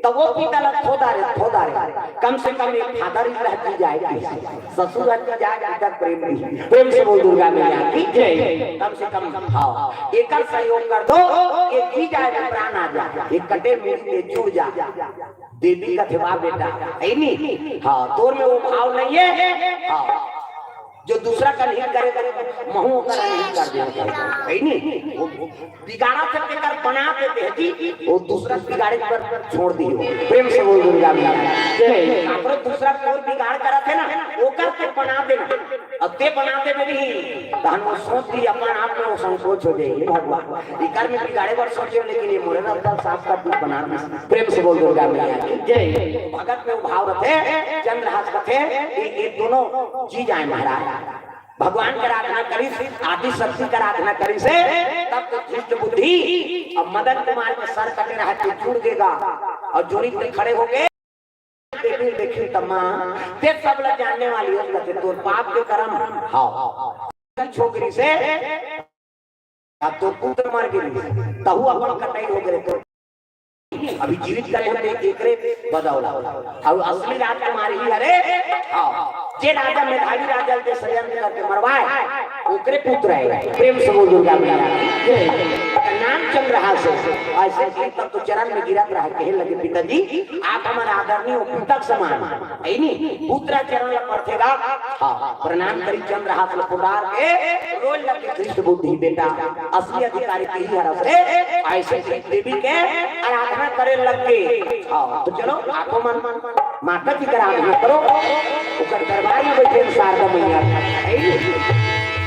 त वो पिता ला थो डारे, थो डारे, कम से कम एक फादर इस रहती जाए कि ससुर रहती जाए, पिता प्रेम नहीं। प्रेम से बोल दुर्गा मैया की जय। कम से कम, हाँ, एकर सहयोग कर दो, एक जी जाए, प्राण आ जाए, एक कटे मुड़ी में जुड़ जा। देवी कथे, "वाह बेटा, है नी? हाँ, तोर में वो भाव नहीं है, हाँ, जो दूसरा का नहीं करे, तो महू ओकर नहीं कर दे, है नी?" वो बिगाड़ा थे, तेकर बना देते हैं जी, वो दूसरा बिगाड़े पर छोड़ दी हो। प्रेम से बोल दुर्गा मैया जय। काकरो दूसरा कोई बिगाड़ करत हे ना, ओकर ते बना देना। अब ते बना देबे नहीं, तहन वो सोच दी अपन आप में वो संकोच हो जाएगी। भगवान, इकर में बिगाड़े बर सोचे, लेकिन ये मोरे रद्दा साफ कर दूध बना दी। प्रेम से बोल दुर्गा मैया की जय। भगत में वो भाव रथे, चंद्रहास कथे, ये, ये दोनों जी जाए महाराज। भगवान के आराधना करिस, आदि शक्ति के आराधना करिस हे, तब तो धृष्ट बुद्धि अब मदन कुमार के सर कटे रहा, तो जुड़ गेगा अउ जोड़ी पे खड़े हो गए। देवी देखी त माँ, ते सब ला जानने वाली हो, कथे तोर पाप के कर्म, हाँ, छोकरी से अब तोर पुत्र मर गे, तहू अपन कटाई हो गए, तो अभी जीवित करे हन एकरे बदौलत। अउ असली राजकुमारी ही हरे, हाँ, जे राजा मेधावी राजा के षड्यंत्र करके मरवाए, ओकरे पुत्र है। प्रेम से बोल दुर्गा मैया की जय। नाम चंद्रहास हे। ऐसे ही तब तो चरण में गिरत रहा, कहे लगे, "पिताजी, आप हमारे आदरणीय हो, पिता के समान।" है नी? पुत्र चरण ला पड़थे गा। हाँ, प्रणाम करी चंद्रहास ल पुकार के, रोए लगे धृष्ट बुद्धि बेटा, असली अधिकारी तिही हरस रे। ऐसे ही देवी के आराधना करे लग गे। हाँ, तो चलो, आपो मन माता जी के आराधना करो, ओकर दरबार में बैठे शारदा मैया।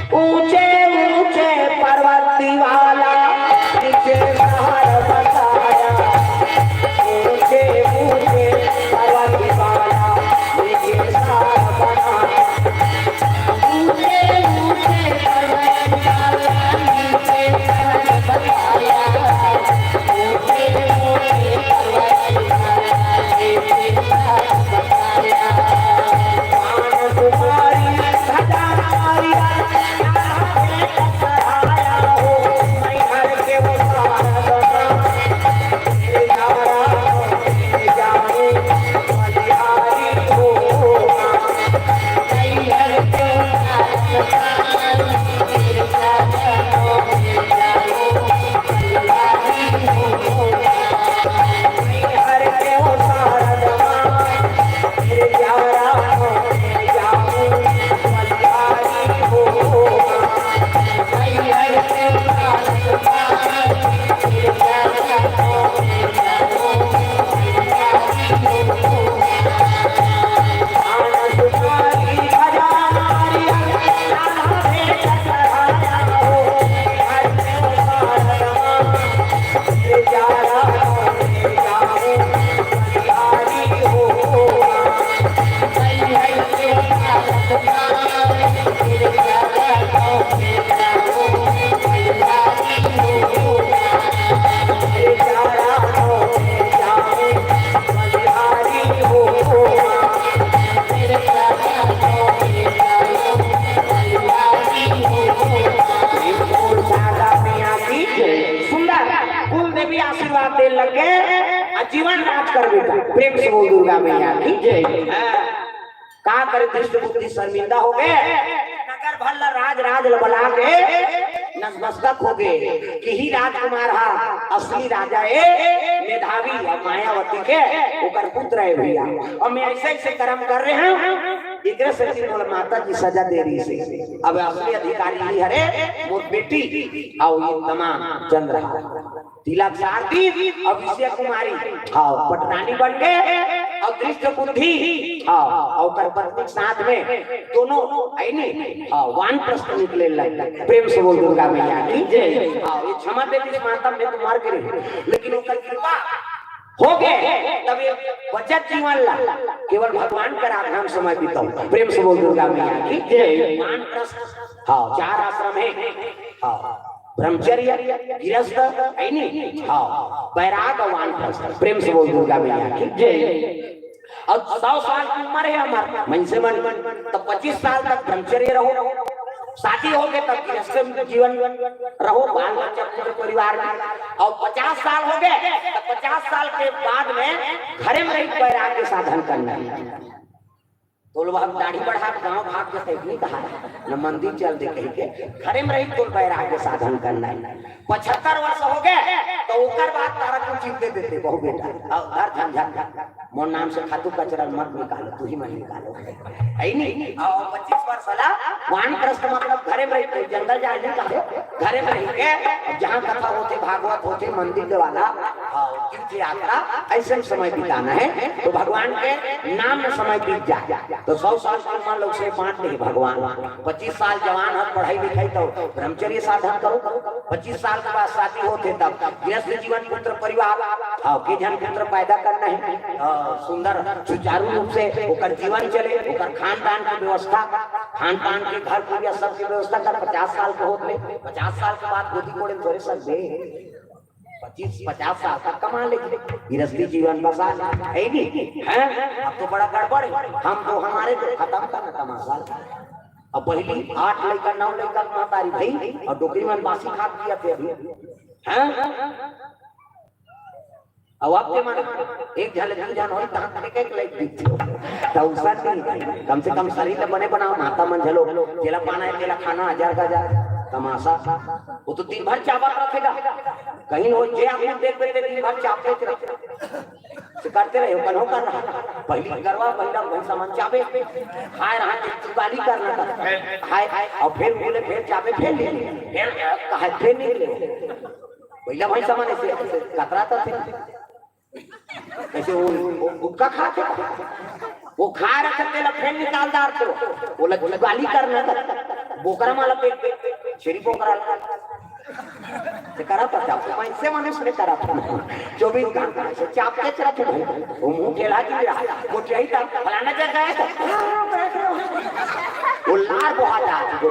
ऊंचे ऊंचे पर्वत वाला, नीचे शहर बसाया। ऊंचे ऊंचे पर्वत वाला, नीचे शहर बनाया। ऊंचे ऊंचे पर्वत वाला, नीचे शहर बसाया। शारदा मैया की सुंदर कुल देवी आशीर्वाद दे लगे, आ जीवन राज कर बेटा। प्रेम से बोल दुर्गा मैया की जय। हाँ। का करे, धृष्ट बुद्धि शर्मिंदा हो गए, नगर भर ला राज राज ल बला के नतमस्तक हो गए कि ही राजकुमार हा असली राजा ए मेधावी अउ मायावती के ओकर पुत्र हे भैया। अउ मैं अइसे अइसे करम कर रहे हंव, एकरे सेती मोला माता जी सजा दे रहिस हे। अब असली अधिकारी ही हरे मोर बेटी अउ ये तमाम चंद्रहार, तिलक सारथी अउ विषय कुमारी, हाँ, पटरानी बन के अउ दृष्ट बुद्धि, हाँ, अउ ओकर पत्नी के साथ में दोनों, है नी, हाँ, वानप्रस्थ निकले लग। प्रेम से बोल दुर्गा मैया की जय। हाँ, ये क्षमा दे दी माता, मैं तो मर गे रहेंव, लेकिन ओकर कृपा हो गे, तब ये बचत जीवन ला केवल भगवान कर आराधना में समय बिताहूं। प्रेम से बोल दुर्गा मैया की जय। वानप्रस्थ, हाँ, चार आश्रम हे, हाँ, ब्रह्मचर्य, गृहस्थ, है नी, हाँ, बैराग अउ वानप्रस्थ। प्रेम से बोल दुर्गा मैया की जय। अउ सौ साल की उम्र हे हमर मनसे मन, त पच्चीस साल तक ब्रह्मचर्य रहो, शादी हो गे तब गृहस्थ जीवन रहो, बाल बच्चा, पुत्र परिवार में। अउ पचास साल हो गे, त पचास साल के बाद में घरे में रही के वैराग्य साधन करना हे। तोल भाग दाढ़ी बढ़ा के गांव भाग जथे, नहीं कहा, न मंदिर चल दे कहिके, घरे में रही तोल वैराग्य साधन करना हे। पचहत्तर वर्ष हो गे, त ओकर बाद तारा कुछ चिंते देते, बहु बेटा, अउ घर झंझट, मोर नाम से खातू कचरा मत निकालो, तुही मन निकालो, है नी? अउ पच्चीस वर्ष ला वानप्रस्थ, मतलब घरे में रही, जंगल जाए नहीं कहे, घरे में रही के, अब जहाँ कथा होथे, भागवत होथे, मंदिर वाला, हाँ, तीर्थ यात्रा, अइसे में समय बिताना हे, त भगवान के नाम में समय बीत जाए। त सौ साल की उम्र ला ओइसे बांट दे भगवान, पच्चीस साल जवान हे, पढ़ई लिखई, त ब्रह्मचर्य साधन करो, पच्चीस साल के बाद शादी होथे, तब गृहस्थ जीवन, पुत्र परिवार, हाँ, के झन पुत्र पैदा करना हे, हाँ, सुंदर सुचारू रूप से ओकर जीवन चले, ओकर खान पान के व्यवस्था, खान पान के घर पूजा सबके व्यवस्था कर, पचास साल के होत ले, पचास साल के बाद गोदी कोड़े थोरे सकबे। पच्चीस पचास साल तक कमा ले, गृहस्थी जीवन बसा, है नी? हैं? अब तो बड़ा गड़बड़ हे, हम तो हमारे तो खतम करना तमाशा। अब पहली आठ लइका, नौ लइका के महतारी भई, अउ डोकरी मन बासी खात दिया थे अभी, हैं? अउ अब के मन एक झन ले दू झन होई, तहां तक एक लइका दिखथे। त अइसन नहीं, कम से कम शरीर ल बने बनाओ, माता मन झलो, जेला पाना हे, तेला खाना, हजार का हजार, तमाशा। वो तो दिन भर चाबत रथे गा। कहीं हो जे आप लोग देखबे ते दिन भर चाबते रहे। से करते रहे, कन्हो कर रहा। पहली गरवा, पहिला भैंसा मन चाबे, खाए रहा, चुगाली करना था। खाए, अउ फिर बोले, फिर चाबे, फिर ले, फिर कहा, फिर नहीं ले। पहिला भैंसा मन ऐसे, ऐसे कतरात रथे। कइसे वो, वो गुटखा खाथे, वो खाए रथे, तेला फेर निकाल डारथे, ओला चुगाली करना था, बोकरा मन ला पेट, छेरी बोकरा ला। ते करा पड़ता, मनसे मनुष्य ने करा पड़ता। चौबीस घंटा से चापते रथे भाई, वो मुंह ठेला जी रहा, वो चाहिए था, फलाना जगह है, वो लार बोहा जात, वो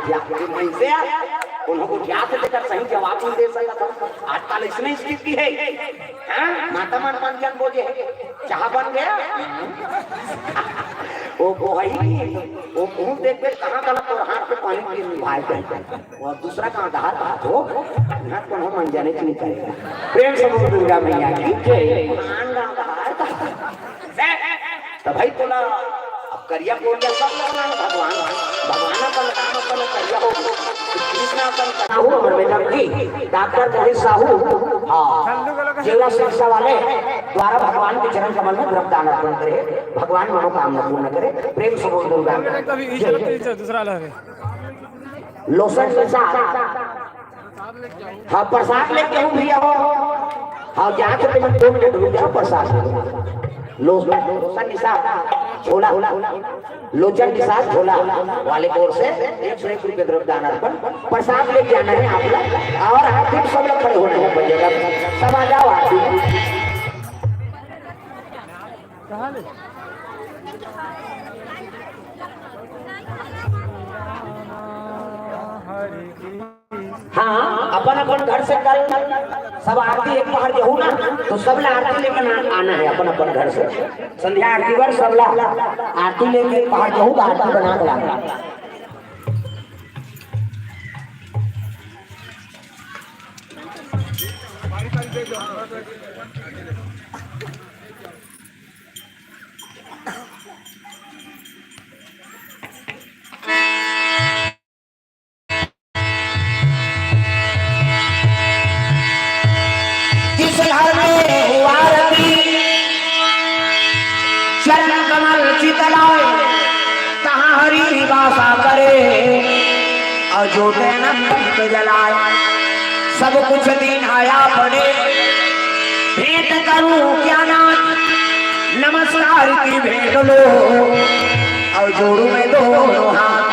मनसे, उन्हों को जात देकर सही जवाब नहीं दे सकता। आजकल इसने स्थिति है। हाँ, माता मन बन जान बोझे, चाह बन गया। वो, वो है ही नहीं। वो मुंह देख के कहाँ गलत और हाथ पे पानी पी भाई बहन। वो दूसरा कहाँ धार बात हो, यहाँ कोनो मन जाने की नहीं करेगा। प्रेम से बोल दुर्गा मैया की जय। महान गाँव धार का। त भाई तोला अब करिया कोरिया सब लोग ना भगवान, भगवान अपन काम अपन करिया हो। कृष्णा अपन काम हो, हमर मैडम जी, डॉक्टर मोहित साहू, हाँ, जिला सिरसा वाले द्वारा भगवान के चरण कमल में द्रव्य दान अर्पण करे, भगवान मनोकामना पूर्ण करे। प्रेम से बोल दुर्गा जय। दूसरा ला रे। लोसन के साथ हाँ, प्रसाद लेके हूँ भैया हो। हाँ, जाके तुम दो मिनट रुक जाओ, प्रसाद ले लो। लो-, लोचन निषाद, झोला, लोचन निषाद झोला वाले की ओर से एक सौ एक रुपये द्रव्य दान अर्पण। प्रसाद लेके आना है आप लोग, और आप भी सब लोग खड़े होना है, सब आ जाओ आप भी। हाँ, अपन अपन घर से कल सब आरती एक पहाड़ जहू ना, तो सब ला आरती लेकर ना आना है अपन अपन घर से। संध्या आरती बर सब ला आरती लेके एक पहाड़ जहू, आरती बना के लाना। चरण कमल चित लाय, तहाँ हरि निवासा करे, अजोत अनंत जलाय। सब कुछ दीन्हा आपने, भेंट करूं क्या नाथ, नमस्कार की भेंट लो, अउ जोड़ूं मैं दोनों हाथ।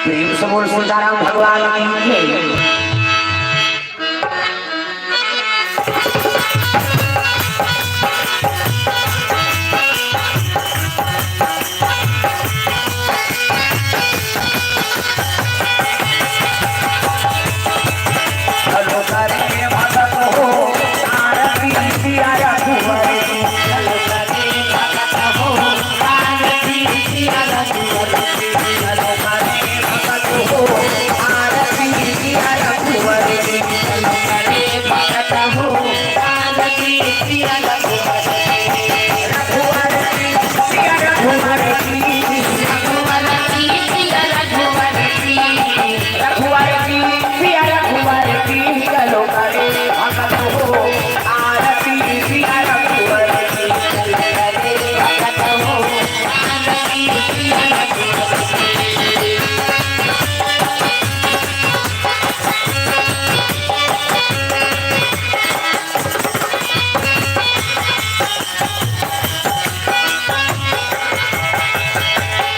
प्रेम से बोल सीताराम भगवान की जय।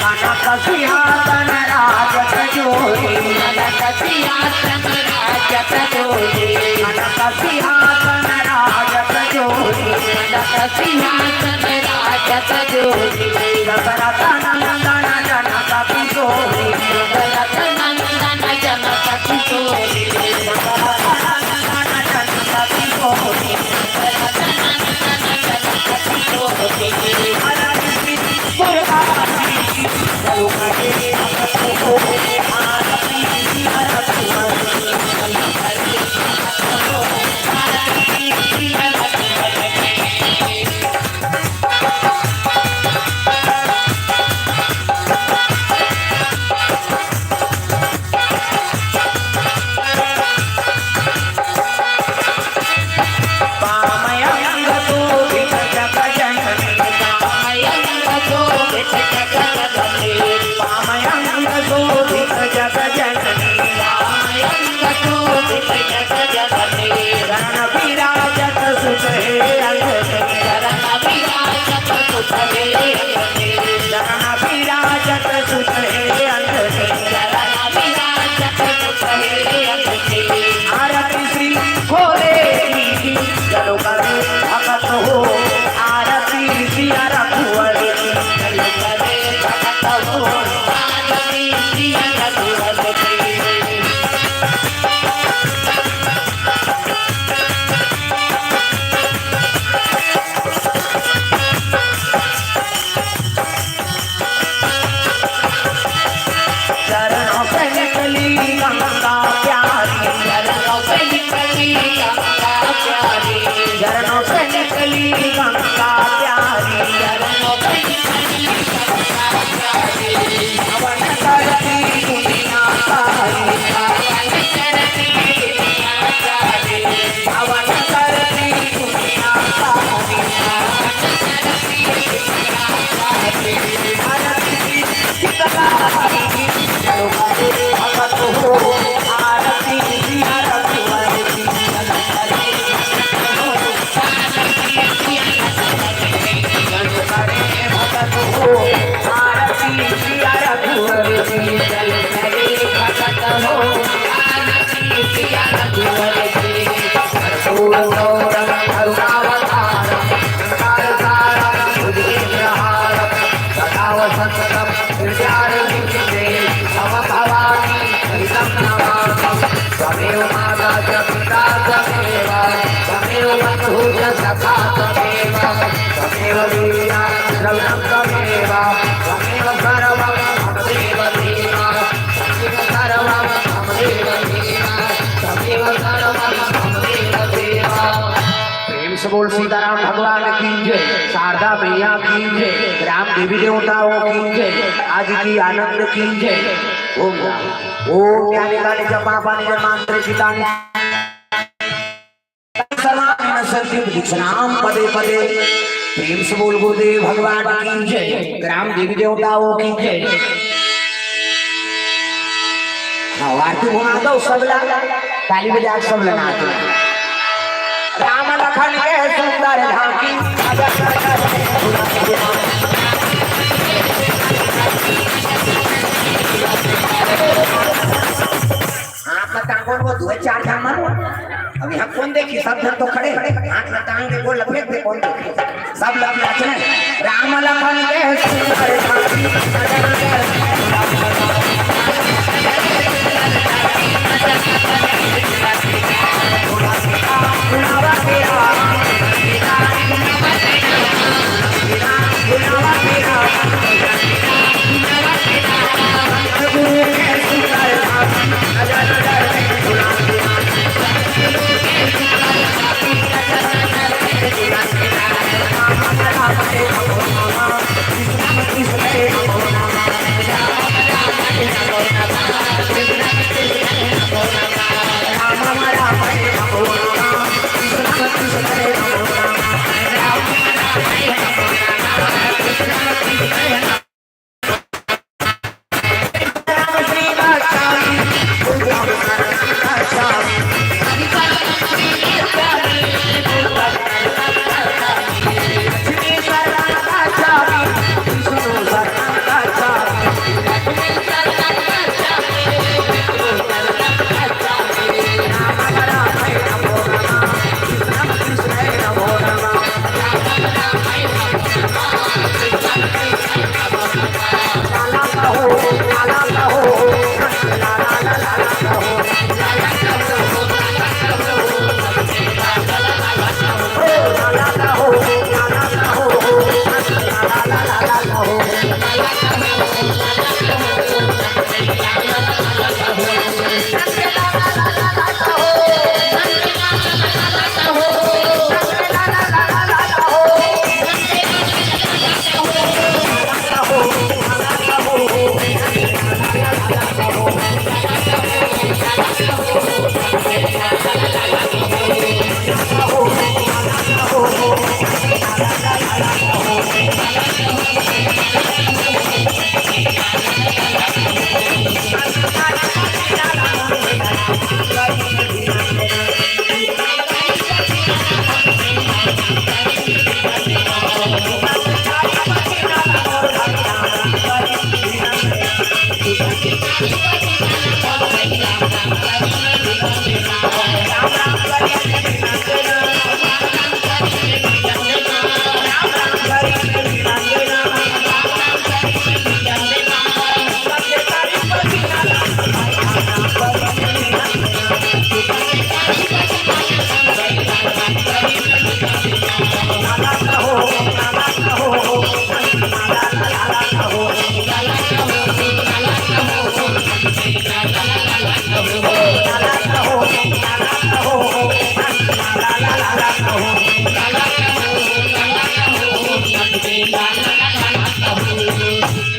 कनक सिंहासन राजत जोरी। कनक सिंहासन राजत जोरी। कनक सिंहासन राजत जोरी। कनक सिंहासन राजत जोरी। दशरथ नंदन जनक किशोरी। दशरथ नंदन जनक किशोरी। दशरथ नंदन जनक किशोरी। आरती श्री भोले की, चलो करे भगत हो, आरती सिया रघुवर की। चरणों से निकली गंगा प्यारी। चरणों से निकली गंगा प्यारी। चरणों से निकली गंगा प्यारी। चरणों से निकली गंगा प्यारी। हवन करती दुनिया सारी। हवन करती दुनिया सारी। हवन करती दुनिया सारी। हवन करती दुनिया सारी। कर्पूर गौरम करुणावतारम संसार सारम भुजगेन्द्रहारम सदा वसंतम हृदयारविंदे मम भवानी सहितं नमामि। त्वमेव माता च पिता त्वमेव, त्वमेव बन्धु च सखा त्वमेव, त्वमेव विद्या द्रविणं त्वमेव, त्वमेव सर्वं मम देव देव, त्वमेव सर्वं मम देव देव, त्वमेव सर्वं मम देव देव। प्रेम से बोल सीताराम भगवान की जय, शारदा मैया की जय, ग्राम देवी देवताओं की जय, आज की आनंद की जय। ओम राम। ओम ज्ञानिकानि च पापानि जन्मांतरे कृतानि सर्वाणि नश्यन्ति दीक्षणां पदे पदे। प्रेम से बोल गुरुदेव भगवान की जय, ग्राम देवी देवताओं की जय। हाँ, आरती घुमा दो सबला, ताली बजा के सबला नाच। राम लखन के सुंदर झांकी। हाथ ला टांगो, वो दो चार झन मन। अब यहाँ कौन देखी, सब झन तो खड़े। हाथ ला टांग दे, गोड़ ला फेंक दे, कौन देखी? सब लोग नाचने। राम लखन के सुंदर झांकी।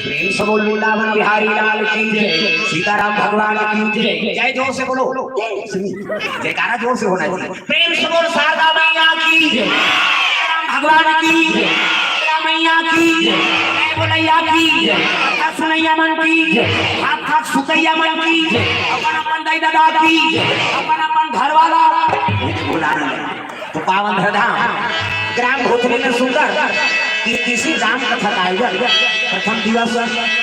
प्रेम से बोल वृंदावन बिहारी लाल की जय, सीताराम भगवान की जय। जय जोर से बोलो। जयकारा जोर से होना चाहिए। प्रेम से बोल शारदा मैया की जय, राम भगवान की जय, राम मैया की जय, जय बोलैया की जय, कथा सुनैया मन की जय, हाथ हाथ सुतैया मन की जय, अपन अपन दाई ददा की जय, अपन अपन घर वाला। भुला नहीं। तो पावन धरधाम ग्राम भोथली में सुंदर कीर्ति सिंह राम कथा का आयोजन। प्रथम दिवस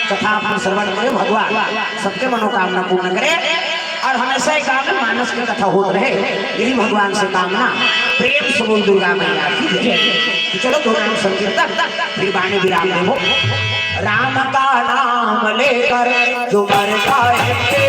कथा अपन श्रवण करे, भगवान सबके मनोकामना पूर्ण करे और हमेशा एक गांव में मानस की कथा होत रहे, यही भगवान से कामना। प्रेम से बोल दुर्गा मैया की जय। तो चलो दो नाम संकीर्तन, फिर बाणी विराम देवो। राम का नाम लेकर जो मर जाए,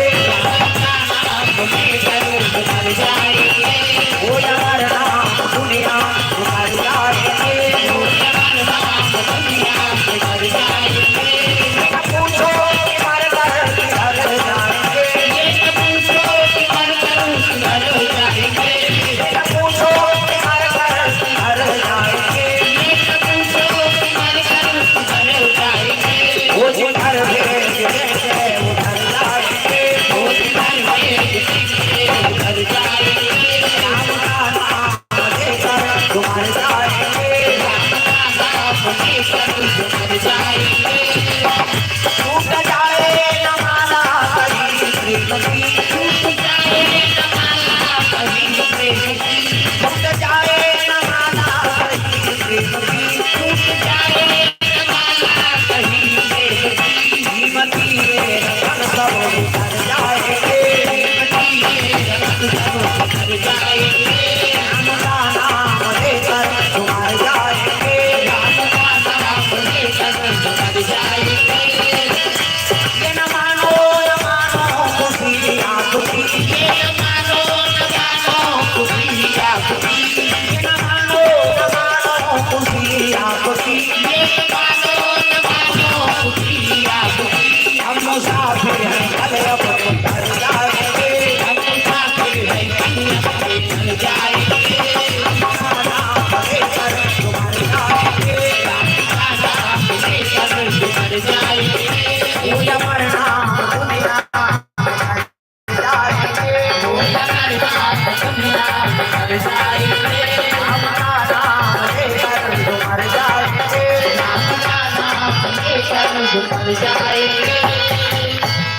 टूट जाए न माला कहीं प्रेम की, टूट जाए न माला कहीं प्रेम की, टूट जाए न माला कहीं प्रेम की, टूट जाए न माला कहीं प्रेम की। कीमती ये रतन सब बिखर जाएंगे, कीमती ये रतन सब बिखर जाएंगे। राम का नाम लेकर तुम्हारे जाएंगे, राम का नाम लेकर तुम्हारे जाएंगे। ये न मानो, न मानो खुशी आपकी, ये न मानो, न मानो खुशी आपकी, ये न मानो, न मानो खुशी आपकी, ये न मानो, न मानो खुशी आपकी। हम मुसाफिर हैं, कल अब घर जाएंगे, हम मुसाफिर हैं, कल अब घर जाएंगे।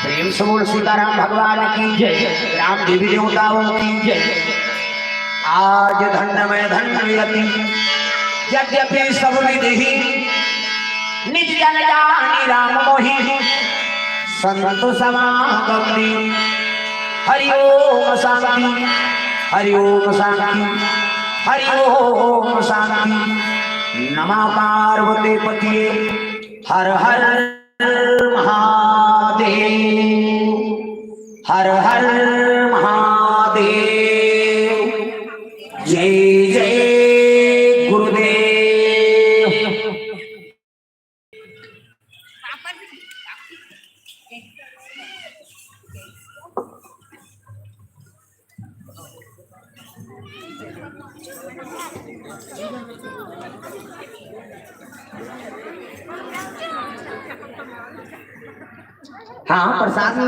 प्रेम से बोल सीताराम भगवान की जय, राम देवी देवताओं की जय। आज धन्य मैं धन्य विरति, यद्यपि सब विधि निज जन जानी राम मोहि, संत समागम दीन। हरि ओम शांति, हरि ओम शांति, हरि ओम शांति। नमः पार्वती पतिये, हर हर महादेव, हर हर महादेव। जय जय गुरुदेव। हाँ, प्रसाद